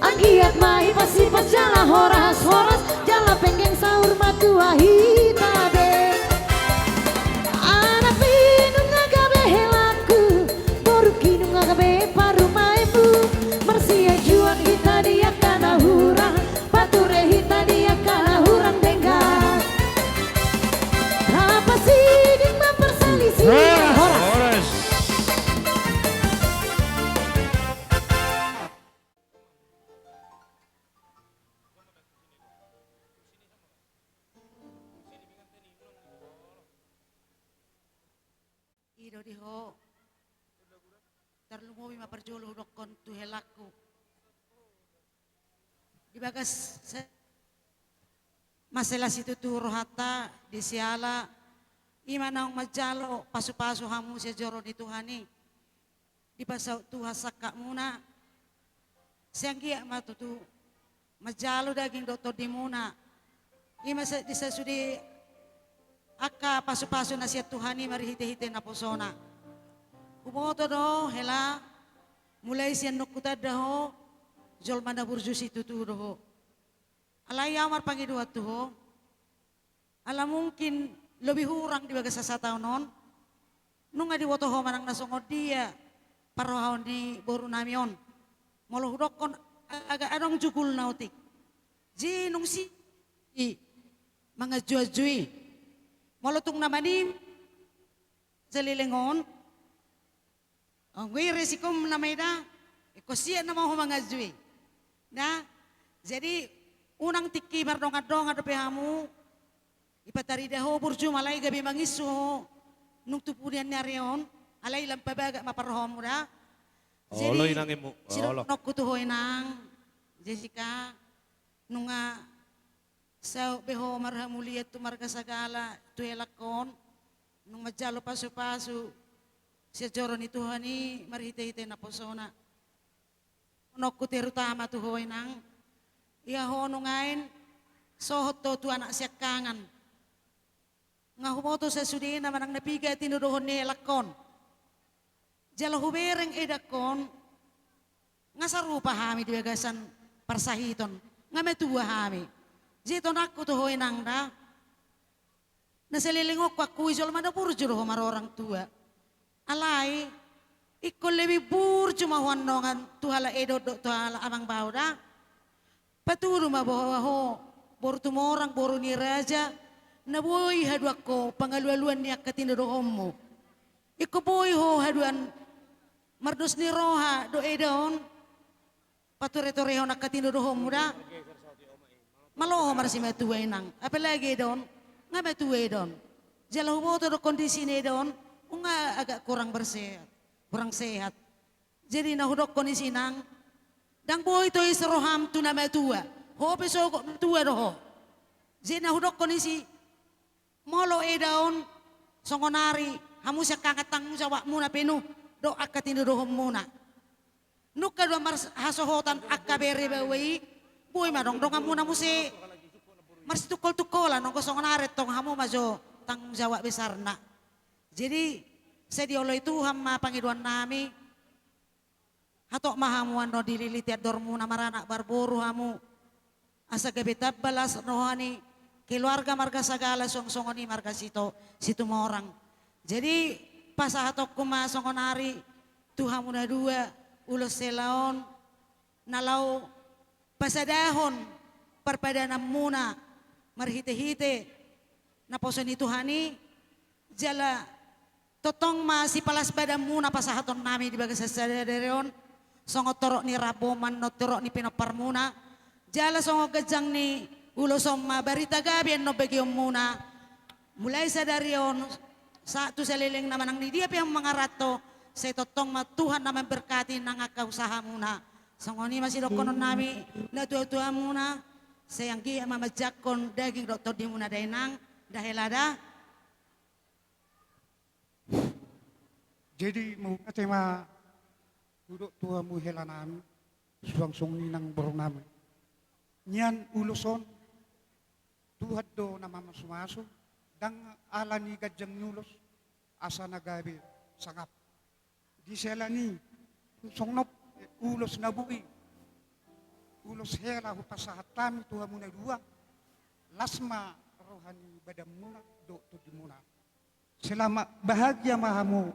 Anggiat ma hipashipas jala horashorasho jala penggeng saur matua hita be. Anakpi nunga gabe helangku, borungki nunga gabe parumaenmu. Marsiajuan hita di angka na hurang, pature hita di angka na hurang denggan. Rap pasiding ma parsalisian. Horas. Horas. I do di ho. Tarlumobi ma parjolo hudokkon tu helangku. Di bagas se-, mansai las situtu rohanta di siala i ma naung manjalo pasupasu hamu sian joro ni Tuhan i. Dipasaut Tuhan sangkapmuna, sai anggiat ma tutu manjalo daging dohot tondimuna. I ma sa-, di sasude angka pasupasu na sian Tuhan i marhitehite naposona. Huboto do hela, mulai sian nunga hutanda ho, jolma na burju situtu do ho. Alai ahu marpangidoan tu ho. Ala mungkin lobi hurang di bagasan sataon on. Nunga diboto ho manang na songon dia parrohaon ni borunami on. Molo hudokkon a-, agak adong jugulna otik. Jinung si i manganjuanju i. Molo tung na manim saleleng on. Anggo i resikom nama i da, ingkon sian nama ho manganju i. Na, jadi unang tingki mardongan-dongan dope hamu, ipatarida ho burju ma alai gabe manginsu ho, nung tu pudi ni ari on, alai lam pabagak ma parrohaonmu da. Jadi, olo inang imu, olo. Sidohononku tu ho inang, Jessica, nunga saut be ho marhamulian tu marga Sagala, tu helangkon, nunga manjalo pasupasu sian joro ni Tuhan i marhitehite naposona. Dohononku terutama tu ho inang, ia ho nuaeng sohot ho tu anak siangkangan. Nga huboto sasudena manang na piga tinodohon ni helangkon. Jala hubereng edangkon, nga sarupa hami di bagasan parsahiton, nga matua hami. Jadi dohononku tu ho inang da. Na saleleng on huakui jolma na burju do ho marorang tua. Alai, ingkon lebih burju ma ho annon tu halak edon dohot tu halak amang boru da. Patudu ma boha ho, boru Tumorang, boru ni raja, na boi haduan ho pangalualuan ni angka tinodohonmu. Ingkon boi ho haduan mardos ni roha dohot edon. Patureturehon angka tinodohonmu da. Malo ho marsimatua inang, apalagi edon, nga matua edon. Jala huboto do kondisi ni edon, nunga agak kurang bersehat, kurang sehat. Jadi na hudokkon i inang, ndang boi tois roham tu na matua, ho pe sogot matua do ho. Jadi na hudokkon i, molo edon, songon ari, hamu siangkangan tanggung jawabmuna penuh, dohot angka tinodohonmuna. Nunga dua mars-, hasohotan angka bere baoa i, boi ma dongdonganmuna muse. Marsitungkoltungkolan, nunga songon ari tong hamu ma jo tanggung jawab besarna. Jadi, sai dioloi Tuhan ma pangidoannami. Hatop ma hamu annon dililiti andormuna, maranak marboru hamu. Asa gabe tamba las roha ni keluarga marga Sagala, suang songon i marga Sito-, Situmorang. Jadi, pasahatonku ma songon ari tu hamu na dua ulos hela on, na laho pasadahon parpadananmuna marhitehite naposo ni Tuhan i, jala tongtong ma sipalas badanmuna pasahatonnami di bagasan sadari on, songon torop ni rambu manang torop ni pinomparmuna, jala songon ganjang ni ulos on ma barita gabe annon bagianmuna. Mulai sadari on, sahat tu saleleng na manang di dia pe hamu mangaranto, sai tongtong ma Tuhan na mamberkati nang angka usahamuna. Songon i ma sidohononnami natuatuamuna, sai anggiat ma manjangkon daging dohot tondimuna da inang, da hela da. Jadi, mauliate ma hudok tu hamu helanami, suang songon i nang borunami. Nian ulos on, Tuhan do na mamasumasu, ndang ala ni ganjang ni ulos, asa na gabe sangap. Di sela ni, songon on, ulos na boi, ulos hela hupasahat hami tu hamu na dua, las ma roha ni badanmuna dohot tondimuna. Selamat bahagia ma hamu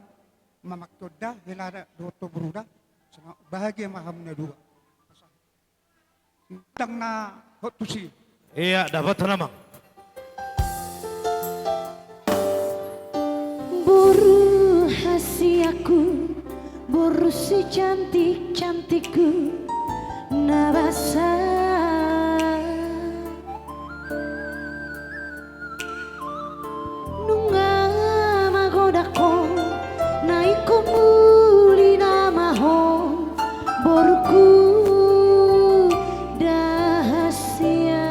mamangke on da, hela da dohot boru da. Selamat bahagia ma hamu na dua. Ndang na hot tusi. Iya, dapothon amang. Boru hasianku, boru si cantik-cantikku, na basa. Nunga magodang ho, na ingkon muli nama ho, boruku da hasian.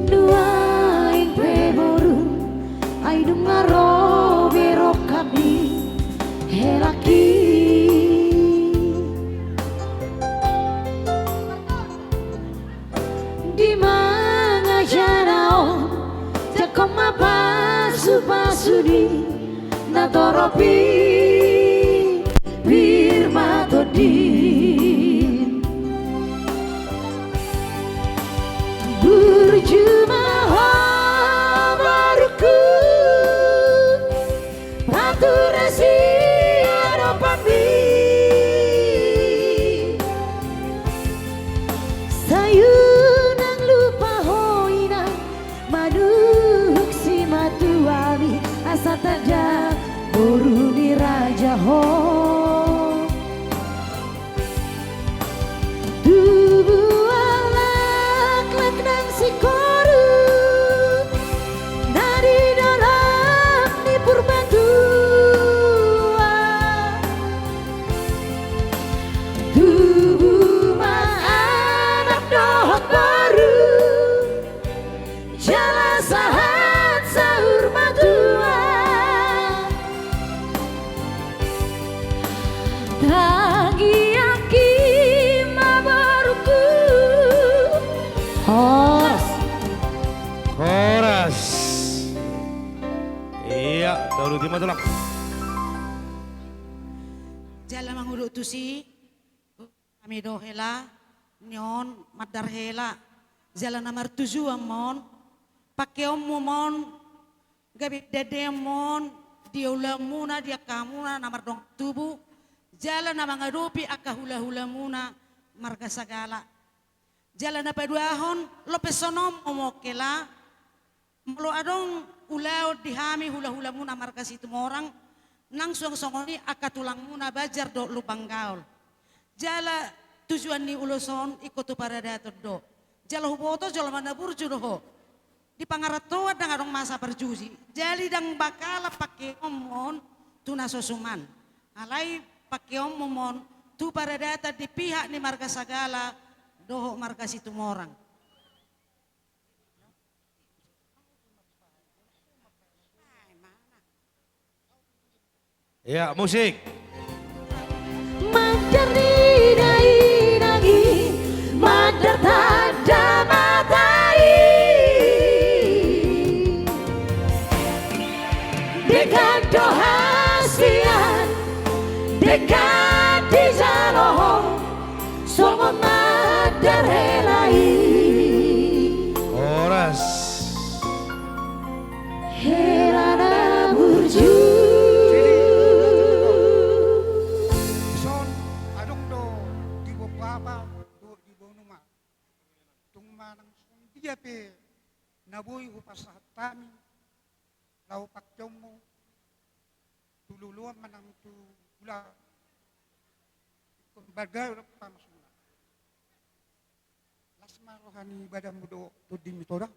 Nuaeng pe boru, ai nunga ro be rohami, helangki. Di mangajana on, jangkon ma pasupasu ni natorop i, pir ma tondi. Burju ma ho boruku, pature sian ompungmi. Sai unang lupa ho inang, manungkun simatuami, asa tanda boru ni raja ho. Tubuan laklak nang singkoru, na di dalam ni Purbatua. Tubu ma anak dohot boru, jala sahat saur matua. Tangiangki ma boruku. Horas. Horas. Iya, tauluti ma tulang. Jala mangudut tusi. Hami do hela ni on mandar hela, jala na martujuan ma on, pangkeonmu ma on, gabe dandanmu on di ulaonmuna, di angka hamuna na mardongan tubu, jala na mangadopi angka hulahulamuna marga Sagala. Jala na paduahon, lopas songon on ma on hela, molo adong ulaon di hami hulahulamuna marga Situmorang, nang suang songon i angka tulangmuna Banjar dohot Lumban Gaol. Jala tujuan ni ulos on ingkon tu paradaton do. Jala huboto jolma na burju do ho. Di pangarantoan ndang adong masa parjuji. Jadi ndang bakalan pangkeonmu on tu na so suman. Alai pangkeonmu ma on tu paradaton di pihak ni marga Sagala dohot marga Situmorang. Iya, musik. Mandar ni dainang i, mandar tanda mata i. Denggan Denggan dijalo ho songon na tarrela i. Horas. Hela na burju. Jadi, dison adong do di boan bapa dohot di boan uma. Tung manang songon dia pe na boi hupasahat hami laho pangkeonmu tu loloan manang tu ulaon. Ingkon balga do pamasuna. Las ma roha ni badanmu dohot tondimi, Toda.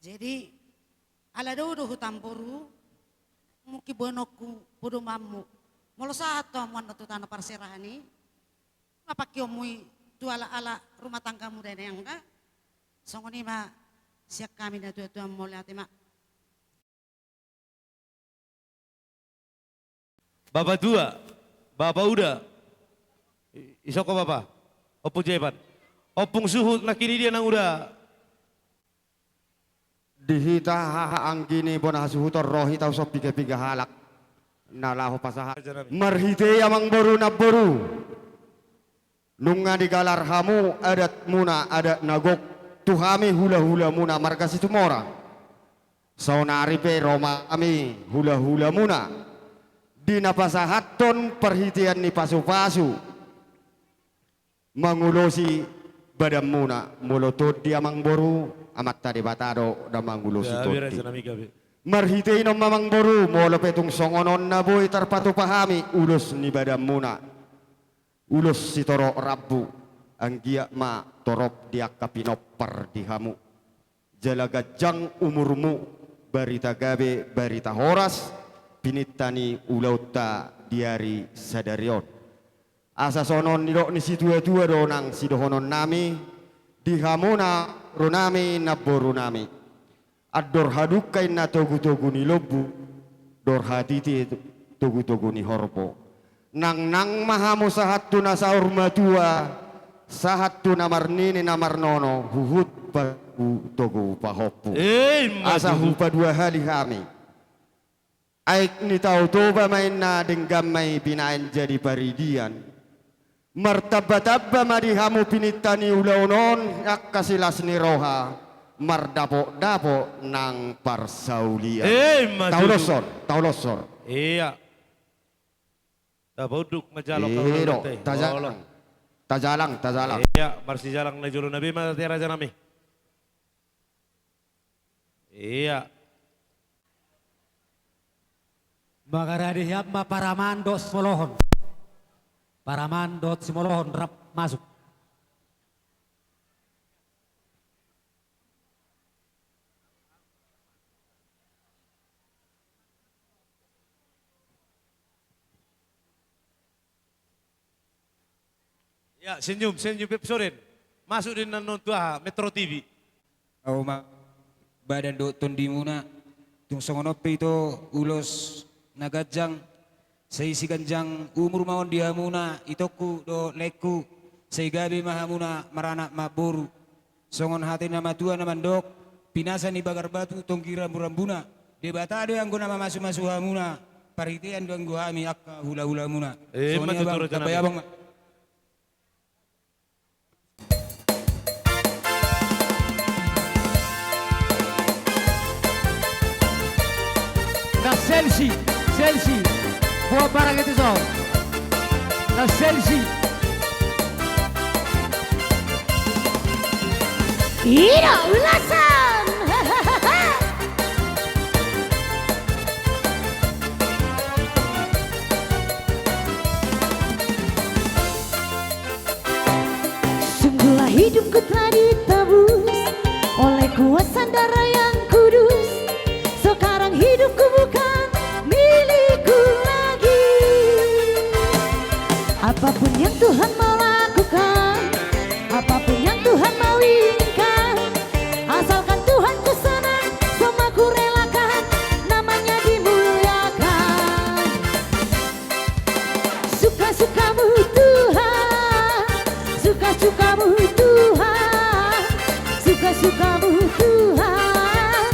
Jadi, ala dao do huta, Amangboru, mungkin boanonku podomanmu. Molo sahat ho hamu annon tu tano parserahan i, ma pangkeonmu i tu halak-halak rumah tanggamu da, Inang, da. Songon i ma sian hami natuatua, mauliate ma. Bapa tua, bapa uda. I-, ison ho bapa. Ompung Jepan. Ompung suhut nangkin, dia nang uda. Di hita haha anggi ni bona hasuhuton, ro hita huson piga-piga halak na laho pasahat. Marhite i, Amangboru, Namboru, nunga digalar hamu adatmuna, adat na gok tu hami hula-hulamuna marga Situmorang. Saonari pe ro ma hami hula-hulamuna di na pasahathon parhitean ni pasu-pasu mangulosi badanmuna. Molo tondi, Amangboru, Amanta Debata do na mangulosi tondi. Marhite i non ma, Amangboru, molo pe tung songon on na boi tarpatupa hami ulos ni badanmuna, ulos sitorop rambu, anggiat ma torop di angka pinompar di hamu. Jala ganjang umurmu, barita gabe, barita horas, pininta ni ulaonta di ari sadari on. Asa songon nidok ni situa-tua do nang sidohononnami di hamuna, ronami, namborunami. Andor hadungka inna togu-togu ni lombu, andor hatiti togu-togu ni horbo. Nangnang ma hamu sahat tu na saur matua, sahat tu na marnini na marnono, huhut patogu-togu pahompu. Asa hupaduahali hami. Aek ni Tao Toba ma inna, denggan ma i binaen jadi paridian. Martamba-tamba ma di hamu pininta ni ulaon on angka silas ni roha, mardapot-dapot nang parsaulian. Taulashon, taulashon. Ia. Tapaunduk ma jalo. Tajalang, tajalang, tajalang. Ia, marsijalang na jolo na be ma ate, rajanami. Ia. Mangarade hian ma paraman dohot simolohon. Paraman dohot simolohon rap masuk. Ia, senyum, senyum, Pep Soden. Masuk do inna annon tu aha, Metro T V. Au ma badan dohot tondimuna, tung songon on pe ito ulos na ganjang, sai siganjang umur ma on di hamuna, itongku dohot laengku, sai gabe ma hamuna maranak mamboru. Songon hata ni na matua na mandok, pinasa ni bagar batu tonggi rambu-rambuna. Debata do i anggo na mamasu-masu hamuna, parhitean do anggo hami angka hula-hulamuna. Songon i ma tutu, abang, rajanami. Tambai abang ma. Na selsi, selsi. Buat barang itu, so. Na selsi. Ida ulasan. Sungguhlah hidupku telah ditebus oleh kuasa darah yang kudus. Sekarang hidupku bukan milikku lagi. Apapun yang Tuhan Melakukan apapun yang Tuhan mau inginkan, asalkan Tuhan ku senang, semua ku relakan, nama-Nya dimuliakan. Suka-sukamu Tuhan, suka-sukamu Tuhan, suka-sukamu Tuhan,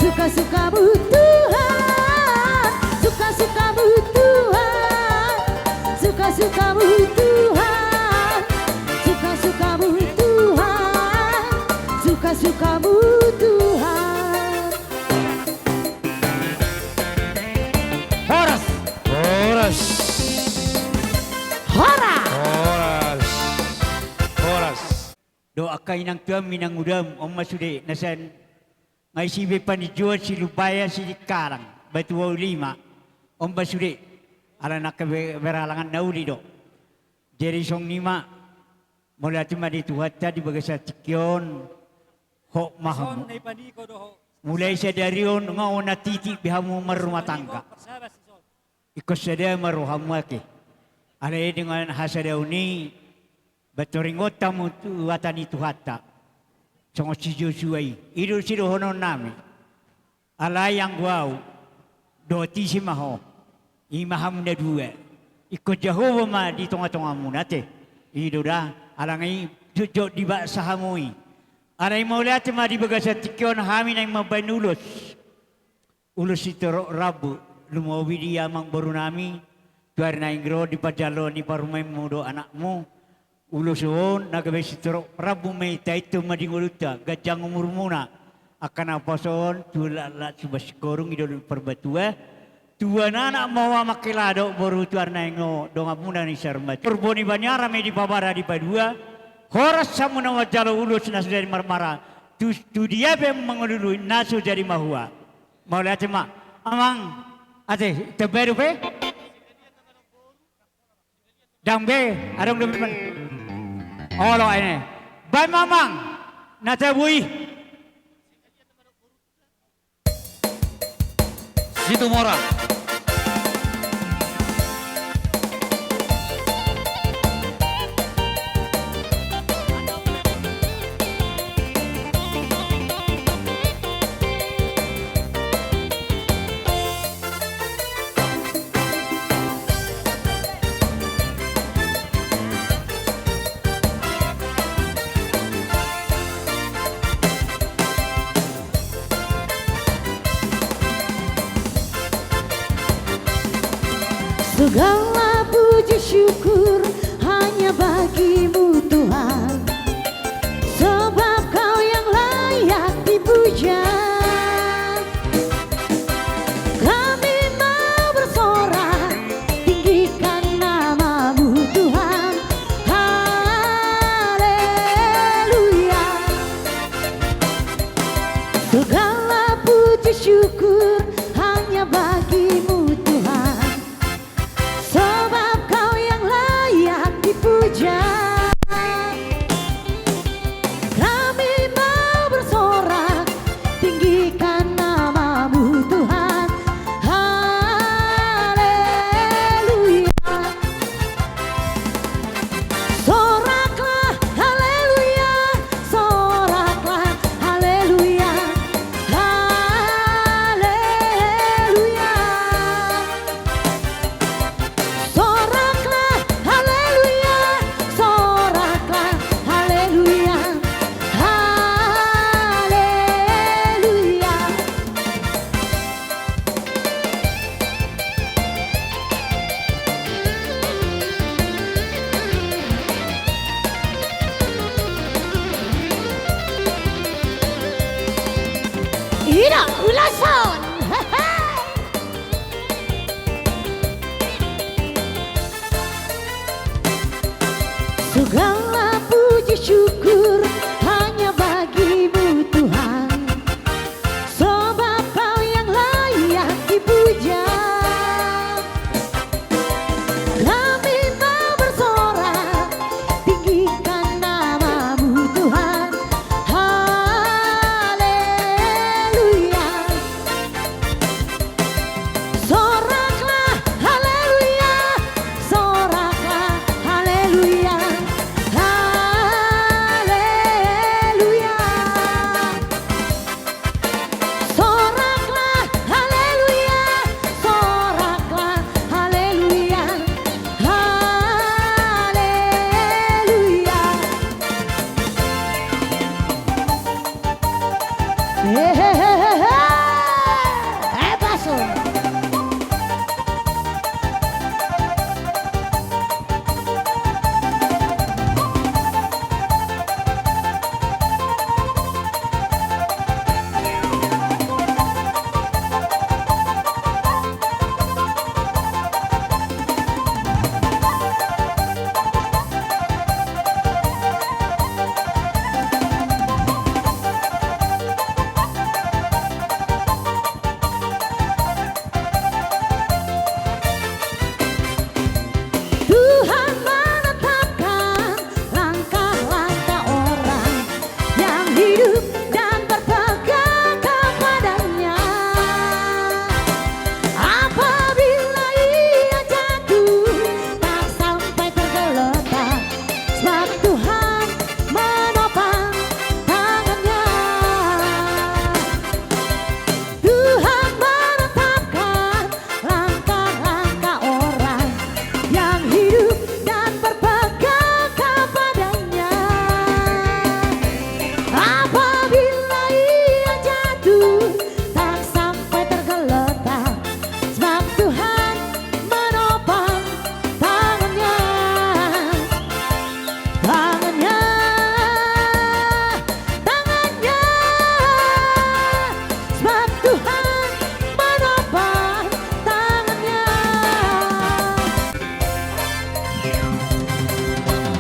suka-sukamu Tuhan, suka-sukamu Tuhan, suka-sukamu Tuhan, suka-sukamu Tuhan, suka-sukamu Tuhan. Horas. Horas. Horas. Horas. Horas. Dohot angka inang tuam, inang udam, on ma sude na sian Ngaisibe, Paninjoan, Silumbayan, Sidikalang, Batuaulima, on ma sude, ala na angka be-, berhalangan na uli do. Jadi songon i ma, mauliate ma di Tuhanta di bagasan tingki on. Hot ma hamu. Mulai sadari on, nga on na titik be hamu marrumah tangga. Ingkon sada ma rohamu ate. Alai dengan hasadaon i, baen taringot hamu tu hata ni Tuhanta. Songon si Josua i, i do sidohononnami. Alai anggo ahu, dohot ise ma ho, i ma hamu na dua. Ingkon Jahowa ma di tongatongamuna ate. I do da, alai nga i jotjot dibasa hamu i. Alai mauliate ma di bagasan tingki on hami naeng mambaen ulos. Ulos sitorop rambu, lumobi di amangborunami, tu ari na naeng ro di panjaloan ni parumaenmu dohot anakmu. Ulos on na gabe sitorop rambu ma i, taintu ma di ngolunta, ganjang umurmuna. Angka naposo on tu laklak Sumba Singkoru, i do Purbatua. Tu anak ma ho, amang hela dohot boru, tu ari na naeng ro donganmuna na i Saur Matua. Purbo ni Baniara ma i dipabara dipadua. Horas hamu na manjalo ulos na so jadi marmara. Tu, tu dia pe mangolului na so jadi mahua. Mauliate ma. Amang, ate, tamba dope? Ndang be, adong dope. Olo, ene. Baen ma amang na tabo i. Situmorang. Segala puji syukur hanya bagi-Mu, Tuhan, sebab Kau yang layak dipuja. Kami mau bersorak, tinggikan nama-Mu, Tuhan. Haleluya. Segala puji syukur hanya bagi-Mu, Tuhan, sebab Kau yang layak dipuja. Kami mau bersorak, tinggikan nama-Mu, Tuhan. Haleluya. Soraklah, haleluya. Soraklah, haleluya. Haleluya. Soraklah, haleluya, soraklah, haleluya, haleluya. I do ulos on. Hehe. Segala puji syukur hanya bagi-Mu, Tuhan, sebab Kau yang layak dipuja. Kami mau bersorak, tinggikan nama-Mu, Tuhan. Haleluya. Soraklah, haleluya. Soraklah, haleluya.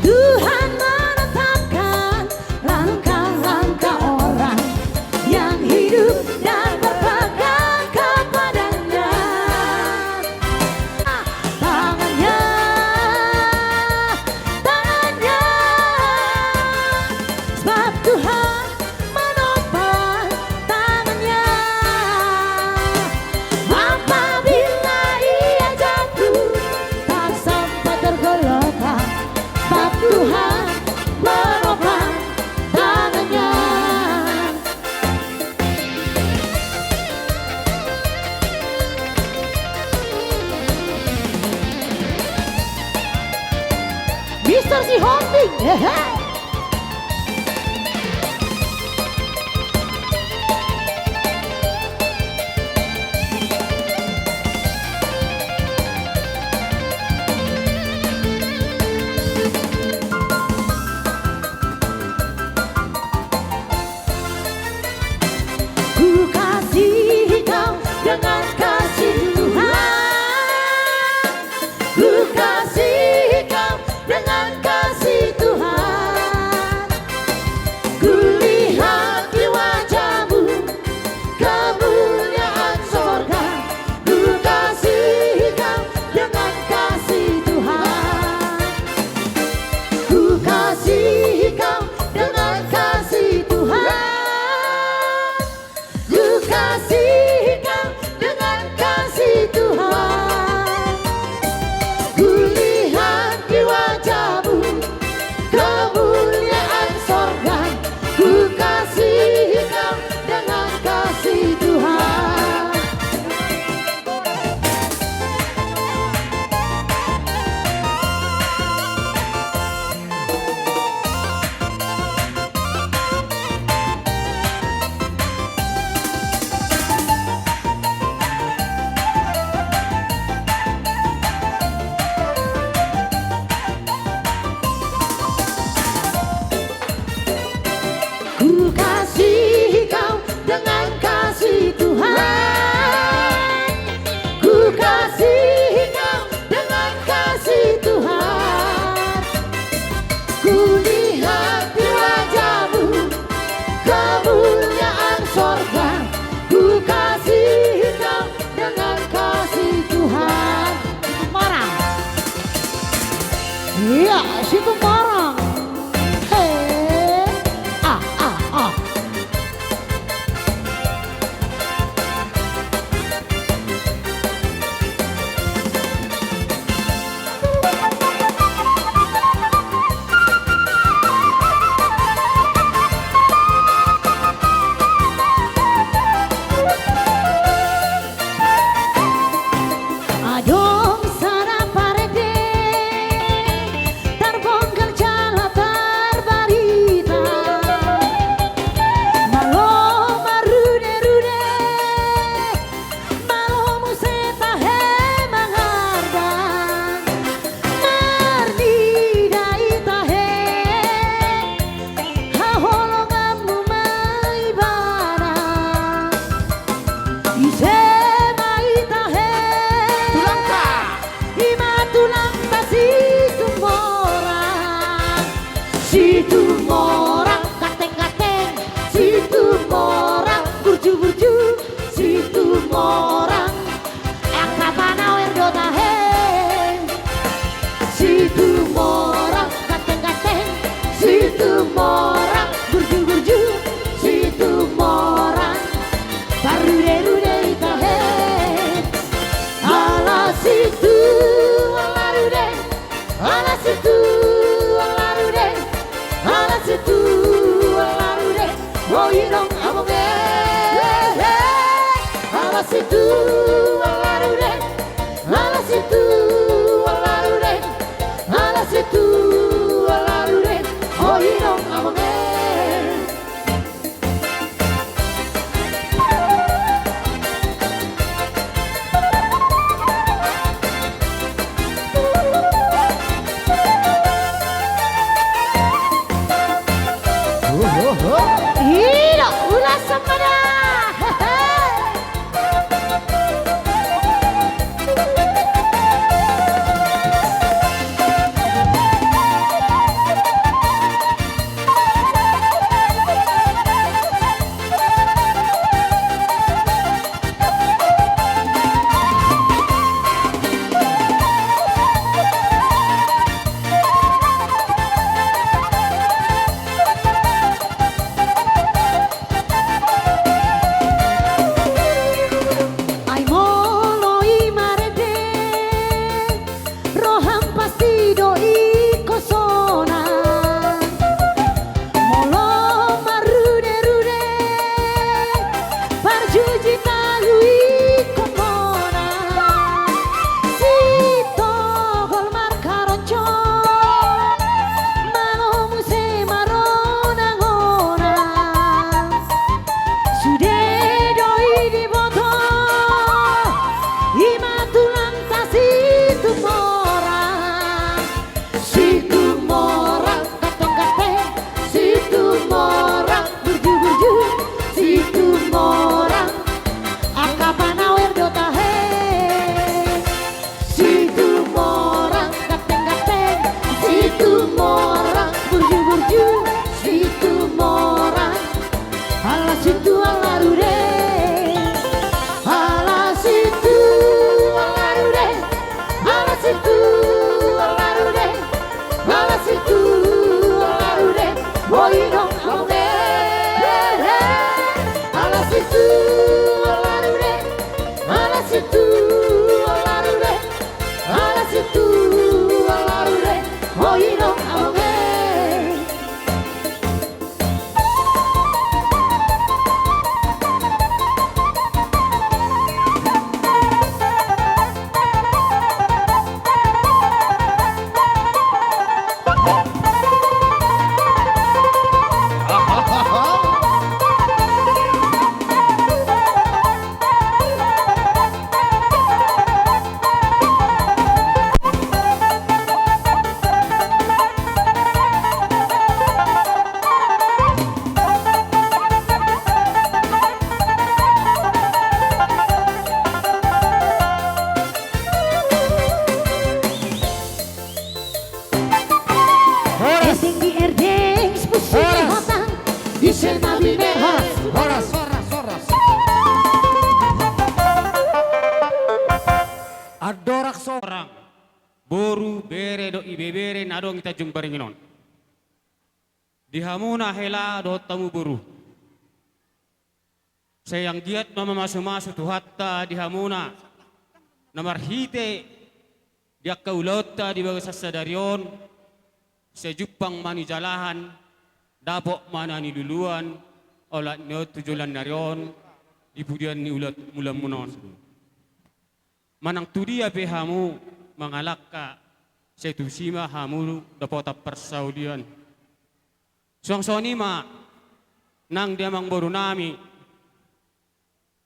Tuhan menetapkan langkah-langkah orang yang hidup dan berpegang kepada-Nya. Tangan-Nya, tangan-Nya, sebab Tuhan menopang tangan-Nya. Apabila ia jatuh, tak sempat tergeletak, sebab Tuhan menopang tangan-Nya. Mister Sihombing, hehe. Ku kasihi kau dengan kasih Tuhan. Ku kasihi kau dengan kasih Tuhan. Ku lihat di wajahmu kemuliaan sorga. Ku kasihi kau dengan kasih Tuhan. Ku kasihi kau dengan kasih Tuhan. Ku kasihi kau dengan kasih Tuhan. Ku lihat di wajahmu kemuliaan sorga. Ku kasihi kau dengan kasih Tuhan. Ku kasihi kau dengan kasih Tuhan. Ku kasihi kau dengan kasih Tuhan. Ku lihat di wajahmu kemuliaan sorga. Ku kasihi kau dengan kasih Tuhan. Situmorang. Iya, Situmorang. He. Ah, ah, ah. Adong sada parende, tarbongkar jala tarbarita. Malo marrude-rude, malo muse tahe mangardang. Marnida i tahe, haholonganmu ma ibana. Ise ma i tahe? Tulangta. I ma tulangta Situmorang. Situmorang, ganteng-ganteng. Situmorang, burju-burju. Situmorang, angka panawer do tahe. Situmorang, ganteng-ganteng. Situmorang, burju-burju. Situmorang, parrude-rude i tahe. Ala situ ala rude. Ala situ ala rude, ala situ ala rude, o inong abang e. Ala situ ala rude, ala situ ala rude, ala situ ala rude, o inong abang e. I do, ulas sama da. Hehe. Boinong among e. Ala situ ala rude. Ala situ ala rude. Ala situ ala rude. Boinong among e. Horas. Erdeng di erdeng, pusu di hotang, di sel ma biner. Horas, horas, horas, horas. Andorang so- Boru, bere dohot ibebere na adong di Tanjung Baringin on. Di hamuna hela dohot hamu boru, sai anggiat ma mamasumasu Tuhanta di hamuna, na marhite di angka ulaonta di bagasan sadari on, sai jumpang ma nijalahan, dapot ma na niluluan, olat ni on tu joloan ni ari on, di pudian ni ulaon, ulaonmuna on. Manang tudia pe hamu mangalangka, sai tusi ma hamu dapotan parsaulian. Suang songon i ma nang di amangborunami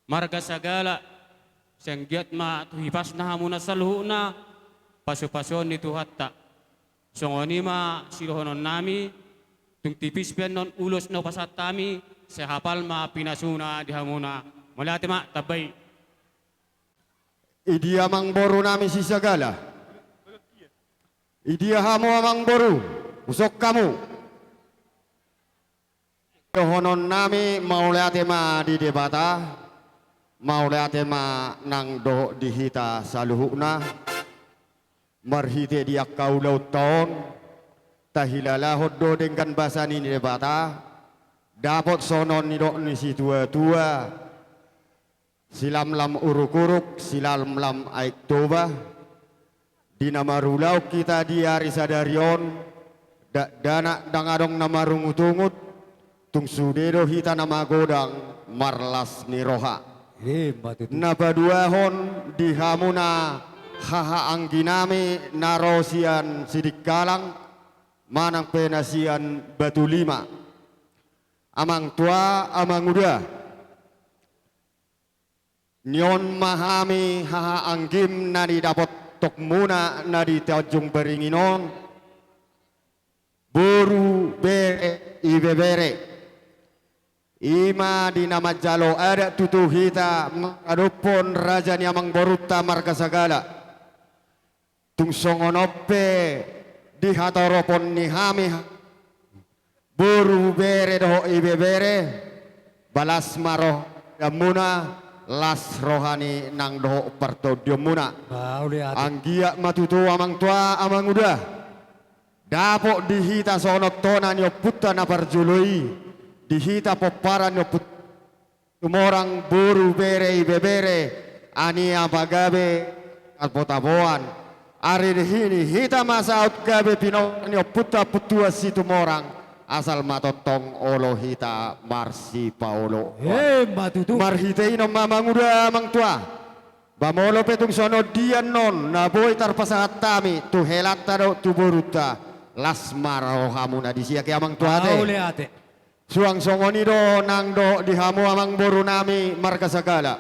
marga Sagala, sai anggiat ma tu hipasna hamuna saluhutna pasupasuon ni Tuhanta. Songon i ma sidohononnami, tung tipis pe annon ulos na hupasahat hami, sai hapal ma pinasuna di hamuna. Mauliate ma, tambai. Idia amangborunami si Sagala? Idia hamu amangboru? Husok hamu. Dohononnami mauliate ma di Debata, mauliate ma nang dohot di hita saluhutna. Marhite di angka ulaonta on, tahilalahon do denggan basa ni Debata, dapot songon nidok ni situatua, silamlam uruk-uruk, silamlam aek Toba, di na marulaon hita di ari sadari on, dakdanak ndang adong na marungut-ungut, tung sude do hita na magodang marlas ni roha. Ima tutu. Na paduahon di hamuna hahaangginami na ro sian Sidikalang, manang pe na sian Batulima. Amangtua, amanguda. Nion ma hami hahaanggim na nidapothonmuna na di Tanjung Baringin on, boru, bere, ibebere. Ima di na manjalo adat tutu hita mangadophon raja ni amangborunta marga Sagala. Tung songon on pe di hatoropon ni hami, boru, bere dohot ibebere, ba las ma rohamuna, las roha ni nang dohot partondionmuna. Mauliate. Anggiat ma tutu amangtua, amanguda. Dapot di hita songon on tona ni ompunta na parjolo i, di hita pomparan ni ompunta Situmorang, boru, bere, ibebere, ania ma gabe tabo-taboan. Ari ni hini hita ma saut gabe pinompar ni ompunta Ompu Tuan Situmorang, asal ma tongtong olo hita marsipaoloan. Ima tutu. Marhite i on ma, amanguda, amangtua. Ba molo pe tung songon dia annon na boi tarpasahat hami tu helanta dohot tu borunta, las ma rohamuna di siak i, amangtua, ate. Mauliate. Suang songon i do nang dohot di hamu amangborunami marga Sagala.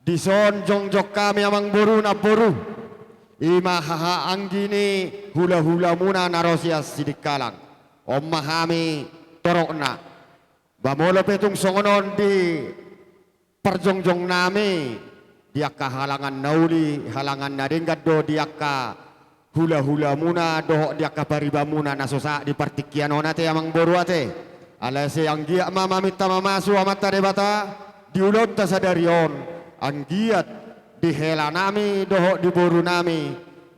Dison jongjong hami amangboru, namboru. Ima hahaanggi ni hulahulamuna na ro sian Sidikalang. On ma hami torokna. Ba molo pe tung songon on di parjongjongnami, di angka halangan na uli, halangan na denggan do di angka hulahulamuna dohot di angka paribamuna na so sahat di partingkian on, ate, amangboru, ate. Alai sai anggiat ma maminta mamasu Amanta Debata di ulaonta sadari on, anggiat di helanami dohot di borunami,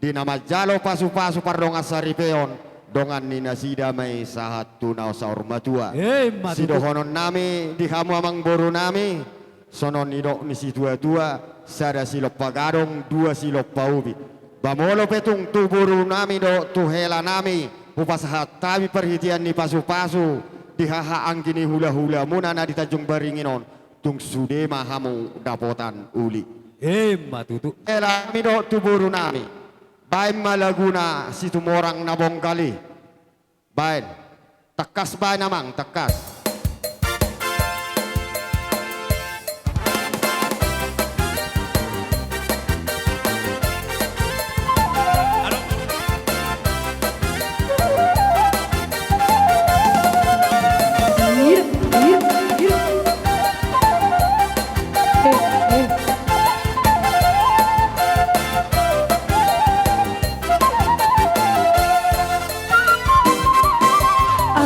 di na manjalo pasupasu pardongan saripeon, Dongan ni nasida ma i sahat tu na saur matua. Emma tutu. Sidohonon nami di hamu amang boru nami, songon nidok ni situatua, sada silompa gadong, dua silompa ubi. Ba molo pe tung tu boru nami dohot tu hela nami, hupasahat hami parhitean ni pasupasu, di haha anggi ni hulahula muna na di Tanjung Baringin on, tung sude ma hamu dapotan uli. Emma tutu. Hela nami dohot tu boru nami. Baen ma laguna Situmorang na bonggal i. Baen. Tangkas baen amang, tangkas.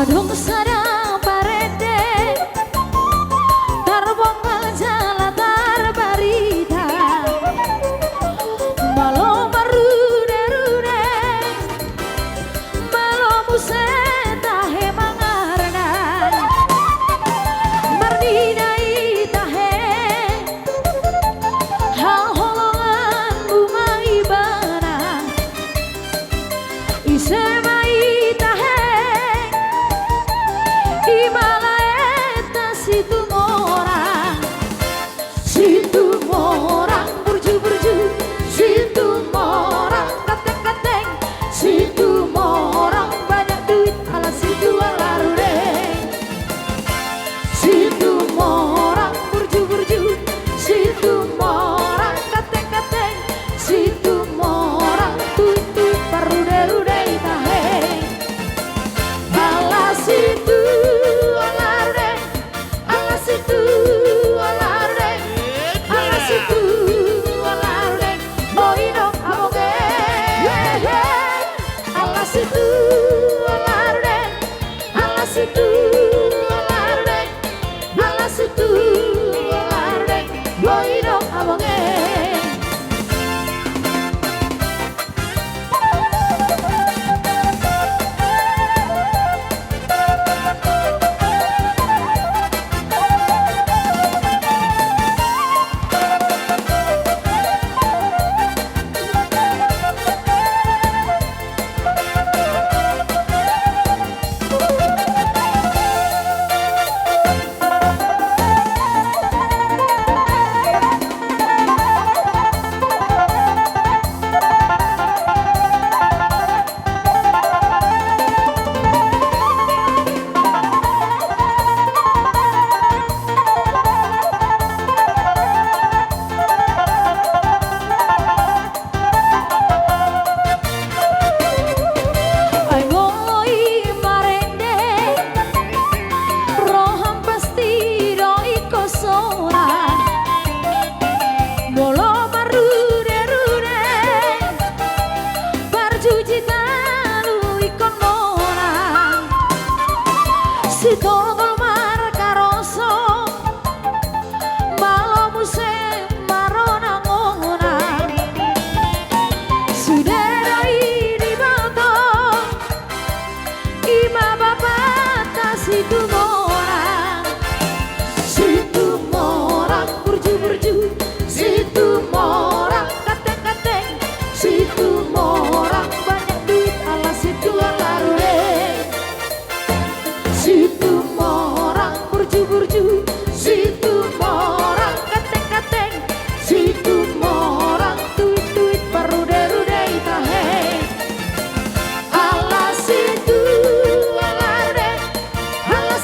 Adong sada parende, tarbonggal jala tarbarita. Malo marrude-rude, malo muse tahe mangarna. Marnida i tahe, haholonganmu ma ibana. Ise ma i tahe, i ma laeta Situmorang. Situmorang burju-burju, Situmorang ganteng-ganteng, Situmorang banyak duit ala Situ ala Rudeng. Situmorang burju-burju, Situmorang ganteng-ganteng, Situmorang tuit-tuit parrude-rude i tahe. Ala Situ ala Rudeng, ala Situ ala Rudeng, ala Situ ala Rudeng, boi do abonge. Ala Situ ala Rudeng, ala Situ ala Rudeng, ala Situ ala Rudeng, boi do abonge. Ai molo i marende, roham pasti do ingkon sonang. Molo marrude-rude, parjuji talu ingkon monang. Sitoltol markaroso, malo muse maronang-onang. Sude do i diboto, i ma bapanta Situmorang. Situmorang burju-burju, Situmorang ganteng-ganteng, Situmorang banyak duit ala Situ ala Rudeng. Situmorang burju-burju, Situmorang ganteng-ganteng, Situmorang tuit-tuit parrude-rude i tahe. Ala Situ ala Rudeng, ala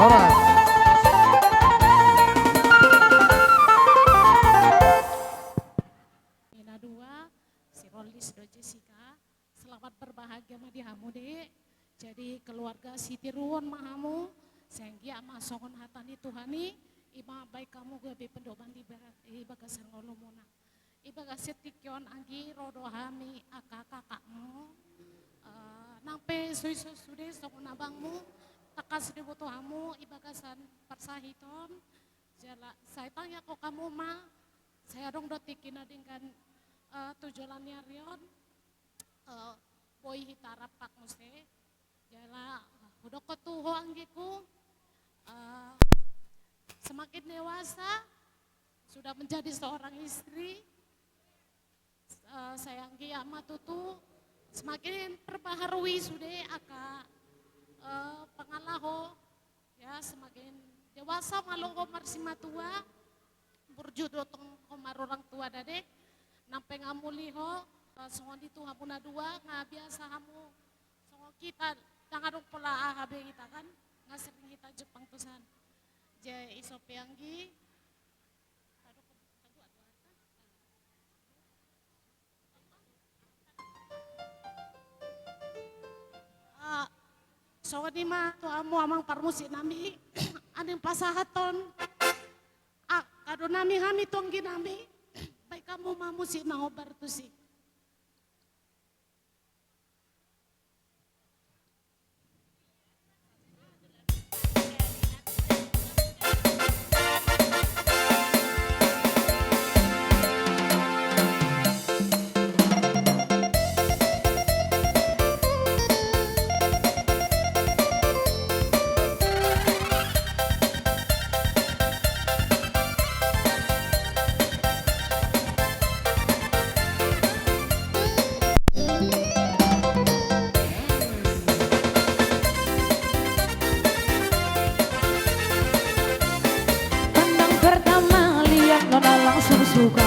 Horas. Mina dua, si Rolis do Jessica. Selamat berbahagia ma di hamu, Dek. Jadi keluarga sitiruon ma hamu, sai anggiat ma songon hata ni Tuhan i, ima baen hamu gabe pandoman di ba-, di bagasan ngolumuna. Di bagasan tingki on anggi ro do hami angka kakakmu, eh, nang pe so iso sude songon abangmu, tangkas diboto hamu di bagasan parsahiton, jala sai tangiangkon hamu ma, sai adong do tingki na denggan, eh, tu joloan ni ari on, eh, boi hita rap muse. Jala, eh, hudokkon tu ho anggikku, eh, semakin dewasa, sudah menjadi seorang istri, eh, sai anggiat ma tutu semakin terbaharui sude angka, eh, pangalaho, ya, semakin dewasa ma ho marsimatua, burju do tong ho marorang tua da, Dek. Nang pe nga muli ho, eh, songon i tu hamu na dua, nga biasa hamu songon hita, ndang adong pola aha be hita kan, nga sering hita jumpang tu san. Jadi ise pe anggi, ah, songon i ma tu hamu amang parmusik nami, naeng pasahathon, ah, kado nami hami tu anggi nami, baen hamu ma musik na hombar tusi. Pandang pertama lihat nona langsung suka.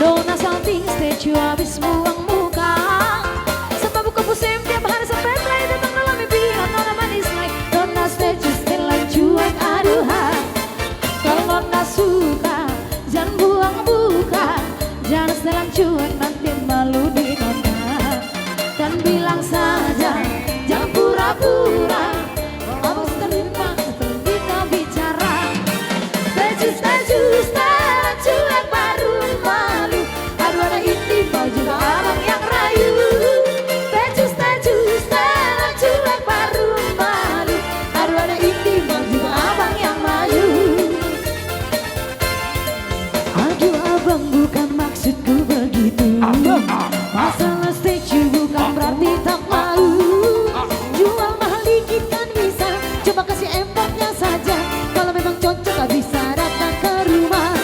Nona salting statue habis buang muka. Sama buka pusing tiap hari sampai play datang dalam mimpi. Nona manis lai, nona statue setelan cuek, aduhai. Kalau nona suka, jangan buang-buang. Jangan setelan cuek, nanti malu di nona. Kan bilang saja, jangan pura-pura. Abang terima, seperti kau bicara. Statue, statue, setelan cuek baru malu. Aduh, anak ini mau juga abang yang rayu. Statue, statue, setelan cuek baru malu. Aduh, anak ini mau juga abang yang rayu. Aduh, abang, bukan maksudku begitu. Aduh. Masalah statue bukan berarti tak mau. Jual mahal dikit kan bisa, cuma kasih empoknya saja. Kalau memang cocok, bisa datang ke rumah.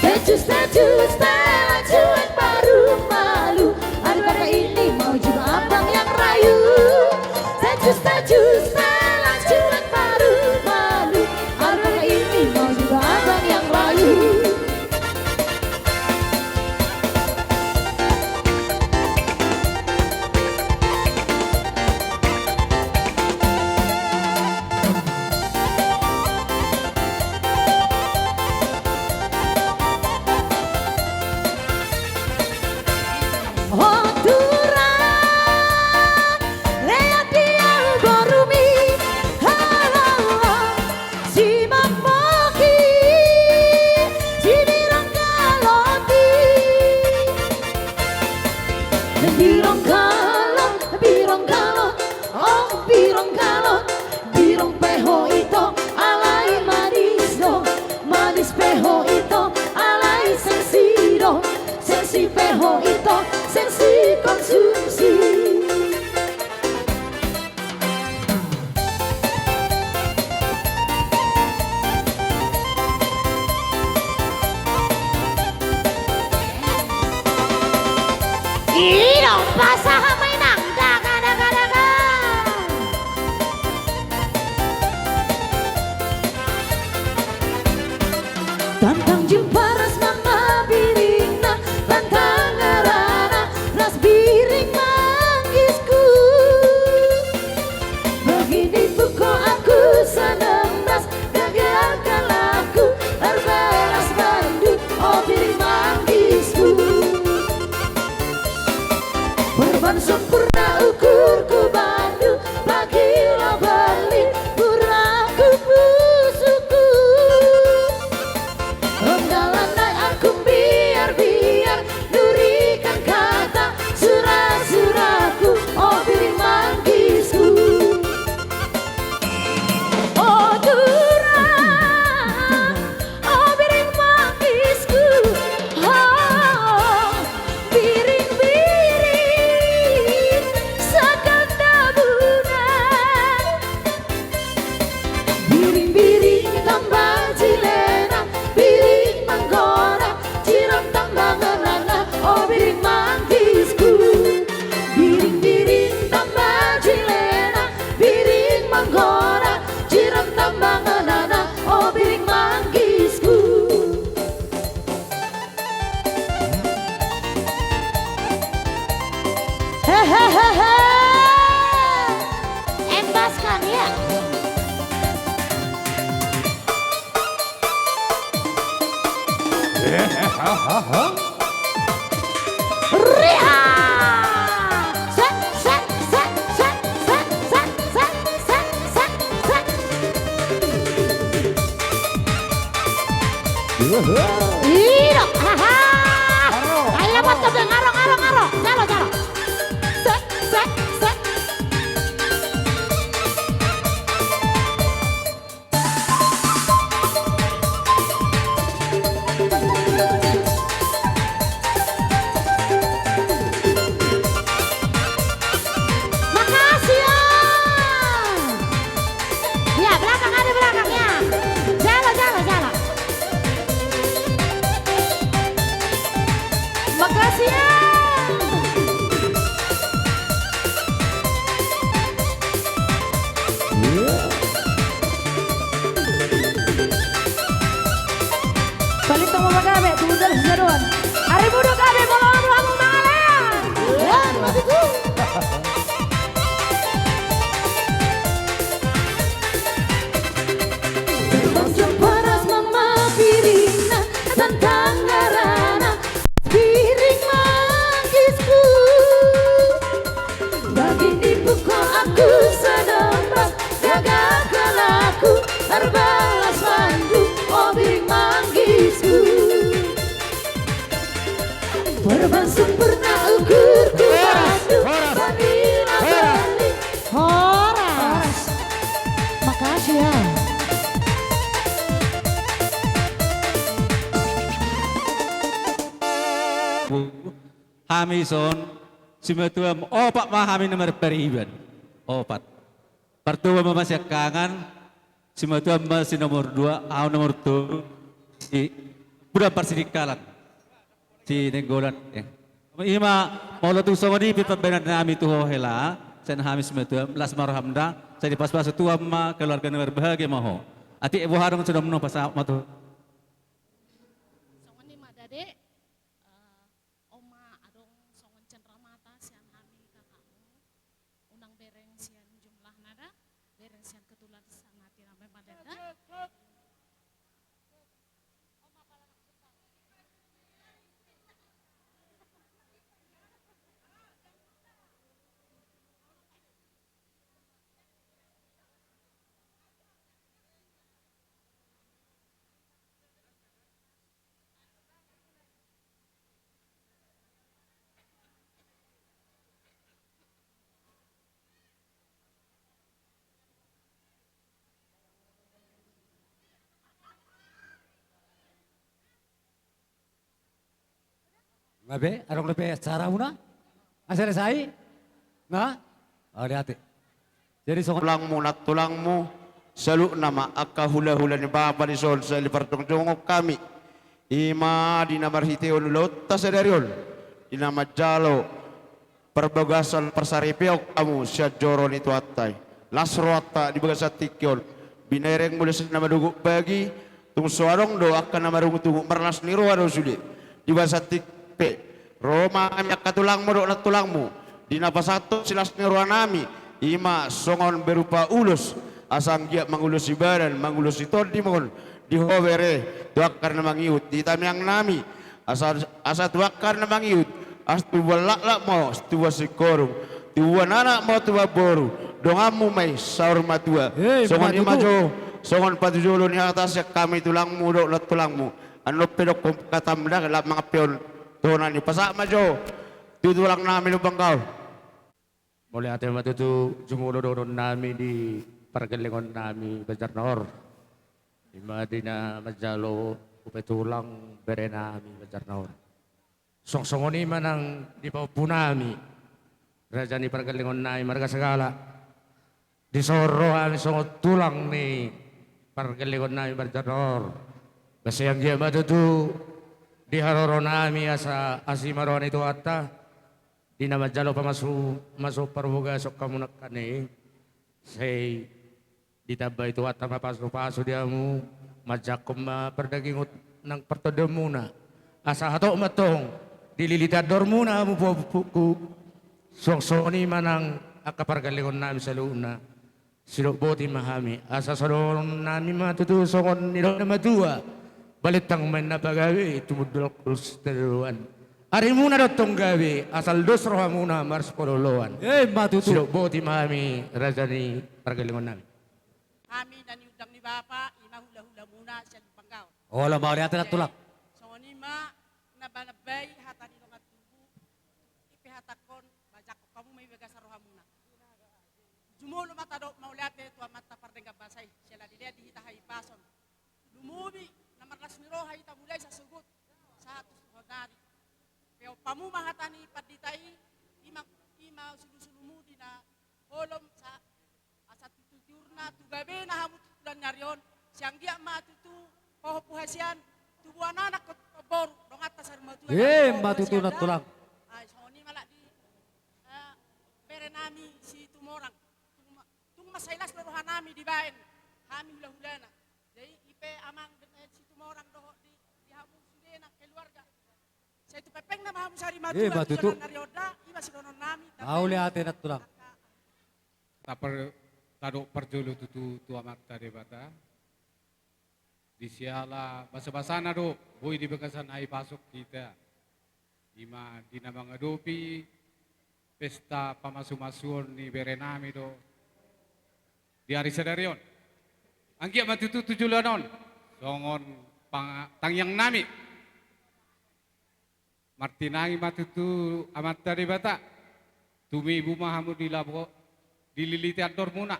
Statue, statue, setelan cuek baru malu. Aduh, kakak ini mau juga abang yang rayu. Statue, statue, setelan cuek baru malu. Aduh, kakak ini mau juga abang yang rayu. Ho tulang, leat dia borumi, halo, si mambohi, si birong kaloti. Birong kalot, birong kalot, oh, birong kalot. Birong pe ho ito, alai manis do. Manis pe ho ito, alai sensi do. Sensi pe ho ito, sensi konsumsi. I do pasahat ma, Inang. Daga, daga, daga. Tantang jumpa ras manghabiringna, tantang ngarana ras biring manggisku. Begini pun kok aku sa- Biring tamba cilena, biring manggora, ciram tamba ngenana, o biring manggisku. Biring, biring tamba cilena, biring manggora, ciram tamba ngenana, o biring manggisku. Hehehehe. Embas kami ya. Riha. Set, set, set. Iro, haha. Aro. Ayo, bos, tebeng, aro, aro, aro. Jalo, jalo. Set, set, set. Makasih, Om. Ya, belakang, ada belakang, ya. Jalo, jalo, jalo. Makasih, Om. Paling tong ma gabe, tunggu dulu, si Jaduan. Ari muda gabe, molo hamu, hamu mangalean. Ya, begitu. Terpaksa paras mama piringna, tantang ngarana, piring manggisku. Bagi ni buko aku sedembas, gagah galaku, terbalas pandu, o biring manggisku. Perban sempurna ukurku, horas, bandu, horas, vanila, horas, bali. Horas. Makasih ya. Hami son, simatuam opat ma hami na marpariban. Opat. Partua ma masiangkangan, simatuam ma si nomor dua, au nomor tolu, si Buda Parsidikalan. Si Nenggolan, eh. Ima, molo tung songon i pe pambahenan nami tu ho hela, sian hami simatuam, las ma roham da, sai dipasupasu Tuhan ma, keluarga na marbahagia ma ho. Atik boha adong sidohonon, pasahat ma tu. Songon i ma da, Dek. Eh, on ma adong songon cenramata sian hami kakakmu. Unang bereng sian jumlahna da, bereng sian ketulusan hati na memang da. Nga be, adong dope acara muna? Nga selesai? Nga? Ode ate. Jadi songon tulangmu, nantulangmu, saluhutna ma angka hulahula ni bapa dison sai diparjongjonghon hami. Ima di na marhitehon ulaonta sadari on, di na manjalo parbagasan parsaripeon hamu sian joro ni Tuhanta i. Las rohanta di bagasan tingki on. Binereng muse na madungdung bagi, tung so adong do angka na marungutungut, marlas ni roha do sude. Di bagasan tingki pe, ro ma hami angka tulangmu dohot nantulangmu, di na pasahathon silas ni rohanami, ima songon berupa ulos, asa anggiat mangulosi badan, mangulosi tondi ma on, di ho bere, tu angka na mangihut, di tangiang nami, asa, asa tu angka na mangihut, asa tubuan laklak ma ho, tubuan singkoru, tubuan anak ma ho, tubuan boru, donganmu ma i saur matua. Songon i ma jo, songon patujolo ni hata sian hami tulangmu dohot nantulangmu. Annon pe dohonon hata mandake laho mangampehon tu hona ni, pasahat ma jo tu tulang nami Lumban Gaol. Mauliate ma tutu, jumolo dohonon nami di pargellengon nami Banjarnahor. Ima di na manjalo upa tulang bere nami Banjarnahor. Songon i ma nang di pahompu nami, raja ni pargellengon nami marga Sagala. Dison ro hami songon tulang ni pargellengonnami marjanormar. Sai anggiat ma tutu di haroronami asa asi ma roha ni Tuhanta, di na manjalo pamasu, masu parbagason hamu nangkin i. Sai ditambai Tuhanta ma pasupasu di hamu, manjangkon ma pardagingon nang partondion muna. Asa hatop ma antong dililiti andor muna hamu puakpuakku. Suang songon i ma nang angka pargellengonnami saluhutna. Sidok boti ma hami, asa so dohononnami ma tutu songon nidok ni natuatua: Balintang ma inna pagabe, tumundalhon kursi hatuaon. Arimuna do antong gabe, asal dos rohamuna marsipaolooloan. Ima tutu. Sidok boti ma hami, raja ni pargellengonnami. Hami na niundang ni Bapa, ima hulahulamuna sian Lumban Gaol. Olo, mauliate nang tulang. Songon i ma na manambai hata ni dongan tubu, i pe hatangkon, manjangkon hamu ma i bagasan rohamuna. Jumolo ma tadok mauliate tu Amanta Pardenggan Basa i, siala dilean di hita hahipason. Lumobi na marlas ni roha hita mulai sasogot sahat tu saonari. Peop hamu ma hata ni pandita i, ima, ima sulusulumu di na holom sa, asa tutu tiurna tu gabena hamu tu bulan ni ari on, sai anggiat ma tutu pahompu hasian, tubuan anak dohot boru, donganta saur matua. Ima tutu nang tulang. Ai songon i ma lak di, eh, berenami Situmorang. Tung ma, tung mansai las do rohanami dibaen hami hulahulana. Jadi i pe amang, eh, Situmorang dohot di, di hamu sudena keluarga. Sai tu pengpengna ma hamu sari matua. Ima tutu. Di joloan ni ari on da, ima sidohononnami. Mauliate nang tulang. Tapa, tadok parjolo tutu tu Amanta Debata. Di siala basabasana do boi di bagasan hahipason hita, ima di na mangadopi pesta pamasumasuon ni berenami do di ari sadari on. Anggiat ma tutu tu joloan on songon pang-, tangiangnami. Martinangi ma tutu Amanta Debata, tumibu ma hamu di labo, dililiti andormuna.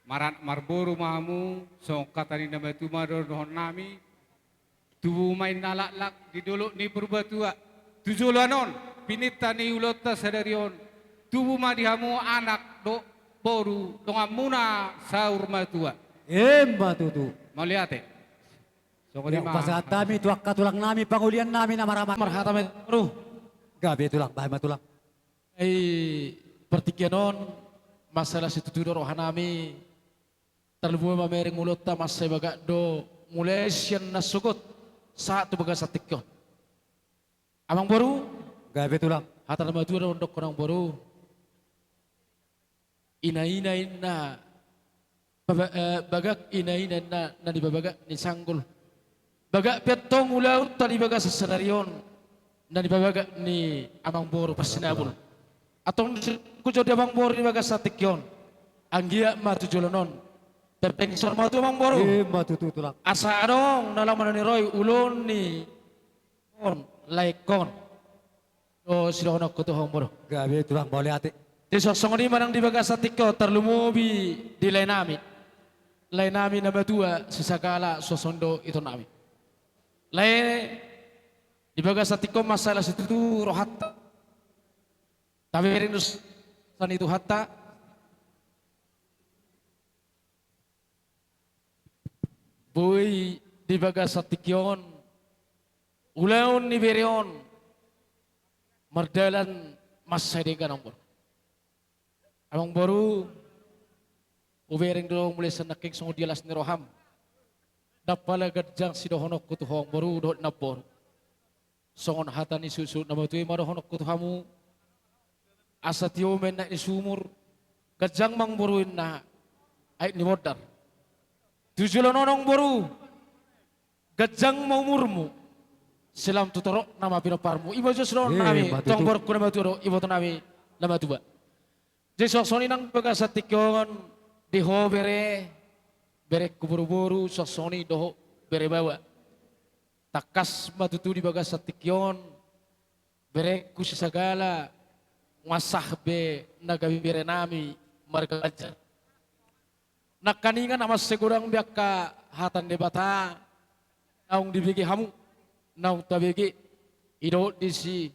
Maranak marboru ma hamu, songon hata ni na matua ma do dohononnami. Tubu ma inna laklak di dolok ni Purbatua. Tu joloan on, pininta ni ulaonta sadari on, tubu ma di hamu anak dohot boru, donganmuna saur matua. Ima tutu. Mauliate. Songon i ma. Pasahat hami tu angka tulangnami, pangoliannami na marama. Marhata ma i, boru. Gabe tulang, bahen ma tulang. Ai partingkian on, mansai las situtu do rohanami, tarlumobi mamereng ulaonta, mansai bagak do mulai sian na sogot sahat tu bagasan tingki on. Amang boru. Gabe tulang. Hata na matua do mandokkon, amang boru. Ina-ina inna, baba-, eh, bagak ina-ina inna na nibabagak ni sanggul. Bagak pe antong ulaonta di bagasan sadari on na nibabagak ni amang boru parsinabul. Antong di, hujou di amang boru di bagasan tingki on. Anggiat ma tu joloan on pengpeng saur matua, amang boru. Ima tutu tulang. Asa adong na laho mananiroi ulaon ni on, laengkon. Do sidohononku tu ho, amang boru. Gabe tulang, mauliate. Di suang songon i ma nang di bagasan tingki on, tarlumobi di laenami. Laenami na matua Sisagala, suang songon i do itonami. Lae, di bagasan tingki on mansai las situtu rohanta. Tabereng do sian Tuhanta. Boi di bagasan tingki on, ulaon ni bere on mardalan mansai denggan, amang boru. Amang boru, hubereng do mulai sian nangkin songon dia las ni roham. Ndang pala ganjang sidohononku tu ho, amang boru dohot inang boru. Songon hata ni suhutsuhut na matua i ma dohononku tu hamu. Asa tio ma inna aek ni sumur, ganjang ma, amang boru, inna aek ni bondar. Tu joloan on, amang boru, ganjang ma umurmu, sai lam tu torop nama pinomparmu. I ma jo sidohononnami tu amangborungku na matua dohot ibotonami na matua. Jadi suang songon i nang di bagasan tingki on, di ho bere, berengku boruboru, suang songon i dohot bere baoa. Tangkas ma tutu di bagasan tingki on, berengku Sisagala, nunga sah be na gabe berenami marga Banjar. Nangkaningan, asa godang be angka hata ni Debata naung dibege hamu, naung tabege, didok disi: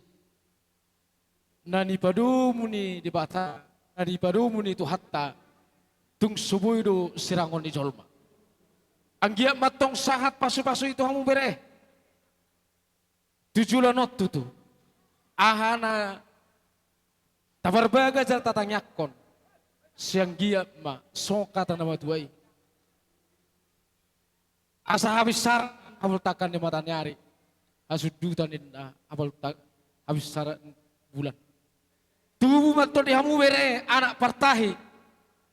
Na nipadomu ni Debata, na nipadomu ni Tuhanta, tung so boi do sirangon ni jolma. Anggiat ma antong sahat pasupasu i tu hamu bere. Tu joloan on tutu, aha na taparbaga jala tatangiangkon, sai anggiat ma songon hata na matua i. Asa habinsaran haboltakan ni mataniari, hasundutan ninna habolta-, habinsaran bulan. Tubu ma antong di hamu bere anak partahi,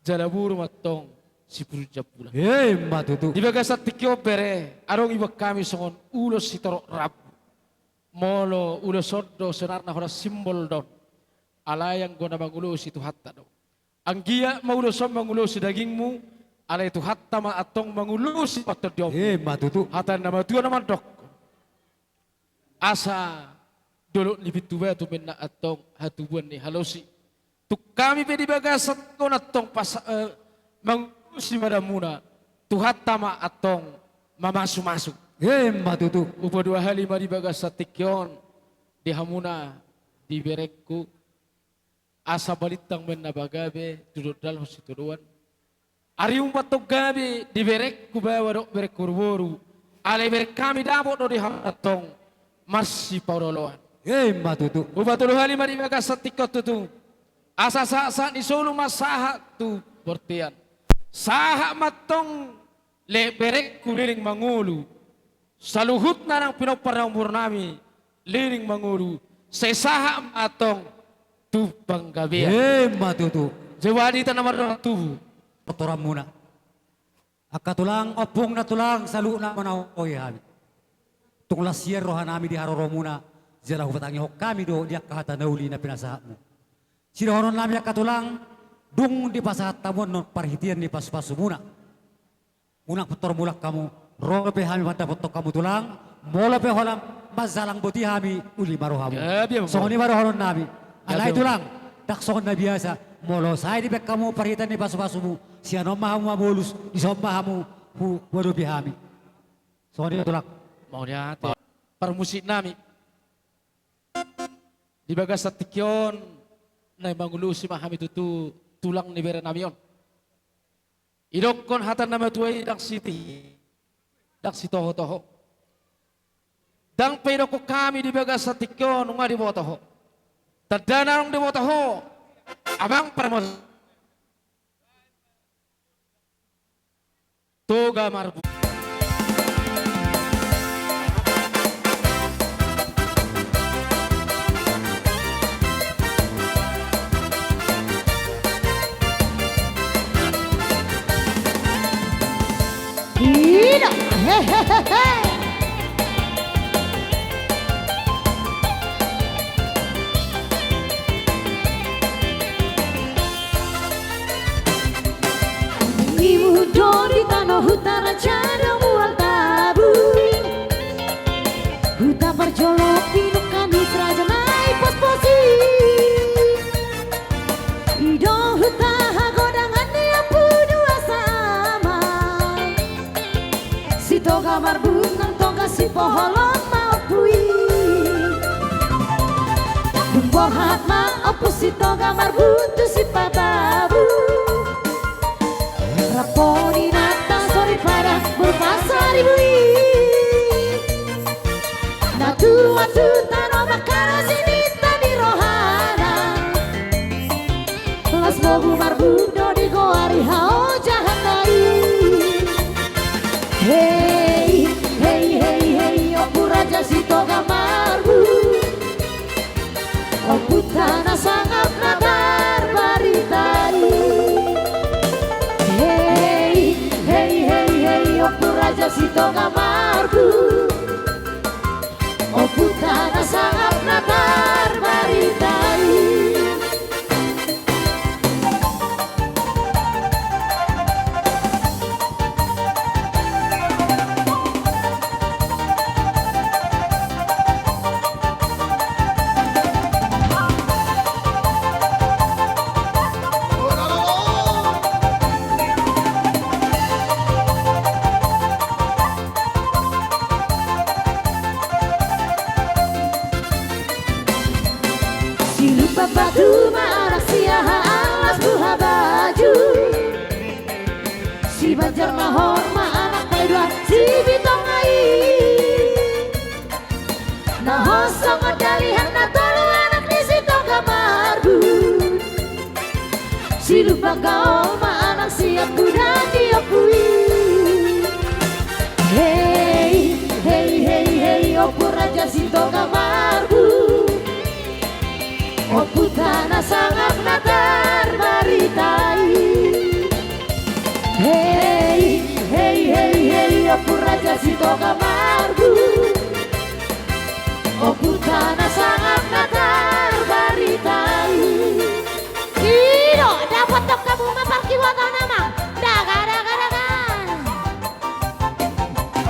jala boru ma antong sipurun jambulan. Emma tutu. Di bagasan tingki on bere, adong ibaen hami songon ulos sitorop rambu. Molo ulos on do sebenarna holan simbol do on, alai anggo na mangulosi Tuhanta do. Anggiat ma ulos on mangulosi dagingmu, alai Tuhanta ma antong mangulosi pantondion. Emma tutu. Hata na matua na mandok: Asa dolok ni pintu batu ma antong hatubuan ni halosi. Tung hami pe di bagasan on antong pas, eh, mangulosi badanmuna, Tuhanta ma antong mamasumasu. Emma tutu. Hupaduahali ma di bagasan tingki on di hamuna di berengku. Asa balintang ma antong na pagabe, tu dondalhon sitadoan. Arimu ma antong gabe di berengku baoa dohot berengku boru. Alai bereng hami dapot do di hamu antong marsipaolooloan. Emma tutu. Hupatoluhali ma di bagasan tingki on tutu. Asa sahatsahat ni solu ma sahat tu bontean. Sahat ma antong le berengku leleng mangolu. Saluhutna nang pinompar na umurnami leleng mangolu, sai sahat ma antong tu panggabean. Emma tutu. Jabu ma di hita na mardongan tubu. Tortoramuna. Angka tulang, ompungna tulang, saluhutna mauliate hami. Tung las sian rohanami di haroromuna, jala hupatangihon hami do di angka hata na uli na pinasahatmu. Sidohononnami angka tulang, dung dipasahat hamu annon parhitean ni pasupasumuna. Unang pintor mulak hamu, ro dope hami mandapothon hamu tulang, molo pe holan manjalang boti hami, uli ma rohamu. Gabe ma. Songon i ma dohononnami. Gabe ma. Alai tulang, ndang songon na biasa, molo sai dibaen hamu parhitean ni pasupasumu, sian on ma hamu mamolus, dison ma hamu hu-, huadopi hami. Songon i ma tulang. Mauliate. Parmusiknami. Di bagasan tingki on, naeng mangulosi ma hami tutu tulang ni berenami on. Didokkon hata na matua i, ndang siti-, ndang sitohotoho. Ndang pe didokkon hami di bagasan tingki on nunga diboto ho. Tanda na naung diboto ho, amang parmos. Toga Marbun. Ida. Hehehe. Imu do di tano huta raja do mual tabu. Huta parjolo pinungka ni raja na i posposi. I do huta hagodangan ni Ompu Dua Sama. Si Toga Marbun nang Toga Sipoholon ma ompu i. Dung borhat ma Ompu si Toga Marbun tu Simpang Babu. Rap ni nata soripada molo pasaribu i. Na tuat tu tano Bakkara sininta di rohana. Las Bogu Marbun do digoari haojahanna i. Hei, hei, hei, hei, Ompu Raja Si Toga Marbun. Ompunta na sangap na tarbarita i. Hei, hei, hei, hei, Ompu Raja Si Toga Marbun. Ompunta na sangap na tarbarita i. Si Lumban Batu ma anak si Aha Alas Buhabaju. Si Banjar Nahor ma anak Sibitonga i. Na hos songon dalihan na tolu anak ni Sitoga Marbun. Silumban gaol ma anak sian buda ni ompu i. Hei, hei, hei, hei, Ompu Raja Sitoga Marbun. Ompunta na sangap na tarbarita i. Hei, hei, hei, hei, Ompu Raja Sitoga Marbun. Ompunta na sangap na tarbarita i. Ido, dapot tong hamu ma parkiboton, amang. Daga, daga, daga.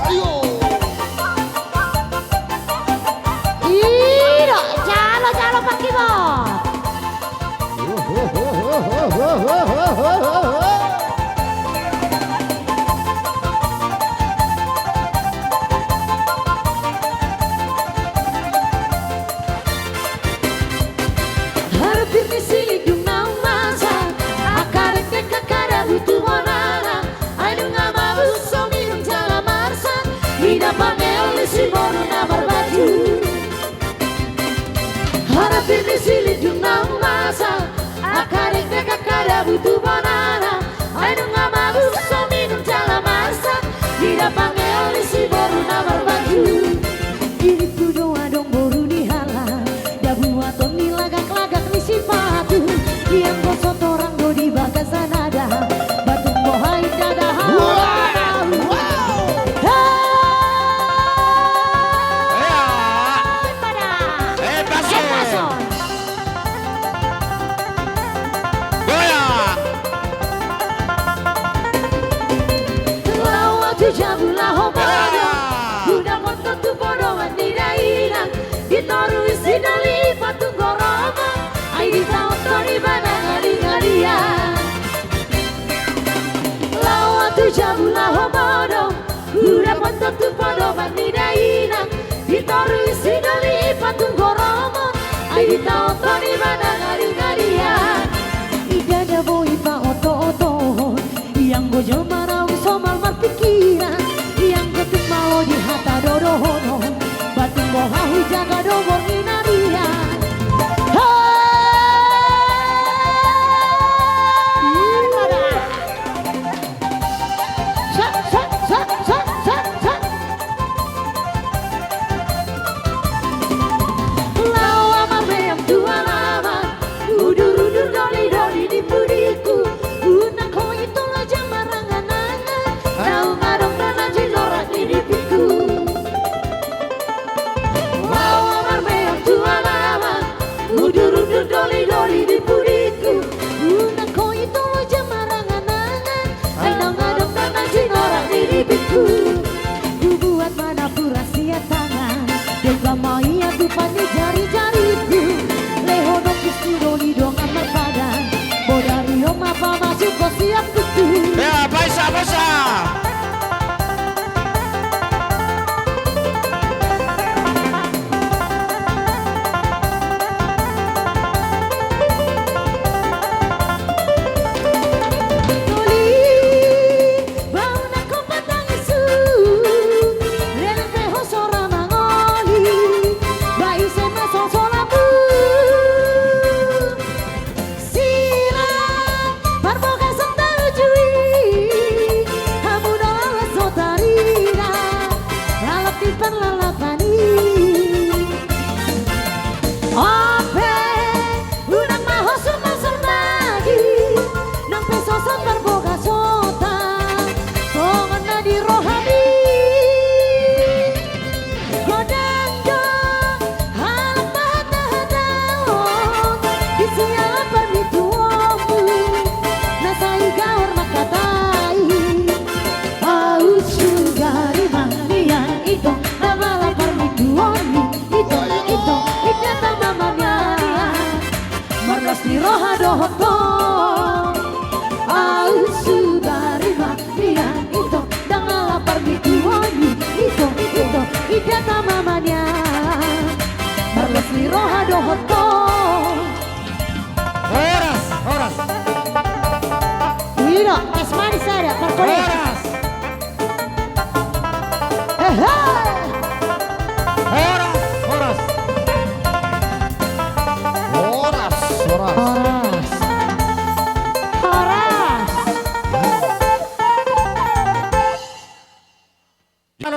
Ayo. Ido, jalo, jalo, parkibot. Harbir ni silindung naung masa, angka dekdek angka dabu tu bonana. Ai nunga mabuk so minum jala marsak, ida pangel ni siboru na marbaju. Harbir ni silindung naung masa, angka dekdek angka dabu tu bonana. Ai nunga mabuk so minum jala marsak, ida pangel ni siboru na marbaju. Di rimpu do adong boru ni halak, dabuaton ni lagak-lagak ni sipatu. Ianggo so torang do di bagasan adat, batung boha inda da hau. Wah! Wow! Hei! Ea! Pada! Eh, paso! Eh, paso! Goyang! Laho au tu jabu laho bodo. Goyang! Hudapothon tu podoman ni dainang. Di toru i si doli i patunggoroman. Ai ditaothon ibana ngadi-ngadian. Laho au tu jabu laho bodo. Hudapothon tu podoman ni dainang. Di toru i si doli i patunggoroman. Ai ditaothon ibana ngadi-ngadian. Inda da boi paoto-otohon. Ianggo jolma naung somal marpingkiran. Ianggo tung malo di hata do dohonon. Batung boha hujaga do borngin arian. Hei! Pada! Sa, sa, sa, sa, sa, sa. Laho au marmeam tu alaman.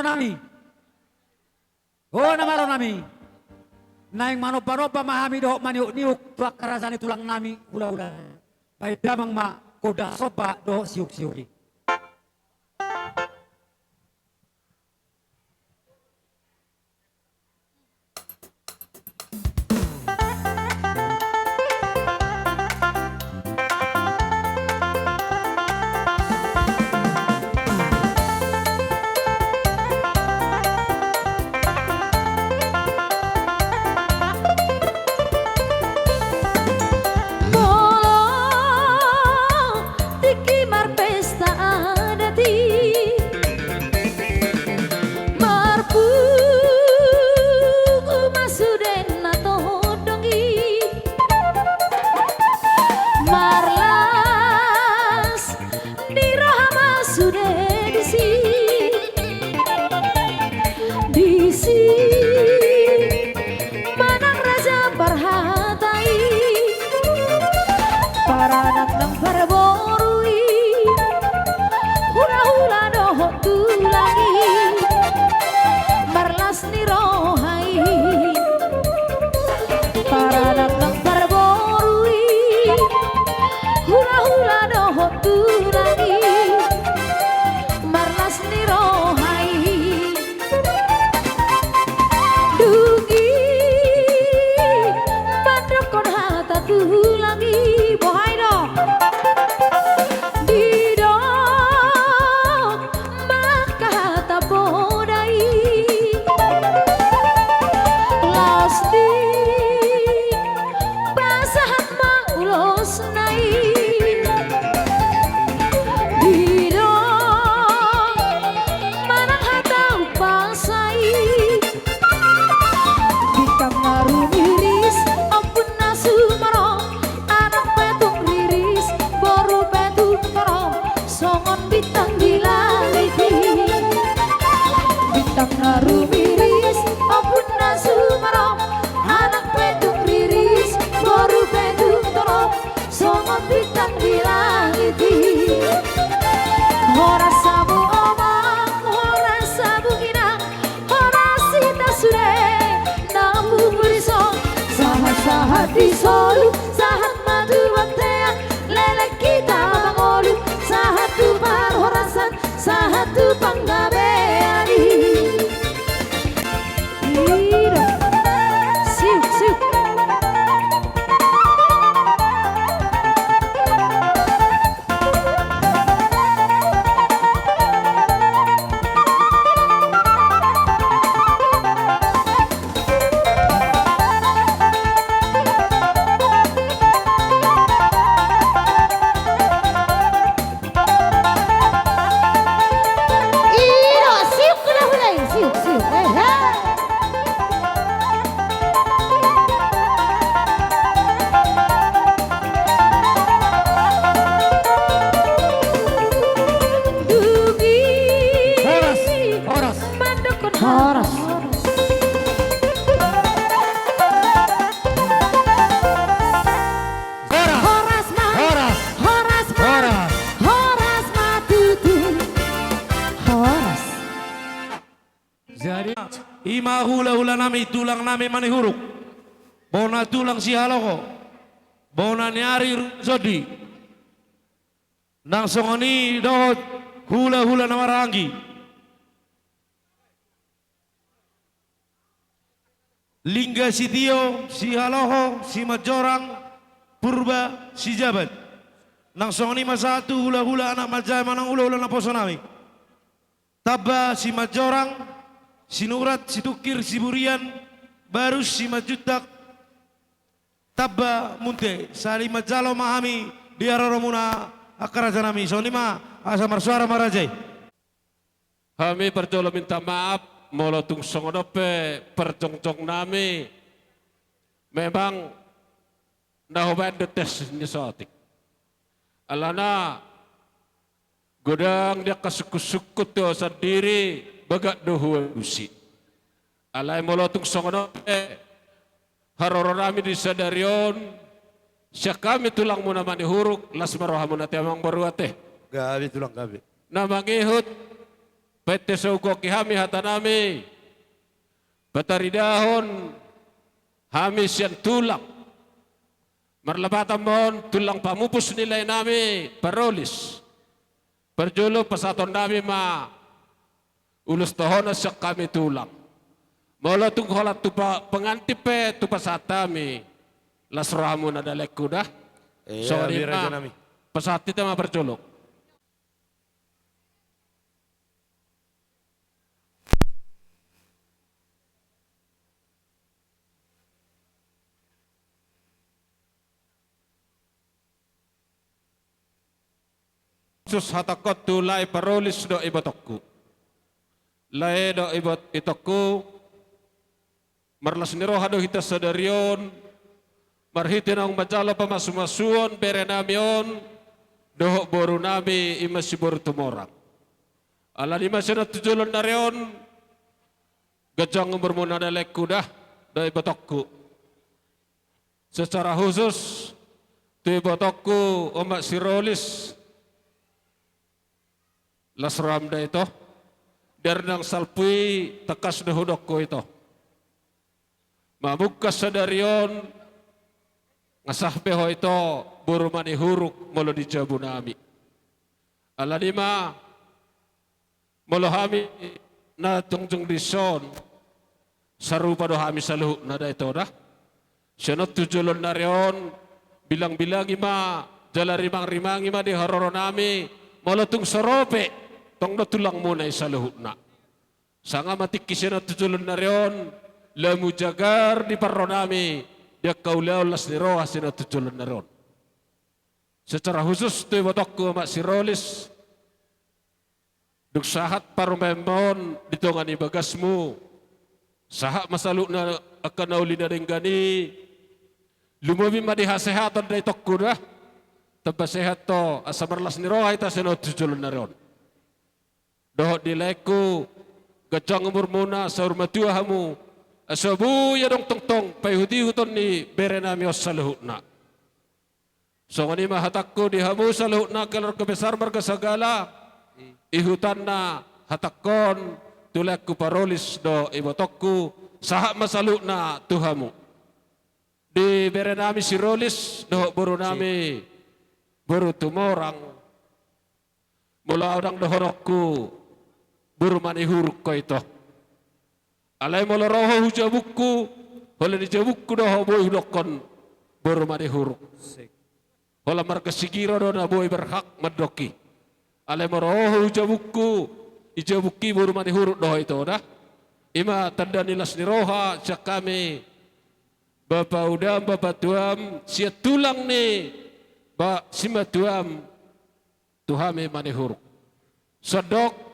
nami. O na malo nami. Naeng manomba-nomba ma hami dohot maniuk-niuk tu angka raja ni tulang nami hulahula. Baen damang ma gondang somba dohot siuk-siuk i. Molo tingki marpesta adat i, marpungu ma sude na tondong i. Marlas ni roha ma sude disi. Disi manang raja parhata i, paranak nang parboru i, hulahula dohot tulang i, marlas ni roha i. Paranak nang parboru i, hulahula dohot tulang i, marlas ni roha i. Dung i mandokkon hata tulang i, boha i do? Didok ma angka hata poda i, laos di pasahat ma ulosna i. Didok manang hata umpasa i. Bintang na rumiris, ombun na sumarom, anak pe tung riris, boru pe tung torom, songon bintang di langit i. Bintang na rumiris, ombun na sumarom, anak pe tung riris, boru pe tung torom, songon bintang di langit i. Horas hamu amang, horas hamu inang, horas hita sude na pungu dison. Sahat-sahat di solu, sahat ma tu bontean, leleng hita ma mangolu, sahat tu parhorasan, sahat tu panggabean i. Ida. Siuk, siuk. Ida, siuk hulahula i, siuk, siuk. Eh, eh. Dung i. Horas, horas. Mandokkon horas. Horas. Horas. Horas ma. Horas. Horas ma. Horas. Horas ma tutu. Horas. Jadi, i ma hulahula nami, tulang nami Manihuruk. Bona tulang Sihaloho. Bona ni ari Rusondi. Nang songon i dohot hulahula na marhahaanggi. Lingga sitio, Sihaloho, Simanjorang, Purba, Sijabat. Nang songon i ma sahat tu hulahula anak manjae manang hulahula naposo nami. Tamba Simanjorang, Sinurat, Situngkir, Siburian, Barus, Simanjuntak, Tamba Munte, sahali manjalo ma hami di haroromuna angka raja nami, songon i ma asa marsuara ma raja i. Hami parjolo minta maaf, molo tung songon on pe parjongjong nami, memang na hubaen do tes ni so otik. Alana godang di angka sungkun-sungkun tu ahu sandiri, bagak do hualusi. Alai molo tung songon on pe haroro nami di sadari on, sian hami tulangmuna Manihuruk, las ma rohamuna ate amangboru ate. Gabe tulang gabe. Na mangihut Painte so hugohi hami hatanami, pataridahon hami sian tulang. Marlapatan ma on tulang pamupus ni laenami Parolis. Parjolo pasahatonnami ma ulos tohonan sian hami tulang. Molo tung holan tu pa-, pengantin pe tu pasahat hami, las rohamuna da laengku da. Ia, songon i ma, rajanami. Pasahat hita ma parjolo. Sus hatangkon tu lae Parolis dohot ibotongku. Lae dohot ibot-, itongku, marlas ni roha do hita sadari on, marhite naung manjalo pamasumasuon berenami on, dohot borunami i ma si boru Tumorang. Alani i ma sian on tu joloan ni ari on, ganjang umurmuna da laengku da, dohot ibotongku. Secara khusus, tu ibotongku, omak Sirolis, las roham da ito, di ari nang salpu i tangkas do hudok ho ito. Mamungka sadari on, nga sah pe ho ito, boru Manihuruk molo di jabunami. Alani i ma, molo hami na jongjong dison, sarupa do hami saluhutna da ito da. Sian on tu joloan ni ari on, bilangbilangi ma, jala rimangrimangi ma di haroronami, molo tung so ro pe, tong do tulangmuna i saluhutna. Sanga ma tingki sian on tu joloan ni ari on, lamu jagar di parronami, di angka ulaon las ni roha sian on tu joloan ni ari on. Secara khusus tu ibotongku omak Sirolis, dung sahat parumaenmuna on di tonga ni bagasmu, sahat ma saluhutna angka na uli na denggan i, lumobi ma di hasehaton da itongku da, tamba sehat ho, asa marlas ni roha hita sian on tu joloan ni ari on. Dohot di laengku, ganjang umurmuna, saur matua hamu, asa boi adong tongtong paihutihuton ni berenami on saluhutna. Songon i ma hatangku di hamu saluhutna keluarga besar marga Sagala, ihutanna hatangkon tu laengku Parolis dohot ibotongku, sahat ma saluhutna tu hamu. Di berenami Sirolis dohot borunami boru Tumorang. Molo au ndang dohononku boru Manihuruk ho ito. Alai molo ro ho hu jabungku, holan di jabungku do ho boi hudokkon boru Manihuruk. Holan marga Sigiro do na boi berhak mandok i. Alai molo ro ho hu jabungku, di jabungki boru Manihuruk do ho ito da. I ma tanda ni las ni roha sian hami, bapaudaam, bapatuaam, sian tulang ni ba-, simatuam, tu hami Manihuruk. Sandok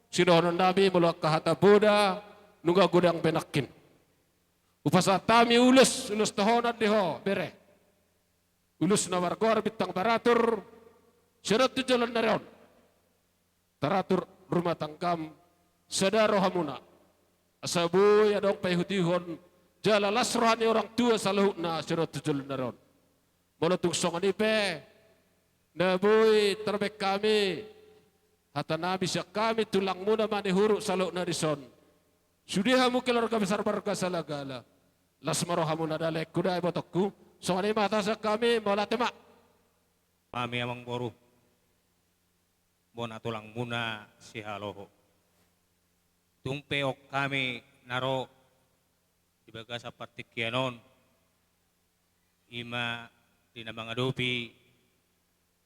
sidohononnami molo angka hata poda nunga godang be nangkin. Hupasahat hami ulos, ulos tohonan di ho, bere. Ulos na margoar bintang baratur, sian on tu joloan ni ari on. Taratur rumah tanggam, sada rohamuna. Asa boi adong paihutihon, jala las roha ni orang tua saluhutna sian on tu joloan ni ari on. Molo tung songon i pe, na boi tarbaen hami, hatanami sian hami tulangmuna Manihuruk saluhutna dison. Sude hamu keluarga besar marga Sagala. Las ma rohamuna da laengku da ibotongku. Songon i ma hata sian hami, mauliate ma. Hami amangboru, bona tulangmuna Sihaloho. Tung pe on hami na ro di bagasan partingkian on, i ma di na mangadopi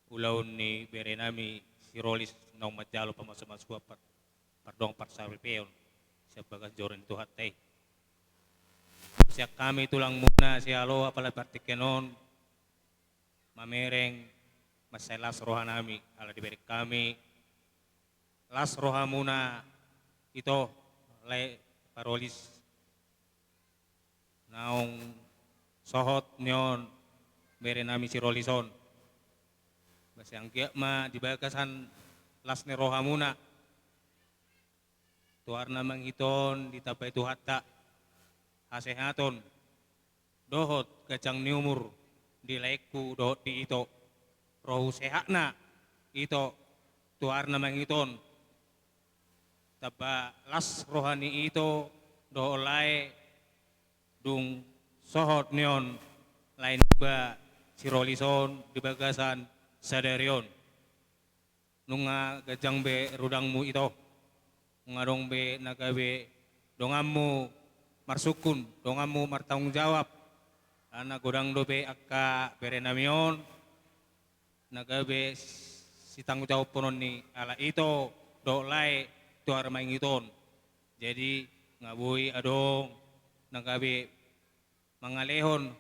ulaon ni berenami Sirolis naung manjalo pamasumasuon par-, pardongan parsaripeon sian bagas joro ni Tuhanta i. Sian hami tulangmuna Sihaloho apala partingkian on, mamereng, mansai las rohanami ala dibereng hami las rohamuna ito, lae Parolis, naung sohot nion berenami Sirolis on. Basa anggiat ma di bagasan las ni rohamuna, toarna mangihuthon ditambai Tuhanta hasehaton dohot ganjang ni umur di laengku dohot di ito. Rohu sehatna ito, toarna mangihuthon tamba las roha ni ito dohot lae, dung sohot ni on lae niba si Rolis on di bagasan sadari on. Nunga ganjang be rudangmu ito. Nunga adong be na gabe donganmu marsungkun, donganmu martanggung jawab. Alana godang dope angka berenami on na gabe sitanggung jawabhonon ni halak ito dohot lae tu ari Mangingiton. Jadi nga boi adong na gabe mangalehon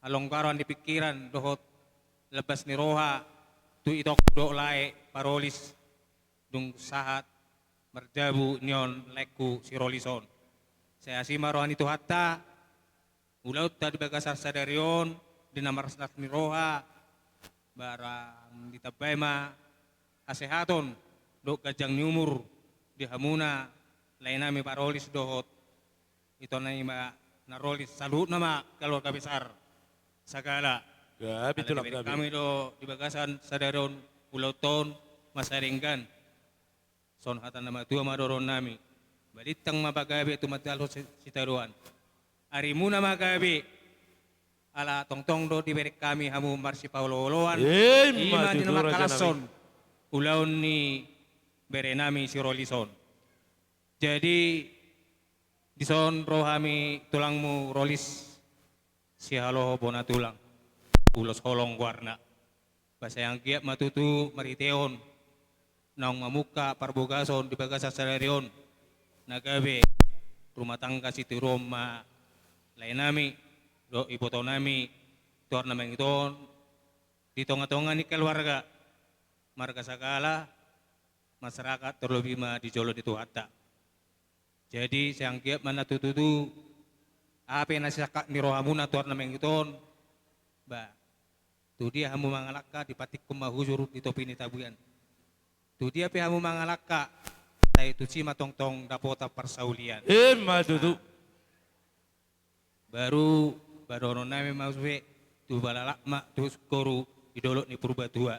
halonggaron ni pingkiran dohot lambas ni roha tu itongku dohot lae Parolis, dung sahat marjabu ni on laengku si Rolis on. Sai asi ma roha ni Tuhanta, ulaonta di bagasan sadari on di na marlas ni roha, barang ditambai ma hasehaton dohot ganjang ni umur di hamuna laenami Parolis dohot itonami ma na Rolis, saluhutna ma keluarga besar Sagala. Gabe. Ala tulang, dibereng hami do di bagasan sadari on ulaonta on, masa denggan. Songon hata na matua ma dohononnami: Balintang ma pagabe, tumandalhon si-, sitadoan. Arimuna ma gabe, ala tongtong do dibereng hami hamu marsipaolooloan. Ima na mangalashon ulaon ni berenami si Rolis on. Jadi dison ro hami tulangmu Rolis, Sihaloho bona tulang, ulos holong goarna. Ba sai anggiat ma tutu marhitehon naung mamungka parbogason di bagasan sadari on, na gabe rumah tangga sitiruon ma laenami dohot ibotonami tu ari na mangido on, di tongatonga ni keluarga, marga Sagala, masyarakat, terlebih ma di jolo ni Tuhanta. Jadi sai anggiat ma na tutu, aha pe na sisangkap ni rohamuna tu ari na mangido on, ba tu dia hamu mangalangka, dipantikkon ma hujur di topi ni tabuan. Tu dia pe hamu mangalangka, sai tusi ma tongtong dapotan parsaulian. Ima tutu. Baru ba dohononnami ma sude, tu Balalak ma tu Singkoru di dolok ni Purbatua.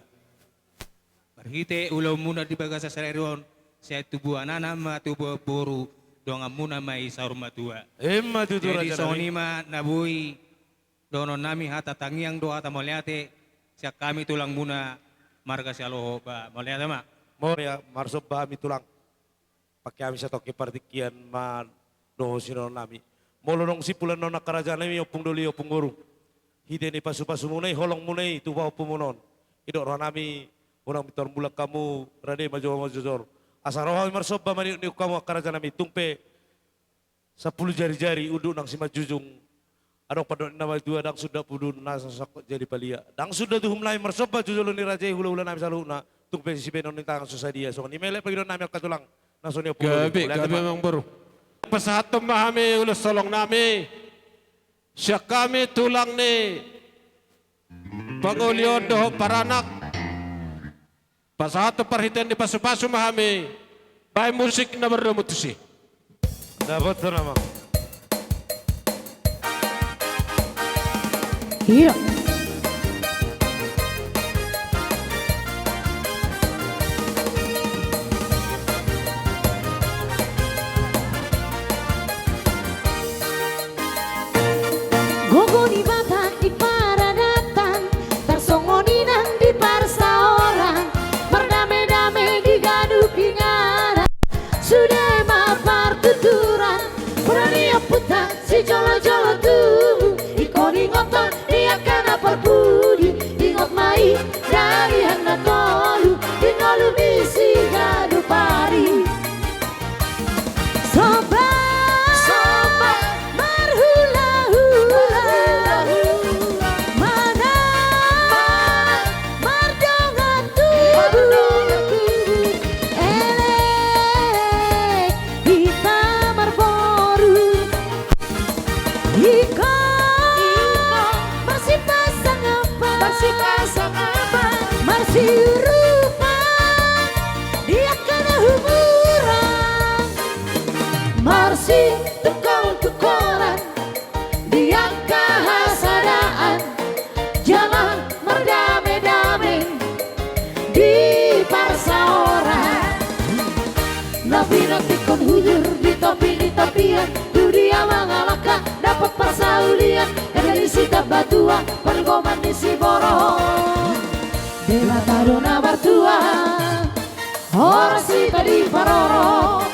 Marhite ulaonmuna di bagasan sadari on, sai tubuan anak ma tubuan boru, donganmuna ma i saur matua. Ima tutu. Jadi raja nami, songon i ma na boi dohononnami hata tangiang dohot hata mauliate sian hami tulangmuna marga Sihaloho. Ba mauliate ma. Mauliate, marsomba hami tulang. Pangke hami satongkin partingkian ma dohot sinonon nami. Molo adong simpulan on angka raja nami, ompung doli, ompung boru, hite ni pasupasumuna i, holongmuna i tu pahompumuna on, didok roha nami, unang pintor mulak hamu, rade ma jolo manjojor. Asa ro hami marsomba maniukniuk hamu angka raja nami, tung pe sampulu jarijari unduk nang simanjujung. Adong pandok ni na matua: Ndang sundat pudu na so sangkot jadi palia, ndang sundat uhum nami marsomba tu jolo ni raja i hulahula nami saluhutna, tung pe sibahenon ni tangan so sadia. Songon i ma elek pangidoan nami angka tulang. Na songon i ompung doli. Gabe, gabe ma amang boru. Pasahathon ma hami ulos holong nami sian hami tulang ni pangoli on dohot paranak. Pasahathon parhitean ni pasupasu ma hami, bahen musik na mardomu tusi. Dapothon amang. Iya. Gogo ni Batak di paradatan, tarsongon i nang di parsaoran, mardamedame di ganup inganan. Sude ma partuturan, bona ni ompunta sijolojolo tubu, ingkon ingoton ni angka na Na pinantikhon hujur di topi ni tapian, tu dia mangalangka dapot parsaulian, eme di Sitambatua pargoman ni Siborok. Debata do na martua, horas hita diparorot.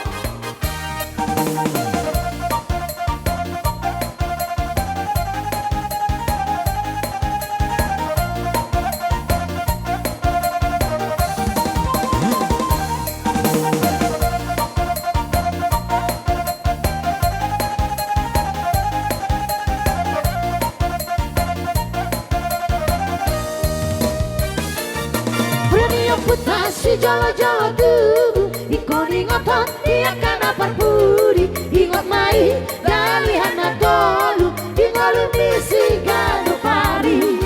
Pura ni ompunta sijolojolo tubu, ingkon ingoton di angka na parpudi. Ingot ma i, dalihan na tolu, di ngolu ni siganup ari.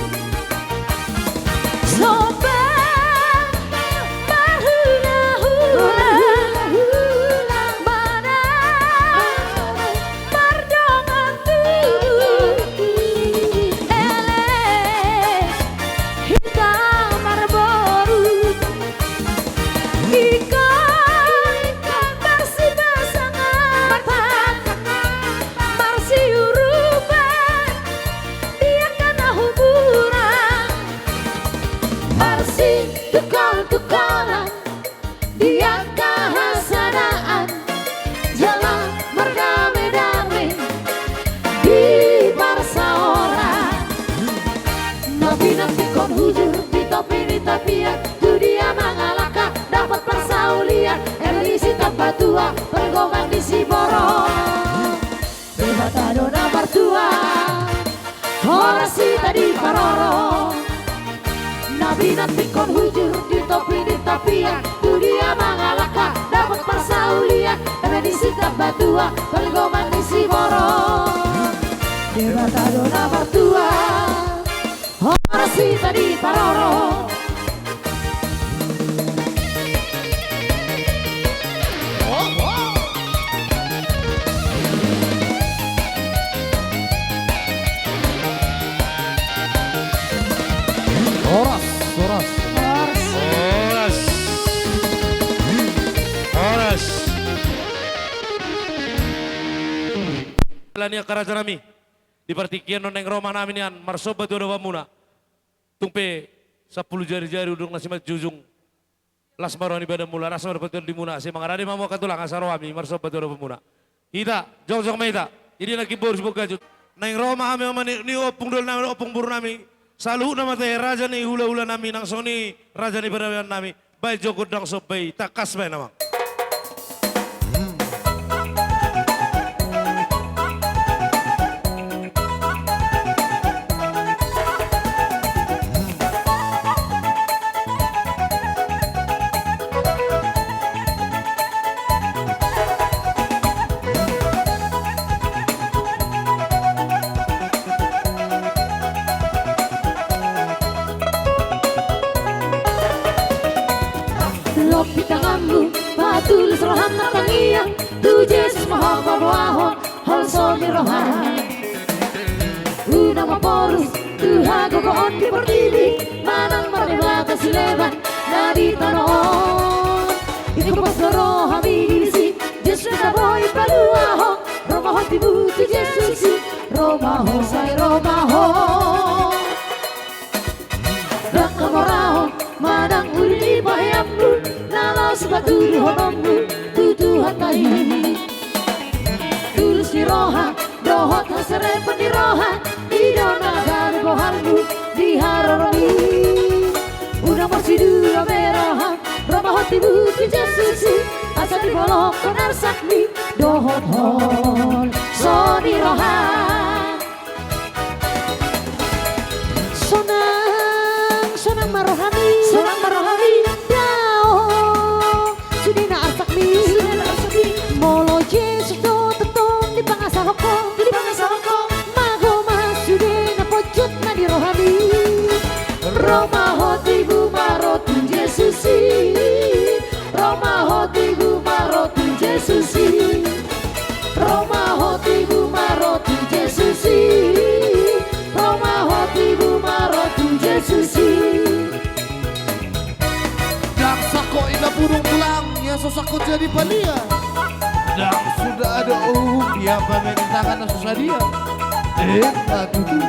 Somba marhulahula, manang mardongan tubu, elek hita marboru. Ingkon marsipasangan, marsiurupan di angka na humurang, marsitungkoltungkolan di angka hasadaan, jala mardamedame di parsaoran. Na pinantikhon hujur di topi ni tapian, tu dia mangalangka dapot parsaulian, eme di Sitambatua pargoman ni Siborok. Debata do na martua, horas hita diparorot. Na pinantikhon hujur di topi ni tapian, tu dia mangalangka dapot parsaulian, eme di Sitambatua pargoman ni Siborok. Debata do na martua, horas hita diparorot. Horas, horas. Horas. Horas. Horas. Ala ni angka raja nami, di partingkian on naeng ro ma hami nian marsomba tu adopanmuna. Tung pe sampulu jarijari udok na simanjujung. Las ma roha ni badanmuna, las ma roha ni patuan di muna, asa mangarade ma hamu angka tulang, asa ro hami marsomba tu adopanmuna. Hita, jongjong ma hita. Jadi na kimbor si Bonggajut. Naeng ro ma hami, ama ni, ni ompung dohot nami, ompung boru nami. Saluhutna ma tahe raja ni hulahula nami, nang songon i raja ni pardalanan nami. Baen jo gondang somba i, tangkas baen amang. Lobi tanganmu, patulus roham na tangiang, tu Jesus ma ho paboahon holso ni roha. Unang mamporus tu hagogoon di portibi, manang mardebata sileban na di tano on. Ingkon pos do rohami dilisi, Jesus na boi paluahon. Ro ma ho tibu tu Jesus i, ro ma ho, sai ro ma ho. Ndang hamoraon manang uli ni paheanmu, na laos patuduhononmu tu Tuhanta i. Tulus ni roha dohot haserepon ni roha, i do na gabe bohalmu di haroromi. Unang marsidua be roham, ro ma ho tibu tu Jesus i, asa dibolongkon arsakmi dohot holso ni roha. Sonang, sonang ma rohami. Sonang ma rohami. Dao sudena arsakmi. Sudena arsakmi. Molo Jesus do tongtong dipangasahon ho. Dipangasahon ho. Mago ma sudena ponjot na di rohami. Ro ma ho tibu ma ro tu Jesus i. Ro ma ho tibu ma ro tu Jesus i. Ro ma ho tibu ma ro tu Jesus i. Ro ma ho tibu ma ro tu Jesus i. Ndang sangkot inna pudung tulang, ia Sosak kau jadi palia. Ndang suda adong uhum dia, pamerintah na so sadia. Emma tutu.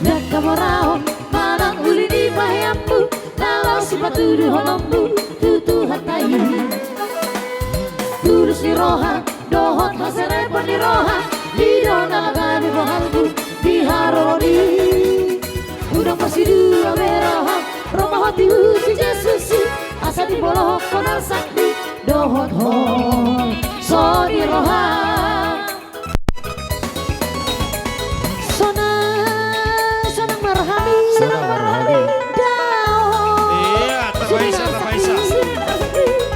Ndang hamoraon manang uli ni paheanmu, na laho sipatuduhononmu tu Tuhanta i. Tulus ni roha dohot haserepon ni roha, i do na gabe bohalmu di haroro i. Unang pasidua be roham, ro ma ho tu Jesus i, asa dibolohon ho arsak ni dohot holso ni roha. Sonang, sonang ma rohami, sonang ma rohami. Dao. Iya, tapaisa, tapaisa.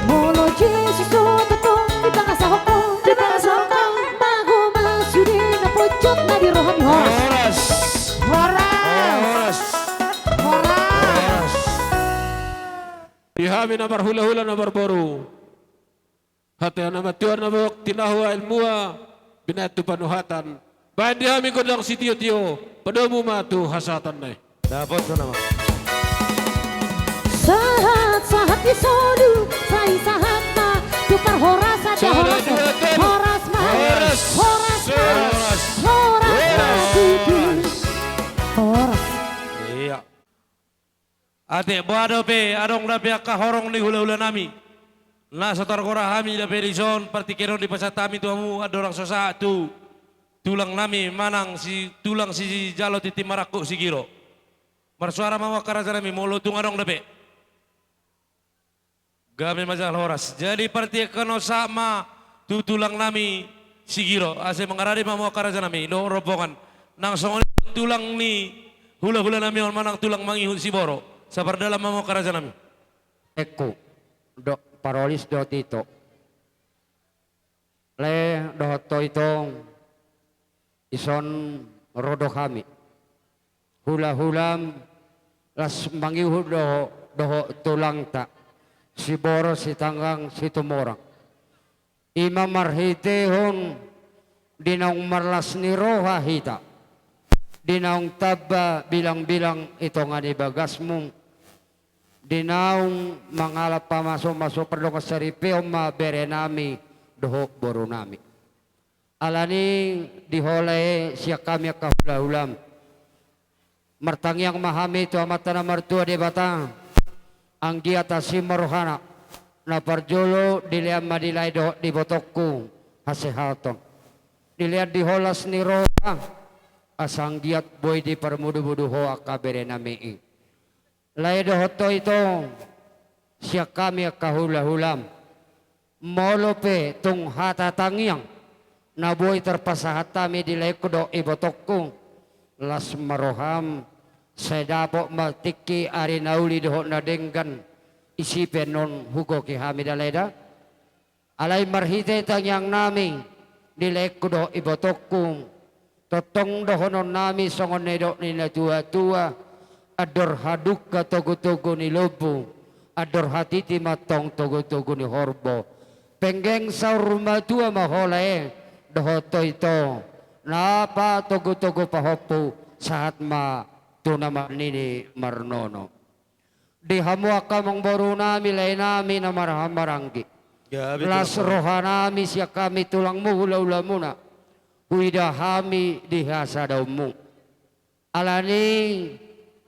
Molo Jesus do tongtong dipangasahon ho, dipangasahon ho, mago ma sude na pojok na di rohami. Horas. Horas. Horas. Horas. Horas. Di hami na marhulahula na marboru. Hata na matuan na bok tinahu ailmua, binahen tu panuhatan. Bahen di hami gondang sitiotio, padomu ma tu hasahatan na i. Dapot sonang ma. Sahat, sahat di solu, sai sahat ma tu parhorasan. Sada, dua, tolu. Horas ma. Horas. Horas ma. Horas. Horas ma. Horas. Tutu. Horas. Iya. Ate, boha dope, adong dope angka horong ni hulahulanami na so targora hami dope dison, partingkian on dipasahat hami tu hamu andorang so sahat tu tulangnami manang si tulang sijalo tintin marangkup Sigiro. Marsuara ma hamu angka rajanami molo tung adong dope. Gabe ma jala horas. Jadi partingkian on sahat ma tu tulangnami Sigiro, asa mangarade ma hamu angka rajanami dohot rombongan. Nang songon i tulang ni hulahulanami on manang tulang mangihut Siboro. Sapardalan ma hamu angka rajanami. Ekku, do, Parolis dohot ito. Lae dohot ho ito, ison ro do hami. Hulahulam las mangihut do, dohot tulangta, Siboro Sitanggang Situmorang. I ma marhitehon di naung marlas ni roha hita, di naung tamba bilangbilang i tonga ni bagasmu, di naung mangalap pamasumasu pardongan saripeon ma berenami dohot borunami. Alani di ho lae sian hami angka hulahulam, martangiang ma hami tu Amanta na martua Debata, anggiat asi ma rohana, na parjolo dilean ma di lae dohot di ibotongku hasehaton. Dilean di ho las ni roha, asa anggiat boi diparmudubudu ho angka berenami i. Lae dohot ho ito, sian hami angka hulahulam. Molo pe tung hata tangiang na boi tarpasahat hami di laengku dohot ibotongku, las ma roham, sai dapot ma tingki ari na uli dohot na denggan, isi pe annon hugohi hami da lae da. Alai marhite tangiangnami di laengku dohot ibotongku, tongtong dohononnami songon na nidok ni natuatua, andor hadungka togutogu ni lombu, andor hatiti ma antong togutogu ni horbo. Penggeng saur matua ma ho lae dohot ho ito, na patogutogu pahompu sahat ma tu na marnini marnono. Di hamu angka amangborunami, laenami na marhahamaranggi. Gabe, las rohanami sian hami tulangmu hulahulamuna, huida hami di hasadaonmu. Alani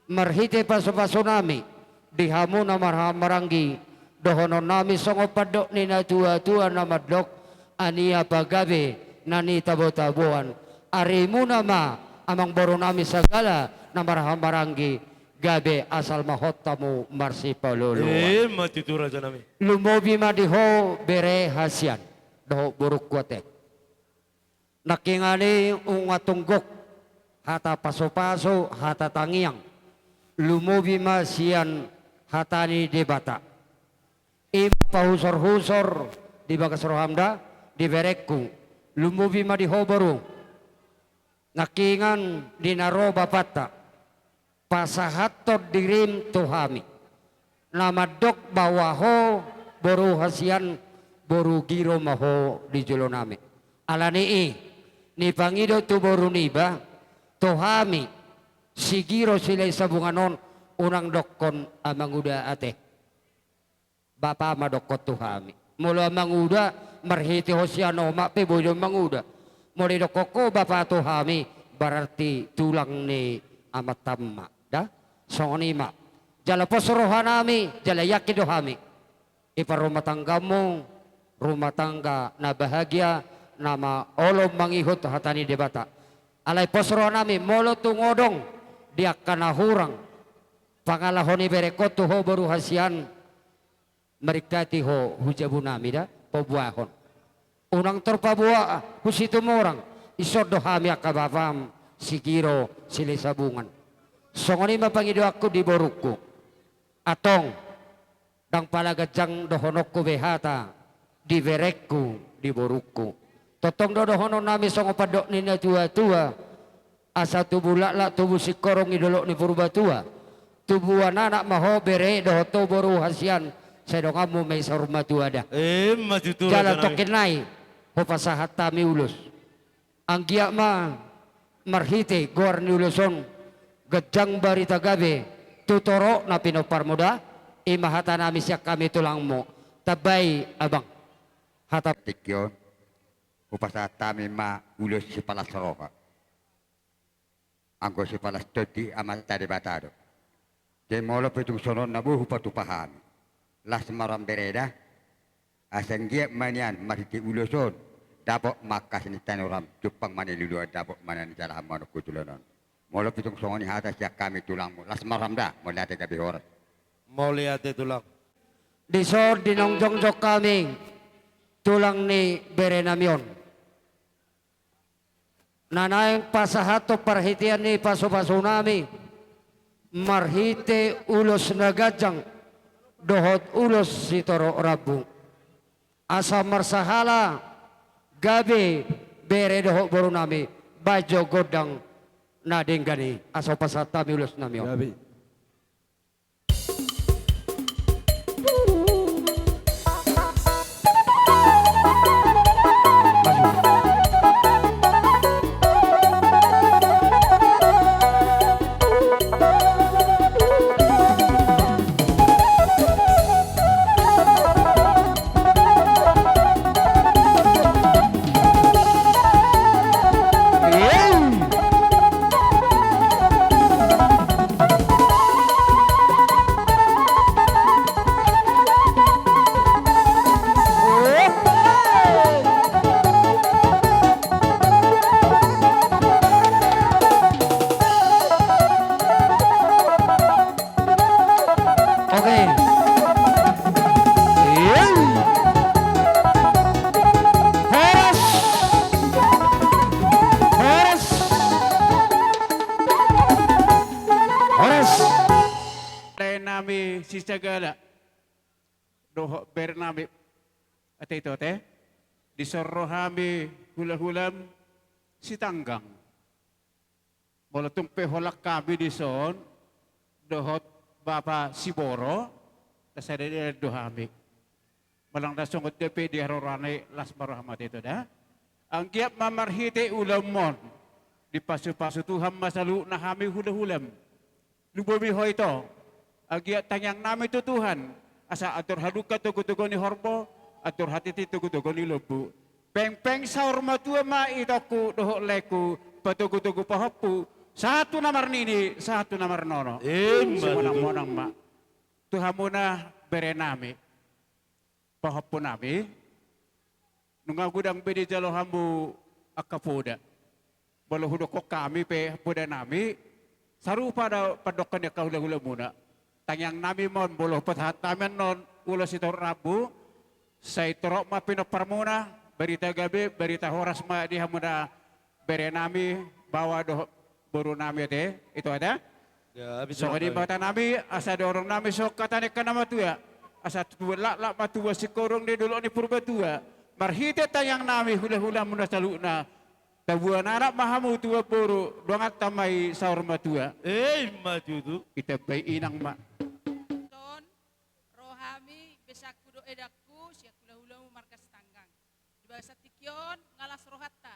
marhite pasupasunami di hamu na marhahamaranggi, dohononnami songon pandok ni natuatua na mandok, ania pagabe na nitabotaboan, arimuna ma amangborunami sagala na marhahamaranggi, gabe asal ma hot hamu marsipaolooloan. Emma tutu rajanami. Lumobi ma di ho bere hasian dohot borungku ate. Nangkiningan i nunga tung gok hata pasupasu, hata tangiang, lumobi ma sian hata ni Debata. I ma pahusorhusor di bagas roham da, di berengku, lumobi ma di ho boru. Nangkiningan di na ro bapanta, pasahathon dirim tu hami, na mandok bahwa ho boru hasian, boru giro ma ho di jolo nami. Alani i, nipangido tu boru niba, tu hami, si Giro Silahi Sabungan on, unang dokkon amanguda ate. Bapa ma dokkon tu hami. Molo amanguda, marhite ho sian omak pe boi do amanguda. Molo didokkon ho bapa tu hami, berarti tulang ni amantam ma. Da? Songon i ma. Jala pos roha nami, jala yakin do hami. Iparrumah tanggamu, rumah tangga na bahagia, na ma olo mangihut hata ni Debata. Alai pos roha nami, molo tung adong, di angka na hurang, pangalaho ni berengkon tu ho boru hasian, maringkati ho hu jabu nami da, paboahon. Unang tor paboa, hu Situmorang, dison do hami angka bapam, si Giro, Silahi Sabungan. Songon i ma pangidoanku di borungku. Antong, ndang pala ganjang dohononku be hata, di berengku, di borungku. Tongtong do dohonon nami songon pandok ni na tua-tua, asa tubu laklak, tubu singkoru di dolok ni Purbatua. Tubuan anak ma ho bere dohot ho boru hasian, sai donganmu ma i saur matua da. Emma tutu. Jala raja nami. Tongkin nai, hupasahat hami ulos. Anggiat ma marhite goar ni ulos on, ganjang barita gabe, tu torop na pinomparmu da, i ma hata nami sian hami tulangmu. Tambai, abang. Hata. Tingki on, hupasahat hami ma ulos sipalas roha. Anggo sipalas tondi Amanta Debata do. Jadi molo pe tung songon na boi hupatupa hami. Las ma roham bere da. Asa anggiat ma nian marhite ulos on, dapot ma angka sinitanoram, jumpang ma na niluluan, dapot ma na nijalahan manungkun tu joloan on. Molo pe tung songon i hata sian hami tulangmu, las ma roham da, mauliate gabe horas. Mauliate tulang. Dison di naung jongjong hami, tulang ni bere nami on. Na naeng pasahathon parhitean ni pasu-pasu nami, marhite ulos na ganjang, dohot ulos sitorop rambu. Asa marsahala, gabe bere dohot boru nami, baen jo gondang na denggan i, asa hupasahat hami ulos nami on. Gabe. Oke. Horas. Horas. Horas. Lae nami sisagala. Dohot bere nami. Ate ito ate. Dison ro hami hula-hulam sitanggang. Molo tung pe holan hami dison, dohot bapa siboro, na sada dalan do hami. Manang na songon dia pe di haroroan i las ma roham ate ito da. Anggiat ma marhite ulaonmon, dipasu-pasu Tuhan ma saluhutna hami hula-hulam. Lumobi ho ito, anggiat tangiang nami tu Tuhan, asa andor hadungka togu-togu ni horbo, andor hatiti togu-togu ni lombu. Pengpeng saur matua ma itongku dohot laengku, patogu-togu pahompu, sahat tu na marnini, sahat tu na marnono. Emma tutu. Simonang-monang ma. Tu hamuna bere nami. Pahompu nami, nunga godang be dijalo hamu angka poda. Molo hudokkon hami pe poda nami, sarupa do pandokkon ni angka hula-hulamuna. Tangiang nami ma on molo hupasahat hami annon ulos sitorop rambu, sai torop ma pinomparmuna, barita gabe, barita horas ma di hamuna bere nami, baoa dohot boru nami ate, ito ate. Ya, habis. Songon i ma hata nami, asa didok nami songon hata ni angka na matua. Asa tubu laklak ma tubu singkoru di dolok ni Purbatua. Marhite tangiang nami hula-hula muna saluhutna, tabuan anak ma hamu tubuan boru, dongan ta ma i saur matua. Eh, ima tutu. Itambai inang ma. Ton, ro hami, besakku dohot edakku, sian hula-hulamu marga Sitanggang. Di bagasan tingki on, nga las rohanta.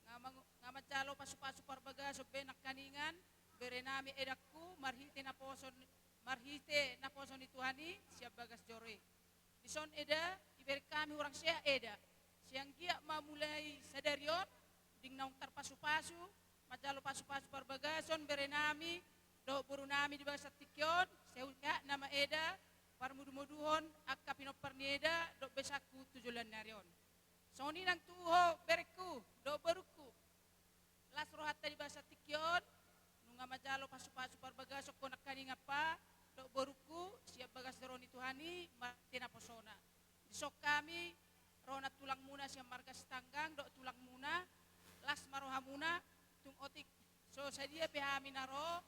Nga mangu-, nga manjalo pasu-pasu parbagason be nangkaningan, bere nami edakku, marhite naposo ni, marhite naposo ni Tuhan i, sian bagas joro i. Dison eda, ibereng hami hurang sehat eda. Sai anggiat ma mulai sadari on, dung naung tarpasu-pasu, manjalo pasu-pasu parbagason, bere nami, dohot boru nami di bagasan tingki on, sehat-sehat nama eda, parmudu-muduhon, angka pinompar ni eda, dohot besakku tu joloan ni ari on. Songon i nang tu ho berengku, dohot borungku. Las rohanta di bagasan tingki on, nunga manjalo pasu-pasu parbagason ho nangkaningan pa, dohot borungku, sian bagas joro ni Tuhan i, marhite naposona. Dison hami, ro nang tulangmuna sian marga Sitanggang, dohot tulangmuna, las ma rohamuna, tung otik so sadia pe hami na ro,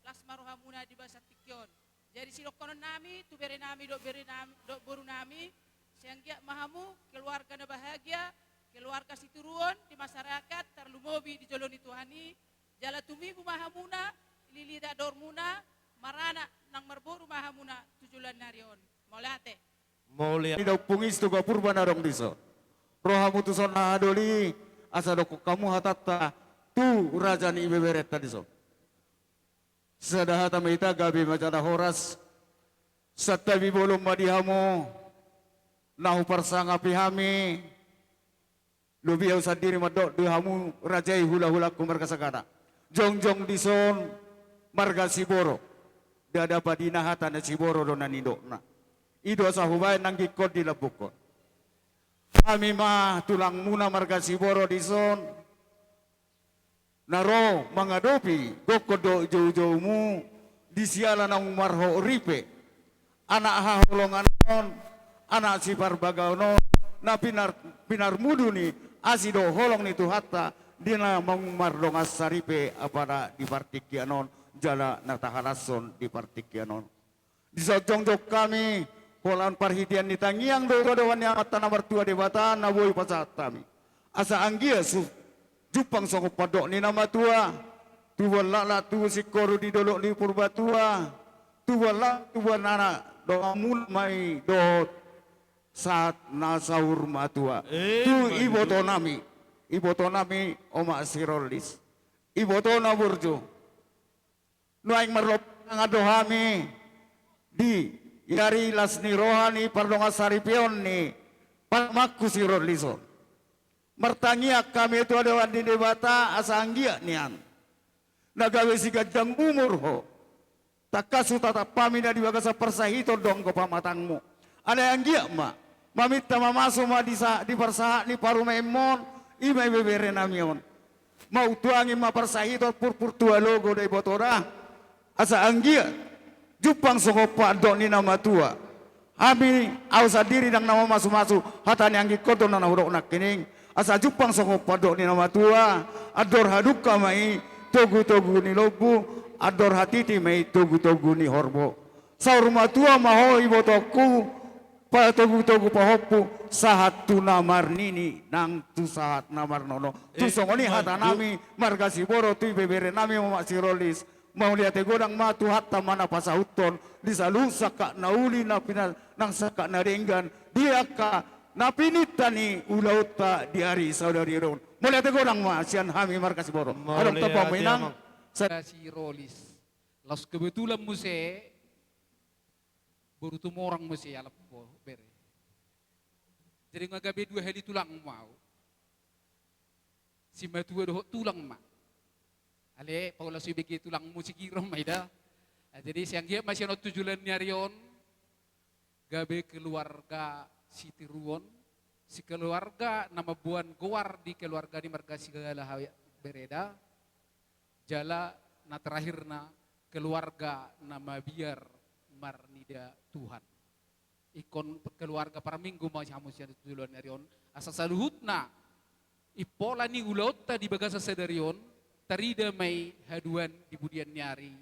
las ma rohamuna di bagasan tingki on. Jadi sidohonon nami, tu bere nami, dohot bere nami, dohot boru nami, sai anggiat ma hamu, keluarga na bahagia, keluarga sitiruon di masyarakat, tarlumobi di jolo ni Tuhan i, jala tumibu ma hamuna, lilita dormuna, maranak nang marboru ma hamuna, tu joloan ni ari on. Mauliate. Mauliate. Ida umpung i tu Toga Purba na adong dison. Ro hamu tuson na hadoli, asa dokkon hamu hatanta, tu raja ni ibeberenta dison. Sada hata ma hita gabe ma jala horas. Santabi bolon ma di hamu, na huparsangapi hami, lobi au sandiri mandok di hamu raja i hula-hulangku marga Sagala. Jongjong dison marga Siboro. Ndada padina hata na Siboro do na nidokna. I do asa hubaen nangkin on dilambungkon. Hami ma tulangmuna marga Siboro dison. Na ro mangadopi gokhon dohot jou-joumu di siala naung marhot ripe. Anak haholongan on, anak siparbagason on, na pinar-, pinarmudu ni asi dohot holong ni Tuhanta, di na naung mardongan saripe apala di partingkian on, jala na tahalashon di partingkian on. Dison jongjong hami, holan parhitean ni tangiang dohot tu adopan ni Amanta na martua Debata na boi pasahat hami. Asa anggiat su-, jumpang songon pandok ni na matua, tubuan laklak tubu singkoru di dolok ni Purbatua, tubuan laklak tubuan anak donganmuna ma i dohot sahat na saur matua. Eh, tu iboto nami, iboto nami Omak Sirollis. Iboto na burju. Nuaeng marlompangan do hami di ari las ni roha ni pardongan saripeon ni pamanku Sirollis on. Martangiang hami tu adopan ni Debata asa anggiat nian na gabe siganjang umur ho. Tangkas hutatap hami na di bagasan parsahiton do anggo pamatangmu. Alai anggiat ma maminta mamasu ma di sa-, di parsahat ni parumaenmon, i ma ibebere nami on. Mautuangi ma parsahiton purpur tu alogo da ibotona. Asa anggiat jumpang songon pandok ni na matua. Hami au sandiri ndang na mamasu-masu, hata ni anggingkon do na hudok nangkining. Asa jumpang songon pandok ni na matua, andor hadungka ma i togu-togu ni lombu, andor hatiti ma i togu-togu ni horbo. Saur matua ma ho ibotongku, patogu-togu pahompu, sahat tu na marnini, nang tu sahat na marnono. Tu songon i hata nami, marga Siboro, tu ibebere nami Omak Sirollis, mauliate godang ma Tuhanta ma na pasahuthon, di saluhut sangkap na uli na pina-, nang sangkap na denggan, di angka na pininta ni ulaonta di ari saudari on. Mauliate godang ma sian hami marga Siboro. Adong tamba ma inang. Sa- Sirollis. Laos kebetulan muse, boru Tumorang muse alap ho, bere. Jadi nga gabe dua hali tulangmu au. Simatua dohot tulang ma. Ale, paula so ibege tulangmu si Giro ma ida. Ah, jadi sai anggiat ma sian on tu joloan ni ari on, gabe keluarga sitiruon, si keluarga na mamboan goar di keluarga ni marga Sagala ha-, bereda, jala na terakhirna keluarga na mabiar marnida Tuhan. Ingkon keluarga parminggu ma hamu sian tu joloan ni ari on. Asa saluhutna impola ni ulaonta di bagasan sadari on, tarida ma i haduan di pudian ni ari.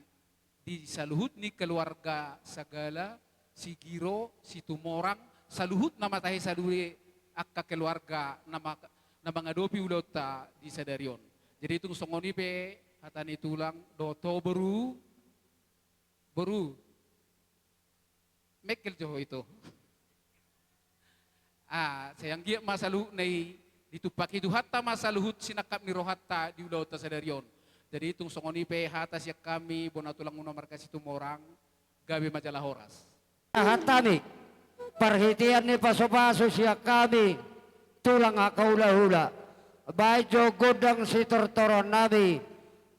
Di saluhut ni keluarga Sagala, si Giro, si Tumorang, saluhutna ma tahe saluhut angka keluarga na ma-, na mangadopi ulaonta di sadari on. Jadi tung songon i pe hata ni tulang dohot ho boru, boru. Mengkel jo ho ito. Ah, sai anggiat ma saluhutna i ditumpahi Tuhanta ma saluhut sinangkap ni rohanta di ulaonta sadari on. Jadi tung songon i pe hata sian hami bona tulangmuna marga Situmorang, gabe ma jala horas. Hata ni parhitean ni pasupasu sian hami tulang angka hulahula. Baen jo gondang sitortoron nami.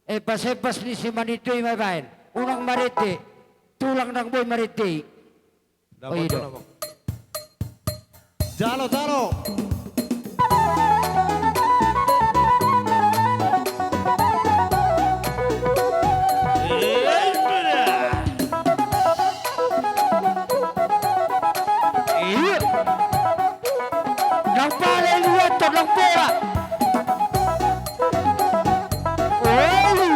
Embasembas ni simanindoi ma ibaen. Unang marende. Tulang ndang boi marende i. Dapat. Oh, iya. Jalo, jalo. Iya. Ndang pala i liat to, ndang pala. Oi.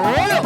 Oi.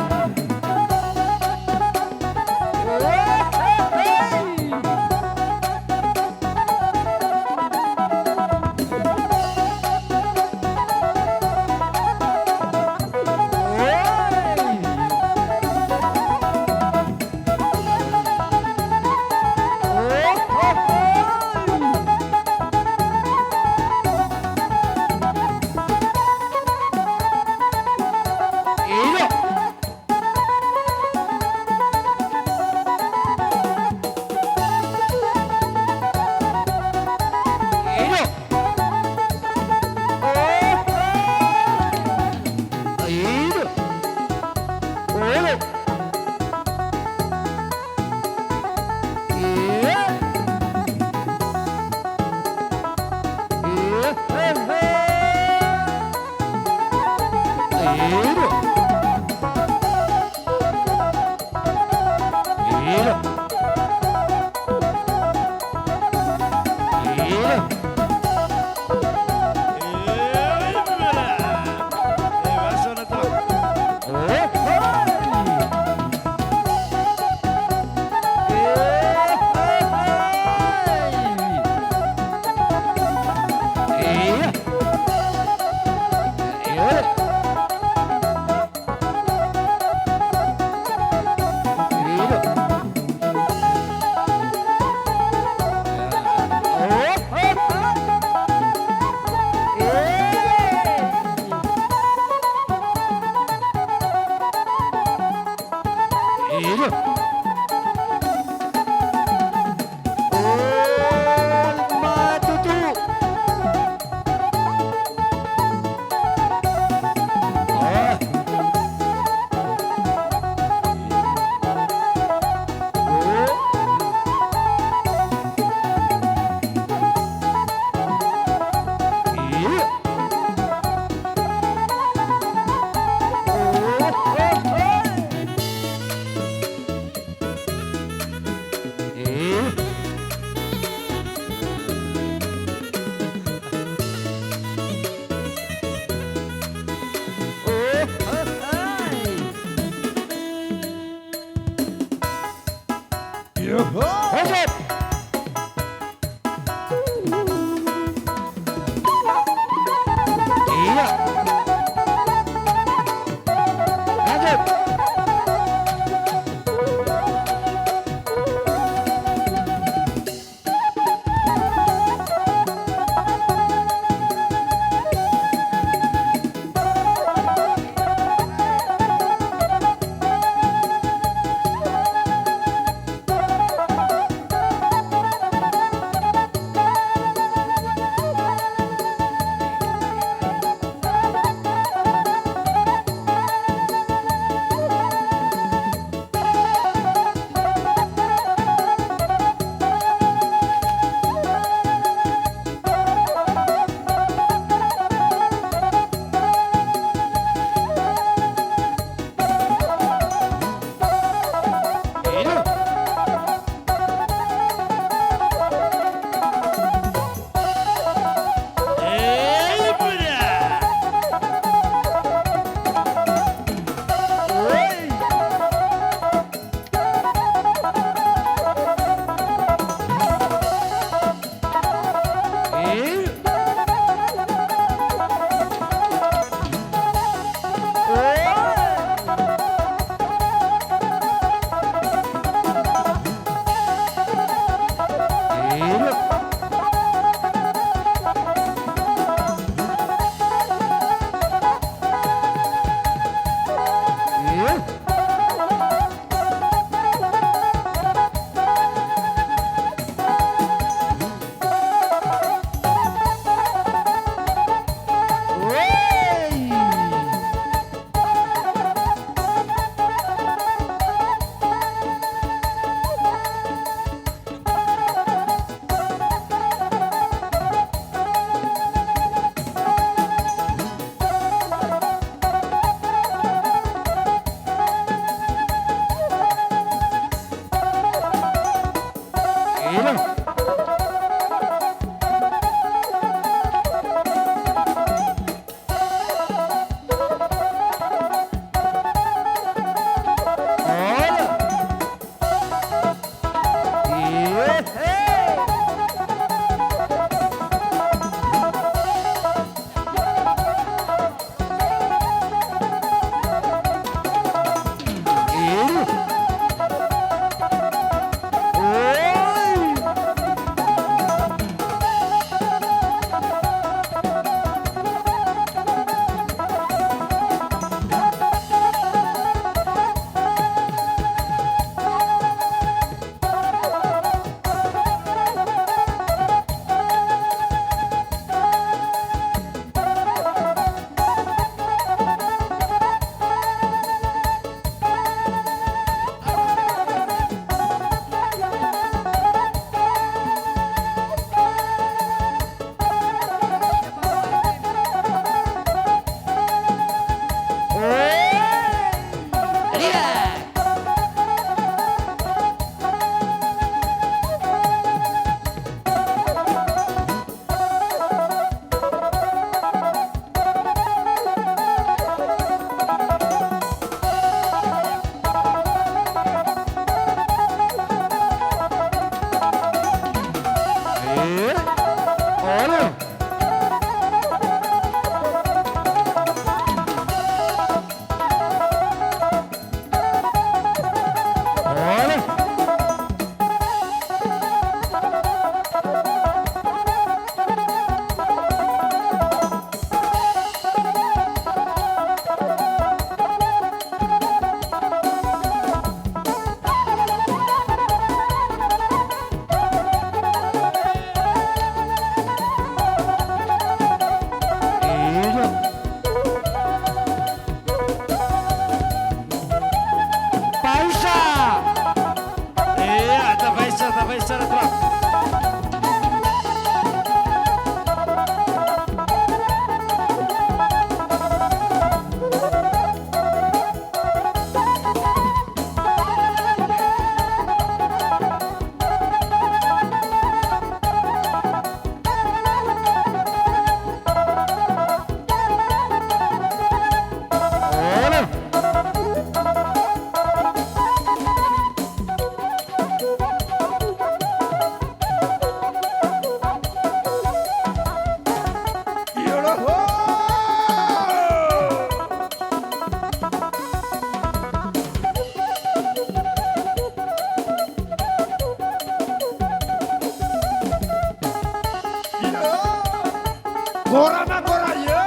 Gora ma gora, yo.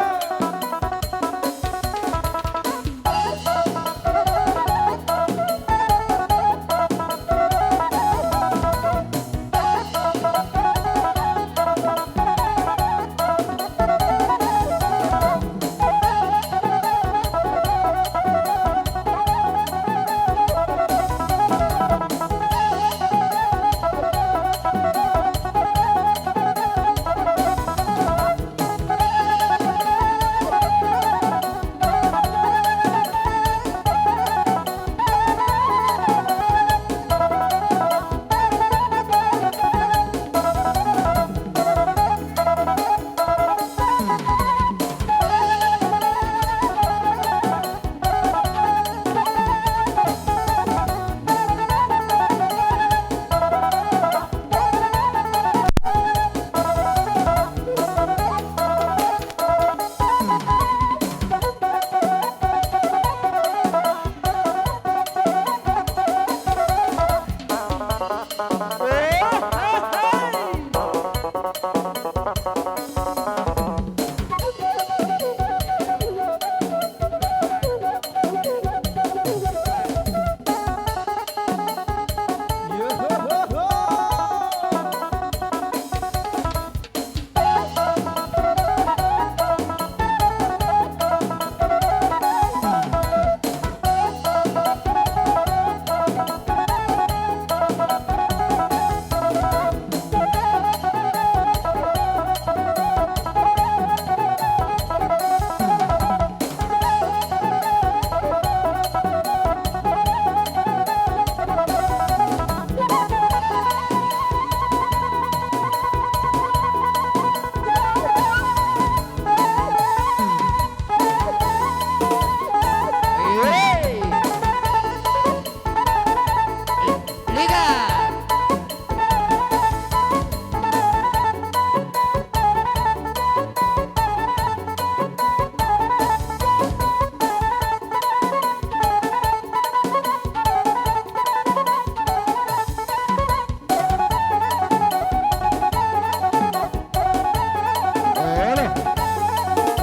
Olo.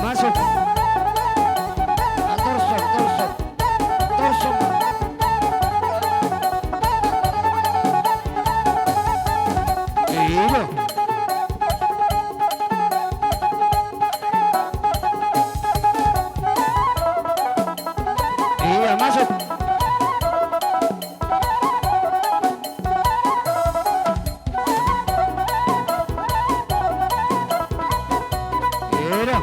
Masuk. Ah, torso, torso. Torso. Iya. Iya, masuk. Iya.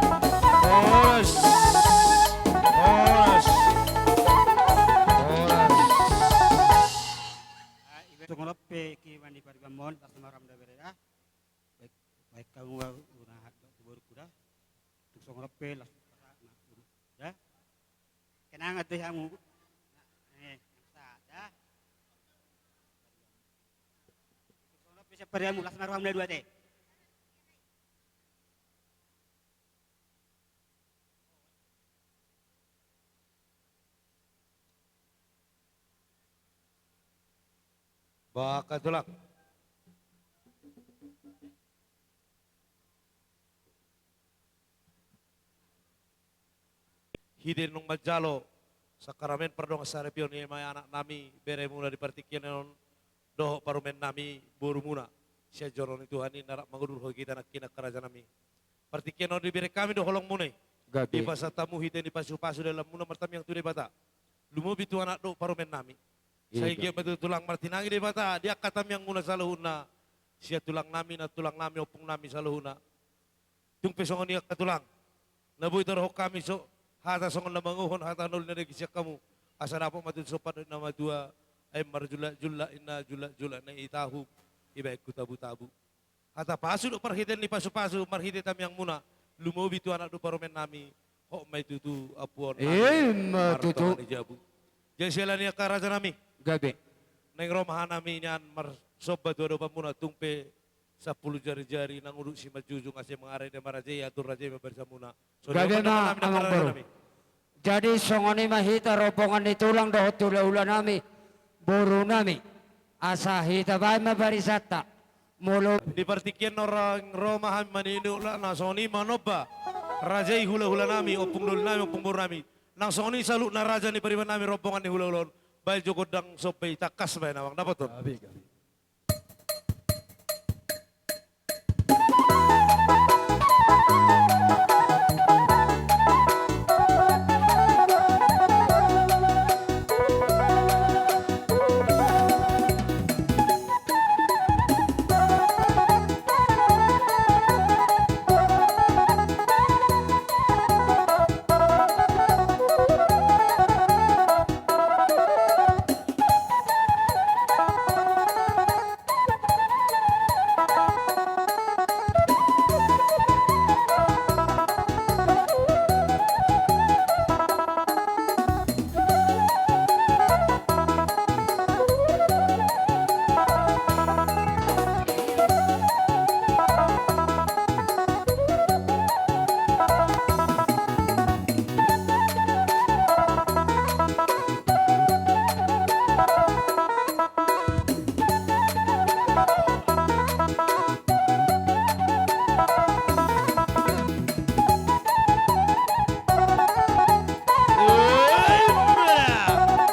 Horas. Horas. Horas. Ah, iba songon on pe, ki mani pariban mon, las ma roham da bere da. Baen, baen hamu, ah, unahat do tu borungku da. Tung songon on pe las pasahat ma. Da. Kenangan tu hamu. Eh, nang sahat da. Tung songon on pe siap paribanmu, las ma roham na dua te. Bah, angka tulang. Hita naung manjalo sakramen pardongansaripeon, i ma anak nami, beremuna di partingkian on, dohot parumaen nami, borumuna, sian joro ni Tuhan i na rap mangudurhon hita nangkin, angka raja nami. Partingkian on dibereng hami do holongmuna i. Gabe. Dipasahat hamu hita ni pasupasu dalanmuna martamiang tu Debata. Lumobi tu anak dohot parumaen nami. Iya, sai anggiat ma tulang martinangi Debata di angka tamiangmuna saluhutna. Sian tulang nami, nantulang nami, ompung nami saluhutna. Tung pe songon i angka tulang. Na boi tadokhon hami so, hata songon na mangihut hata na uli na denggan sian hamu. Asa dapot ma tutu somba ni na matua, ai marjulak-julak inna, julak-julak na i tahu, ibaen tu tabu-tabu. Hata pasu do marhite ni pasupasu, marhite tamiangmuna, lumobi tu anak dohot parumaen nami, hot ma i tutu ampuon nami. Ima tutu. Martonga ni jabu. Jadi siala ni angka raja nami. Gabe. Naeng ro ma hanami nian marsomba tu adopanmuna, tung pe sampulu jarijari nang udut simanjujung, asa mangarade ma raja i, atur raja i ma barisamuna. Songon i. Gabe ma, amang boru. Jadi songon i ma hita rombongan ni tulang dohot hulahulanami, borunami, asa hita baen ma barisanta. Molo di partingkian on, naeng ro ma hami mangido, na songon i manomba raja i hulahulanami, ompung dolinami, ompung borunami. Nang songon i saluhutna raja ni paribanami, rombongan ni hulahula on, baen jo gondang somba i, tangkas baen, amang, dapoton. Gabe, gabe.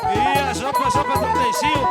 Ia, sopa, sopa, tong te, siu.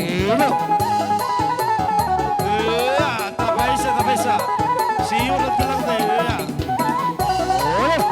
Elo. Ea, tapaisa, tapaisa. Siu na tulang te, ea. Elo.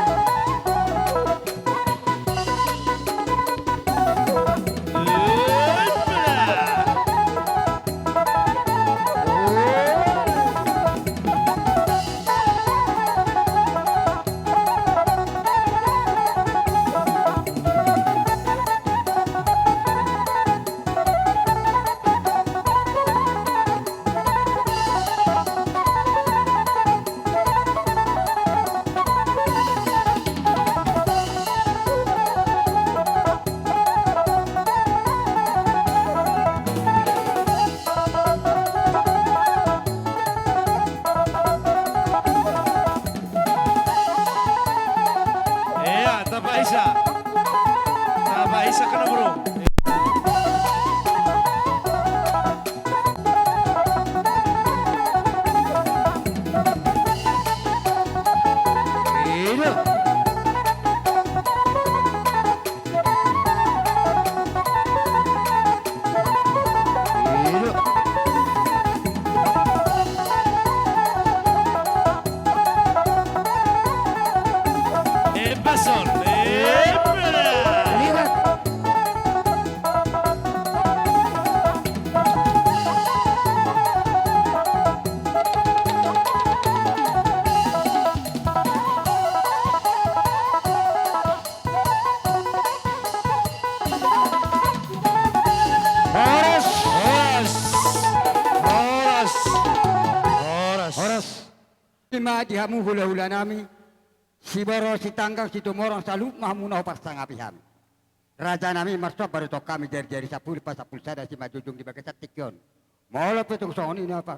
Ea, tapaisa. Tapaisa kana, bro. Elo. Ma di hamu hula-hula nami, Siboro, Sitanggang, Situmorang, saluhut ma hamu na huparsangapi hami. Raja nami, marsomba do tong hami, jari-jari sampulu, pasampulu sada, simanjujung di bagasan tingki on. Molo pe tung songon i na pa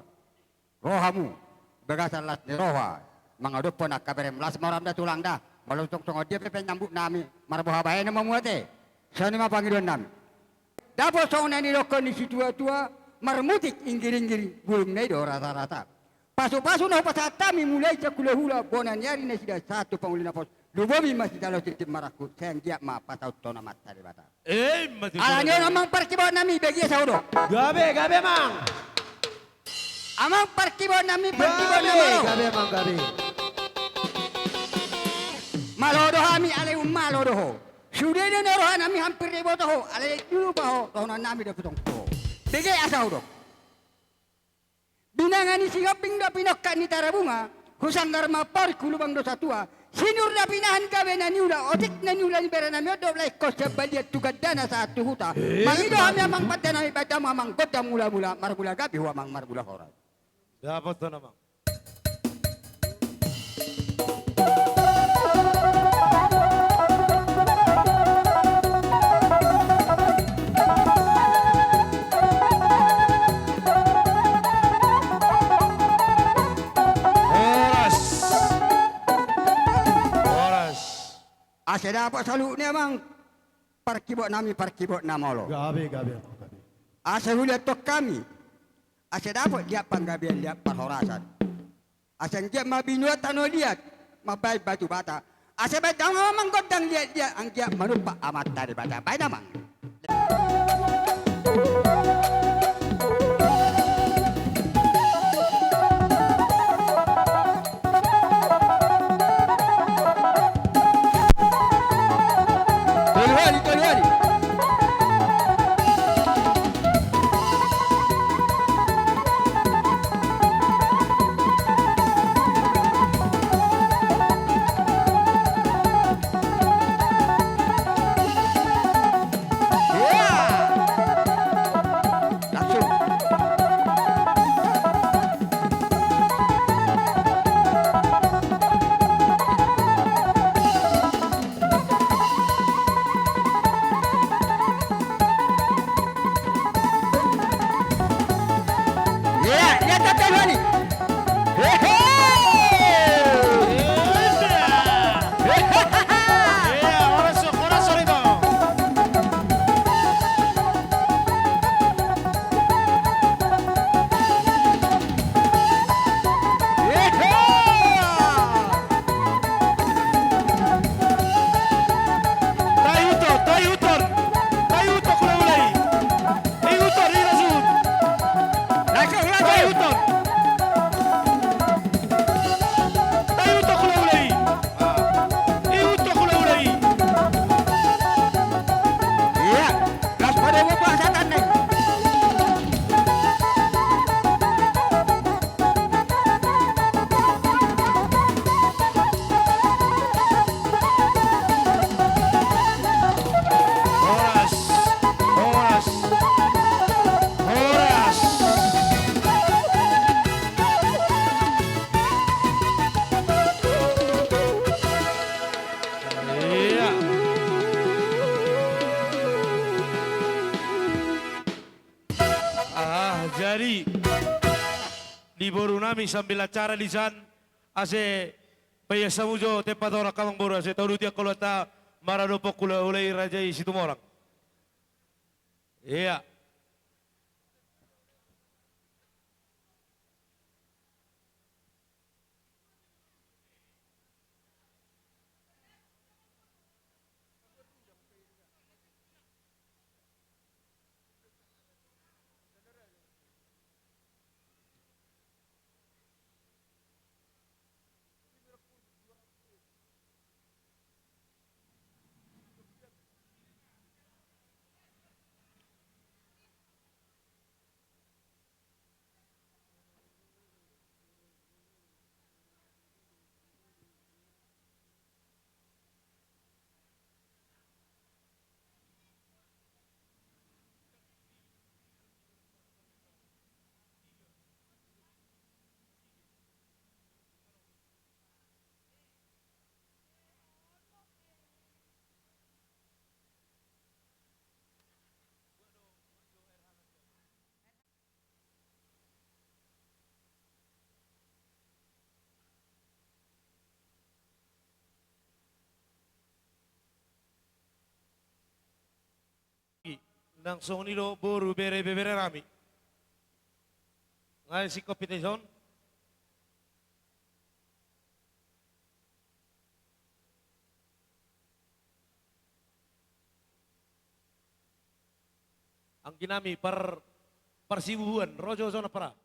ro hamu di bagasan las ni roha, mangadophon angka berem, las ma roham da tulang da. Molo tung songon dia pe panyambut nami, marboha bahenon ma hamu ate. Songon i ma pangidoan nami. Dapot songon na nidokkon ni situa-tua, marmutik inggir-inggir, bulungna i do rata-rata. Pasu-pasu na hupasahat hami, mulai sian hula-hula, bona ni ari nasida sahat tu pangoli na pos, lumobi ma sijalo tintin marangkup, sai anggiat ma pasahathon Amanta Debata. Emma tutu. Alani on, amang parkibot nami, bagia asa hudok. Gabe, gabe, amang. Amang parkibot nami, parkibot na malo. Gabe, gabe, amang, gabe. Malo do hami, alai ummalo do ho. Sude do na roha nami hampir diboto ho, alai dilupa ho, dohonon nami do pe tong tu ho. Bagia asa hudok. Binanga ni Sihombing do pinongka ni Tarabunga, husanggar ma amporik hu lubang do satua, sinur do pinahan gabe na niula, otik na niula ni bere nami on do lae, hos sian balian tu gandana sahat tu huta. Eh, mangido hami amang pande nami, bahen damang amang gondang mula-mula, marmula gabe ho amang marmula horas. Dapot do amang. Horas. Horas. Asa dapot saluhutna amang parkibot nami, parkibot na malo. Gabe, gabe, gabe. Asa huliathon hami. Asa dapot liat panggabean, liat parhorasan. Asa anggiat ma binua tano liat, mambahen batu bata. Asa bahen damang amang gondang liat-liat, anggiat manumpak Amanta Debata. Bahen damang. Tolu hali, tolu hali. Tahuton, tahuton, tahuton hula-hula i. Ihuton, ihuton. Tahuton. Tahuton hula-hula i. Ihuton hula-hula i. Ia, las pada gua puasa tanai. Horas, horas, horas. Ia. Ah, jadi di boru nami sambil acara di san, ase paias hamu jo tempat on, amang boru, ase tauduti angka ulaonta maradophon hula-hula i, raja i Situmorang. Ia. Nang songon i do boru, bere, ibebere nami. Nga singkop hita dison. Anggi nami par, parsibuhuan, ro jo songon i, para.